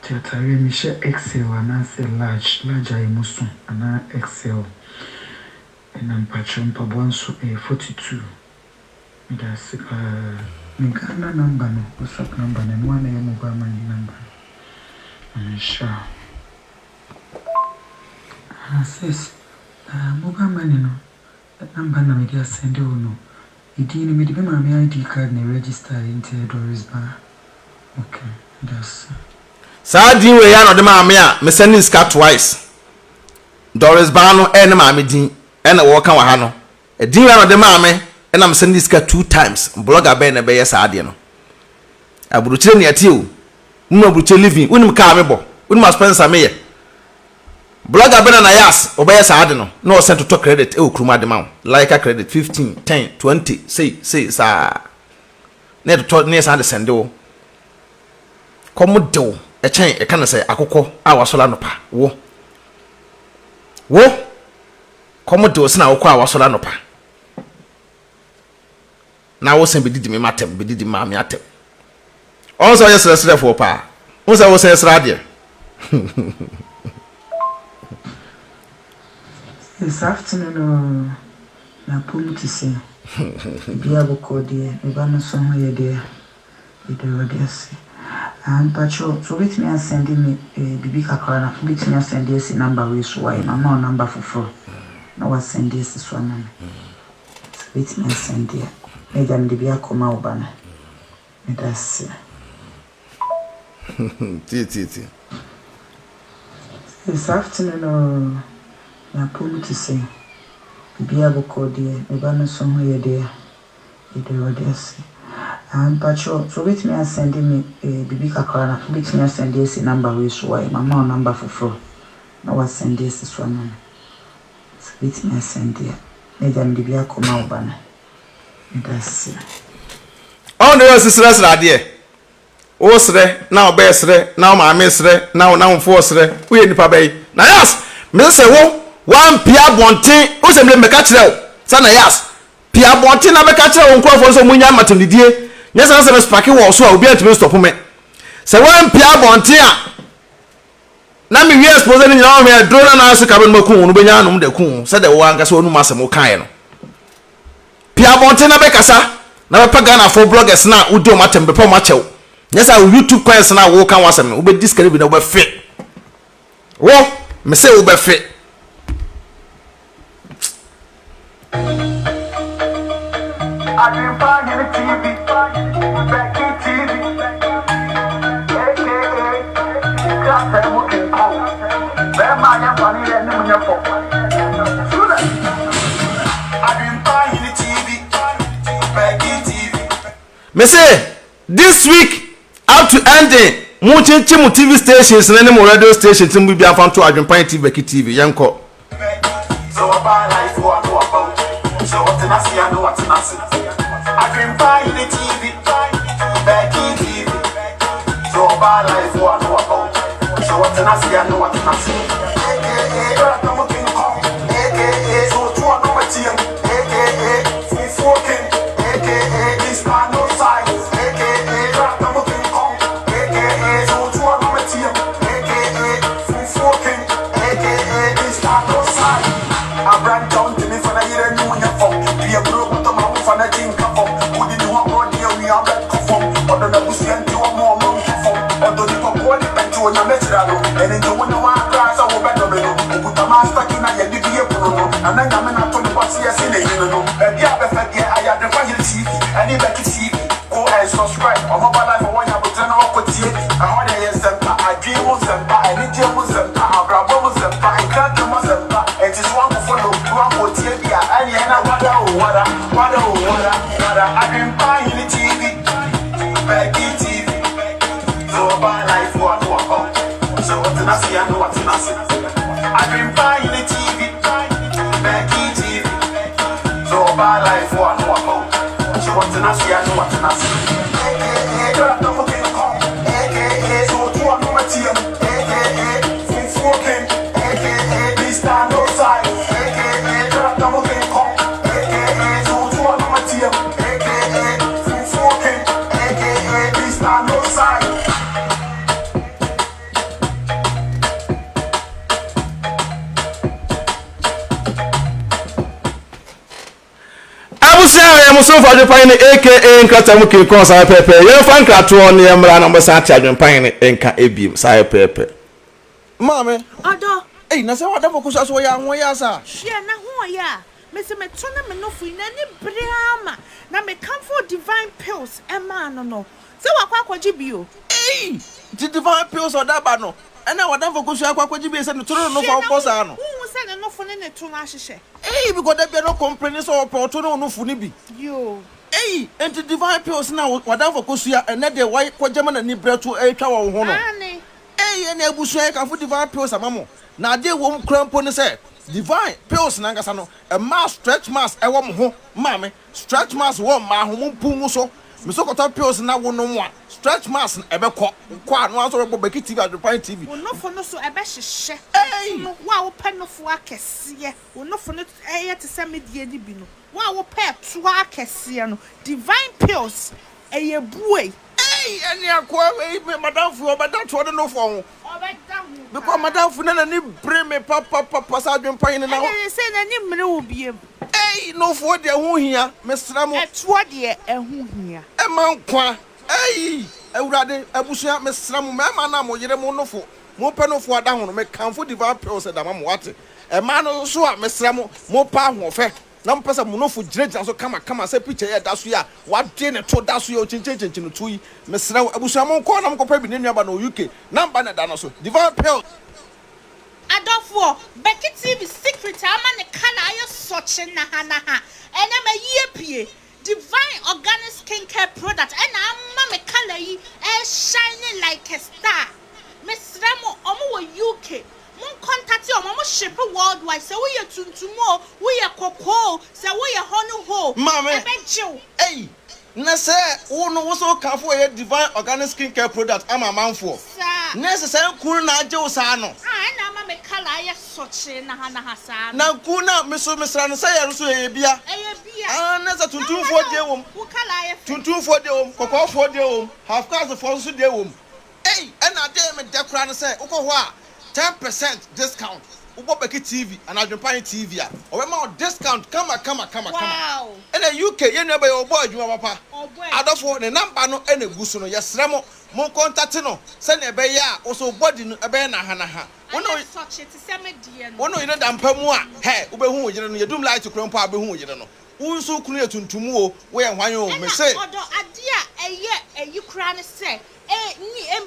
S5: Nti ataareɛ mehyɛ XL anaasɛ large, large a emu so anaa XL. Ɛna mpakyɛw mpaboa nso ɛyɛ 42. Medase paa. Me Ghana number no WhatsApp number no ɛno ara na ɛyɛ mobile money number no. Nyame nhyira wo. Ah sis, ah mobile money no number na mede asɛnde wo no. Edin no mede me maame ID card na ɛregister yɛ nti ɛyɛ Doris Baa. Ok medase.
S1: Saa din wei ara na ɔde maa me a me sɛndee sika twice. Doris Baa no ɛyɛ ne maame din ɛna wɔka wɔ ha no. Din wei ara na ɔde maa me ɛna me sɛndee sika two times. Blogger bɛn na ɛbɛyɛ saa adeɛ no? Aburokyire nea ɛteɛ o. Wonim aburokyire living, wonim car a mebɔ, wonim expenses a meyɛ. Blogger bɛn na Nayas ɔbɛyɛ saa ade no na ɔsɛn totɔ credit ɛwɔ kurom ade ma wo. Lyca credit 15, 10, 20 sei sei saa. Na yɛtotɔ na yɛsan de sɛnde wo. Kɔm de wo ɛkyɛn ɛka no sɛ akokɔ a wasɔre anɔpa. Wo. Wo. Kɔm de wo sene akokɔ a wasɔre anɔpa. Na wo sɛn bɛdidi me matɛm, bɛdidi maame atɛm. Ɔn sɛ ɔyɛ srɛsrɛfoɔ paa. Wo sɛ wo sɛn srɛ adeɛ.
S5: This afternoon oo, m'apɔmu te sɛn? Biribiara bɔkɔɔ deɛ, me ba no nso ho yɛ deɛ, yɛda Awurade ase. Ah, mpakyɛw, sɛ wobɛtumi asɛnde me eh, biribi kakra na wobɛtumi asɛnde asi number wei so wayɛ, mama wo number foforɔ na wasɛnde asi so ama me. Sɛ wobɛtumi asɛnde a, na agya mede bi akɔma wo ba no. Meda ase.
S1: Tie tie tie.
S5: This afternoon oo, m'apɔmu te sɛn? Biribiara bɔkɔɔ deɛ, me ba no nso ho yɛ deɛ, yɛda Awurade ase. Ah, mpakyɛw, sɛ wobɛtumi asɛnde me eh, biribi kakra na wobɛtumi asɛnde asi number wei so wayɛ, mama wo number foforɔ na wasɛnde asi so ama me. Sɛ wobɛtumi asɛnde a, na agya mede bi akɔma wo ba no. Meda ase.
S1: Ɔn de ɔsi srɛsrɛ adeɛ. Wo srɛ na wo bɛɛ srɛ na wo maame srɛ na wo namfoɔ srɛ woyɛ nipa bɛyi. Nayas mese sɛ wo wampie abɔnten wo sɛ mede mɛka kyerɛ wo sɛ Nayas pie abɔnten na bɛka kyerɛ wo nkorɔfoɔ no sɛ ɔmo nyae matemdidie nyɛ saa na sɛ me spake wɔ wo so a obiara ntumi nstɔpo me sɛ wampie abɔnten a na me wie expose no nyinaa ɔhwɛ aduro no anaa so ka bɛnom aku wo no wobɛnya anom de aku wo sɛdeɛ wo ankasa w'anum asɛm wo kaeɛ no. Pue abɔnten na bɛkasa na bɛpa Ghanafoɔ bloggers no a wodi wɔn atɛm bɛpa wɔn akyɛw. Nyɛ saa wo YouTube coins no a woka ho asɛm no wobɛdi sika no bi na wobɛfe. Wo, mese wobɛfe.
S5: Adwempa Hene TV, Becky TV, aka Krataa mu King Kong, bɛrima a yɛmfa no yɛ anim nyɛ fam. Sule! Adwempa Hene TV, Becky TV.
S1: Mese this week up to ending mo nkyenkye mo TV stations ne ne mo radio stations ne mo biribiara mfa nto Adwempa Hene TV Becky TV yɛnkɔ.
S5: Sɛ ɔba life a na waba o, sɛ ɔtena ase a na watena ase. Adwempa Hene TV, Becky TV. Sɛ ɔba life a na waba o, sɛ ɔtena ase a na watena ase. AKA Bratamu King Kong, AKA sɛ ɔtu a na wateam, AKA Fufuo King, AKA Mr. No Size, AKA Bratamu King Kong, AKA sɛ ɔtu a na wateam, AKA Fufuo King. Aka Mister No Side. Aberante a ontumi mfa n'ayere anim nyɛ fam. Dua kuro bɔtɔ ma womfa n'akyi nka fam. Wodi ne ho agorɔ deɛ wia wobɛkɔ fam. Ɔdɔ n'abusua nti ɔmma ɔmo nkɔ fam. Ɔdɔ nipa kuo ne pɛ nti Onyame hyira no. Ɛno nti wo ne hwan koraa sɛ wobɛdome no. Okuta master key na yɛde bue pono no. Nana Nyame na ato ne bo ase asi ne hene no. Baabi a bɛfa biara ayɛ Adepa Hene TV ɛne Becky TV. Go and subscribe ɔmo ba live a wɔnya aboterɛ na wakɔ tie bi. Ɛhɔ deɛ yɛ nsɛmpa, adwene mu nsɛmpa, anigyeɛ mu nsɛmpa, abrabɔ mu nsɛmpa, nkrantɛ mu asɛmpa. Enti so wankɔ follow na wankɔ tie bi a, ɛneɛ na wada o wada, wada o wada, wada. Adwempa Ahene TV, Becky TV. Sɛ ɔba live a na waba o, sɛ ɔtena ase a na watena ase. Adwempa Ahene TV, Becky TV. Sɛ ɔba live a na waba o. Sɛ ɔtena ase a na watena ase. AKA Bratamu King Kong AKA Sɛ ɔtu a na wateam AKA Fufuo King AKA Mister No Size AKA Bratamu King Kong AKA Sɛ ɔtu a na wateam AKA Fufuo King AKA Mister No Size.
S1: Abusua a ɔyɛ mo somfo Adwempa Hene aka Nkrataa mu King Kong saa pɛpɛ. Yɛmfa nkratoɔ ne yɛmmra na mobɛsan ate Adwempa Hene nka ebiem saa pɛpɛ.
S3: Maame,
S4: Ɔdɔ.
S3: Ei, na sɛ w'adamfo kosua so ɔyɛ ahoɔyɛ asa a?
S4: Hwɛ, n'ahoɔyɛ a mese meto ne me nofo yi, n'ani bere ara ma na mekamfoo Divine Pills maa no no, sɛ wakɔ akɔgye bi o.
S3: Ei! Nti Divine Pills a ɔde aba no, ɛna w'adamfo kosua akɔ akɔgye bi sɛ ne to ne ne nofo
S4: Hwɛ,
S3: a
S4: na
S3: wobɔ saa no?
S4: wonhu sɛ ne nofo ne ne to no ahyehyɛ?
S3: Eii because da bia no complaini sɛ ɔpɛ ɔto ne onofo no bi.
S4: Yoo.
S3: Eii enti divine pills na wadamfo kosua ɛnɛ deɛ wa kɔ gyama nani brɛ to ɛretwa wɔ wo ho no.
S4: Aane.
S3: Eii ɛne abusua yɛ kamfo divine pills ama mo na adeɛ ɛwom koraa mpo ne sɛ divine pills no ankasa no ɛmaa stretch marks ɛwɔ mo ho maame stretch marks wɔ mmaa ho mo mpu ngu so me so kɔtɔ pills na wo nom a stretch marks no ɛbɛkɔ wokɔ a no ara nso ɔbɛbɔ Becky TV Adwepan TV.
S4: Wo nofo no so ɛbɛhyehyɛ.
S3: Eii.
S4: No wo a wopɛ nofo akɛseɛ. Wo nofo no yɛ te sɛ me deɛ no bi no, wo a wopɛ ɛtoa akɛseɛ no, Divine Pills, ɛyɛ buei.
S3: Ei ɛne akoa wei me madamfo yi ɔbɛda toɔ ne nofoɔ ho.
S4: Ɔbɛda ho
S3: Mekɔ
S4: paa.
S3: madamfo na n'ani bere me papapapa sɛ adwempa hene na.
S4: Ɛne sɛ n'ani mmere wo biom.
S3: Ei nofoɔ deɛ ɛho hia mesrɛ mo.
S4: Ɛtoɔ deɛ ɛho hia.
S3: Ɛma nkwa ei awurade abusua mesrɛ mo mmarima no a mo yere mo nofo mo pɛ nofoɔ ada ho no mekamfo Divine Pills de ama mo wate. Mmaa no nso a, mesrɛ mo, mopɛ ahoɔfɛ na mopɛ sɛ mo nofo gyinagyina so kamakama sɛ pikya yi a ɛda so yi a wɔade ne to da so yi a ɔkyinkyinkyinkyin ne to yi, mesrɛ wo, abusua monkɔ na monkɔpɛ bi. Ne nuaba no wɔ UK, number na ɛda no so. Divine Pills.
S4: Adɔfoɔ, Becky TV secret a ama ne colour ayɛ sɔkye nahanaha ɛnɛ mayi apue. Divine organic skincare product ɛna ama me colour yi ɛreshine like a star. Mesrɛ mo, ɔmo wɔ UK, Mo ncontate ɔmo, ɔmo ship worldwide, sɛ woyɛ tuntum oo, woyɛ kɔkɔɔ oo, sɛ woyɛ hɔne hɔ oo,
S3: Maame,
S4: ɛbɛgye wo.
S3: ei, na sɛ wo no wo sɛ wo kamfo ɛyɛ divine organic skin care product ama amanfoɔ,
S4: Saa.
S3: na ɛsɛ saa nku no na agye wo saa no.
S4: Ah, ɛna ama me colour ayɛ sɔkyee nahanaha saa no.
S3: Na nku no a me so mesra no sɛ yɛ no so ɛyɛ bia.
S4: Ɛyɛ bia.
S3: Ah, na sɛ
S4: Na
S3: tuntumfoɔ
S4: ama
S3: deɛ
S4: na
S3: wom,
S4: wo colour ayɛ fɛ.
S3: tuntumfoɔ deɛ wom, kɔkɔɔfoɔ deɛ wom, half caste foɔ nso deɛ wom. Ei ɛna adeɛ a ɛyɛ me dɛ koraa ne sɛ wokɔ hɔ a 10 percent discount wobɔ Becky TV anaa Adwenpahe TV a wɔbɛma wo discount kama kama kama kama
S4: Wow!
S3: ɛna UK yɛn nua bɛyɛ ɔbɔ adwuma papa
S4: Ɔbɔ adwuma.
S3: adɔfo ne number no ɛna egu so no yɛsrɛ mo mo nkontate no sɛnea ɛbɛyɛ a wo so wo body no ɛbɛyɛ nahanaha wo ne
S4: Ayɛ sɔkye te sɛ me deɛ no.
S3: wo ne wo yere da mpa mu a hɛ wobɛhu wo yere no yɛdum light koraa mpo a wobɛhu wo yere no. Wo nso wo kunu yɛ tuntum o, woyɛ hwan o,
S4: Ɛna
S3: mese.
S4: ɔdɔ adeɛ a ɛyɛ ayi koraa ne sɛ ɛ nni ɛm.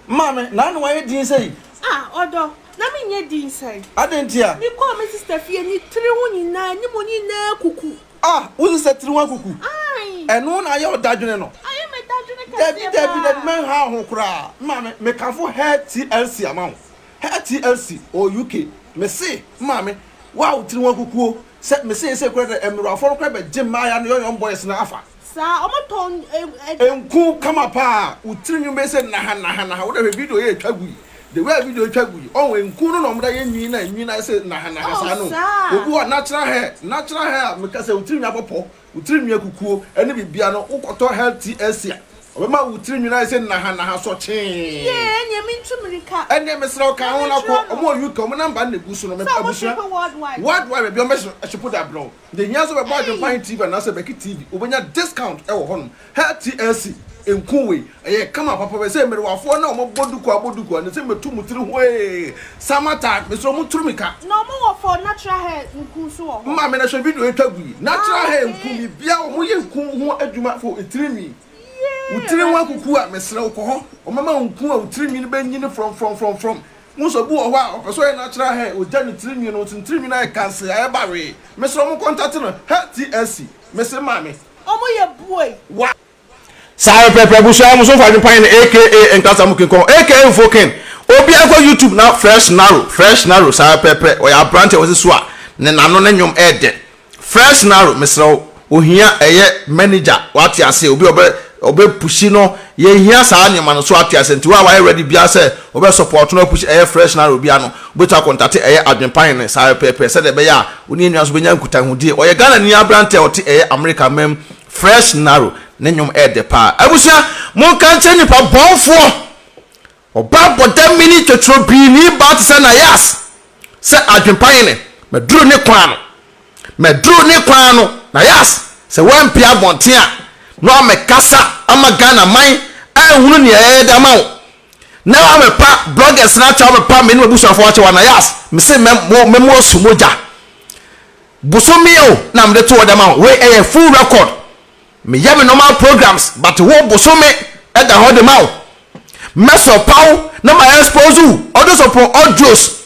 S3: Maame, na ano ayɛ din sɛi?
S7: Ah ɔdɔ, na me nyɛ din sɛn?
S3: Adɛn ntia?
S7: Me kɔɔ me sister fie, ne tiri ho nyinaa, anim nyinaa kuku.
S3: Ah, wo sister tiri ho akuku?
S7: Ae.
S3: Ɛno na ayɛ wo dadwene no?
S7: Ayɛ me dadwene kɛseɛ
S3: Dabi, dabi, dabi,
S7: paa.
S3: mɛnha wo ho koraa. Maame, mekamfo Hair TLC ama wo. Hair TLC ɔwɔ UK. Mese, maame, wo a wo tiri ho akukuo, sɛ, mese seesei koraa deɛ, mmerewafoɔ no koraa bɛgye mmaayaa no young young boys no afa.
S7: Saa, ɔmo tɔn ɛ ɛ.
S3: Nku kama paa, wo tiri nwi bɛyɛ sɛ naha naha naha, wo deɛ hwɛ video yi a ɛtwa gu yi, the way a video yi twa gu yi, ɔho nku no na ɔmo de ayɛ nwi na nwi no ayɛ sɛ naha naha saa
S7: Oh
S3: no,
S7: saa.
S3: obi wɔ hɔ a natural hair, natural hair a meka sɛ wo tiri nwi abɔpɔ, wo tiri nwi akukuo ɛne biribiara no, wo kɔtɔ hair TLC a, ɔbɛma wo tiri nwi no ayɛ sɛ naha naha sɔkyee.
S7: Yee ɛneɛ me ntu mirika.
S3: Ɛneɛ mesrɛ wo ka
S7: Na
S3: ho
S7: me
S3: na kɔ,
S7: kyerɛ
S3: ɔmo
S7: no.
S3: wɔ UK, ɔmo number no na egu so no,
S7: Sɛ ɔmo
S3: abusua,
S7: ship worldwide.
S3: worldwide baabi a ɔmo bɛ ship de abrɛ wo. Deɛ ehia nso bɛbɔ
S7: Ei.
S3: Adwenpan TV anaasɛ Becky TV, wobɛnya discount wɔ hɔnom. Hɛ TLC nku wei, ɛyɛ kama papa pɛ sɛ mmerewafoɔ na wɔbɔ duku abɔ duku a, ne sɛ mɛtu mo tiri ho ee. Summer time, mesrɛ mo nturu mika.
S7: Na ɔmo wɔ for natural hair nku nso wɔ hɔ.
S3: Maame na hwɛ video yi twa gu yi. Natural
S7: Ah
S3: hair nku,
S7: okay.
S3: biribiara wɔyɛ nku ho adwuma for tiri nwi. Wo
S7: Yee
S3: tiri ho
S7: Awurade.
S3: akuku a, mesrɛ wo kɔ hɔ. Wɔbɛma wo nku a wo tiri nwi no bɛnyini frɔmfrɔmfrɔmfrɔm. Wohu sɛ obi wɔ hɔ a ɔpɛ sɛ ɔyɛ natural hair, ogya ne tiri nwi no, nso ne tiri nwi no ayɛ kansee, ayɛ bawee. Mesrɛ mo contact no, Hair TLC, mese maame.
S7: Ɔmo yɛ buei.
S3: Wa.
S1: Saa pɛpɛpɛ abusua mo so fa adwempa yɛn aka nkasa mu kinkɔn aka mfo ken obiara nkɔ YouTube na fresh narrow fresh narrow saa pɛpɛ ɔyɛ aberante a wɔsi so a ne nano ne nnwom ɛɛdɛ Fresh Naro mesrɛ wo ohia ɛyɛ manager wate aseɛ obi a ɔbɛ ɔbɛ pushi no yɛhia saa nneɛma no so ate aseɛ nti wo a wayɛ ready biara sɛ ɔbɛ support no apushi ɛyɛ Fresh Naro biara no wobɛtumi akɔntate ɛyɛ Adwenpa Hene saa pɛpɛɛpɛ sɛdeɛ ɛbɛyɛ a wo ne yɛn nua nso bɛnya nkutahodie ɔyɛ Ghana ni aberanteɛ a ɔte ɛyɛ America mam Fresh Naro ne nnwom ɛɛdɛ paa abusua monka nkyerɛ nipa bɔnfoɔ Ɔbaa bɔdamini twɛtwɛrɛbiini baa te sɛ Nayas sɛ adwempa hene, maduru ne kwan ano, maduru ne kwan ano, Nayas, sɛ woampue abɔnten a na woamɛkasa ama Ghana man anhunu nea yɛyɛ de ama wo, na woamɛpa bloggers no akyɛ, woamɛpa me ne m'abusuafoɔ akyɛ wa Nayas, mese mɛ, mo, mɛmo asu mogya. Bosome o na mede to hɔ de ama wo, wei ɛyɛ full record. Meyɛ me normal programs but wo bosome da hɔ de ma wo. Mɛsɔ paw na ma expose wo audios upon audios.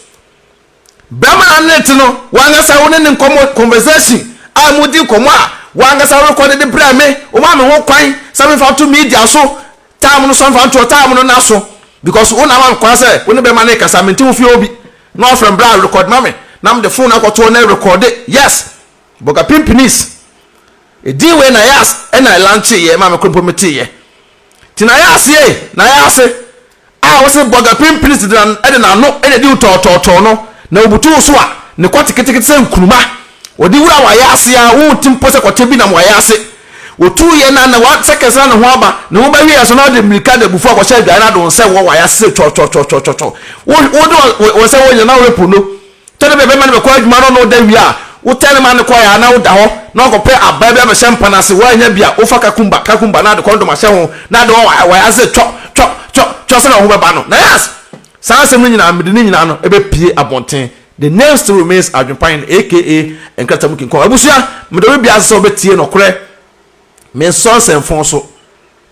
S1: Bɛrima a ne te no wankasa wo ne ne nkɔmmɔ conversation a mo di nkɔmmɔ a wankasa wo record de brɛ me wo ma me ho kwan sɛ me fa to media so time no so mfa ntoɔ time no na so because wo na ama me kwan sɛ wo ne bɛrima ne kasa mente wo fie obi na wafrɛ me bra record ma me na mede phone akɔtoɔ na record yes Boga Pimpinis Edin wei Nayas na ɛlankyee yɛ ma me koro mpo metee yɛ. Nti Nayas yei, Nayase, a wose Bɔga Pimpinis de de n'ano na edi wo tɔɔtɔɔtɔɔ no, na obutu wo so a, ne kɔte ketekete sɛ nkuruma. Ɔde wura w'ayaase a, wonte mpo sɛ kɔte bi nam w'ayaase. Otuu yɛ na na wa seconds na ne ho aba, ne ho bɛhwe yɛ so na ɔde mmirika de abufuo akɔhyɛ adwae no ade wo nsa wɔ w'ayaase sɛ twɔtwɔtwɔtwɔtwɔ. Wo wode wo nsa wɔ nyina na worepo no. Tɔ da bi a bɛrima no bɛkɔ adwuma na ɔne wo da wie a, wotɛn no ma no kɔe a na woda hɔ na wakɔpɛ abaa bi abɛhyɛ mpa no ase. Woannya bi a, wofa kakumba, kakumba na ade kɔndɔm ahyɛ ho na ade wɔ wayɛ ase twɔ, twɔ, twɔ, twɔ sɛnea wo ho bɛba no. Nayas! Saa nsɛm no nyinaa, mede ne nyinaa no bɛpue abɔnten. The name still remains Adwempa Hene aka Nkrataa mu King Kong. Abusua, meda obi biara ase sɛ ɔbɛtie nɔkorɛ. Mensɔ nsɛmfoo so.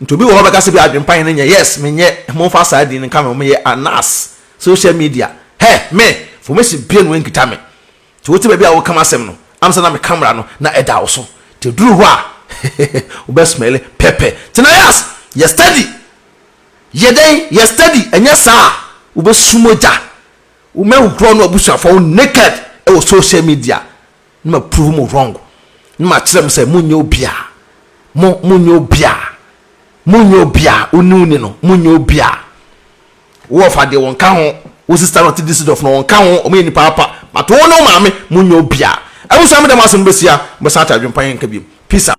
S1: Nti obi wɔ hɔ bɛka sɛ bi adwempa hene nyɛ yes menyɛ momfa saa din no nka me ho meyɛ Anas social media hɛ me formation bia no nkita me nti wote baabi a woka m'asɛm no am sɛ na me camera no na ɛda wo so nti ɛduru hɔ a wobɛ smell pɛpɛ nti na yas yɛ steady yɛ dɛn yɛ steady ɛnyɛ saa a wobɛsu mogya womɛhohorɔ no abusuafoɔ wo naked ɛwɔ social media na ma prove mo wrong na ma kyerɛ mo sɛ mo nyɛ obiara mo mo nyɛ obiara mo nyɛ obiara wo ne wo ni no mo nyɛ obiara wo ɔfa deɛ wɔn ka ho wo sister no ɔte district of no wɔn ka ho wɔn yɛ nipa apa but wo ne wo maame mo nyɛ obiara abusua mo dɛm asɛm bɛsia mo bɛsan ate adwempa yɛn nka biom peace out.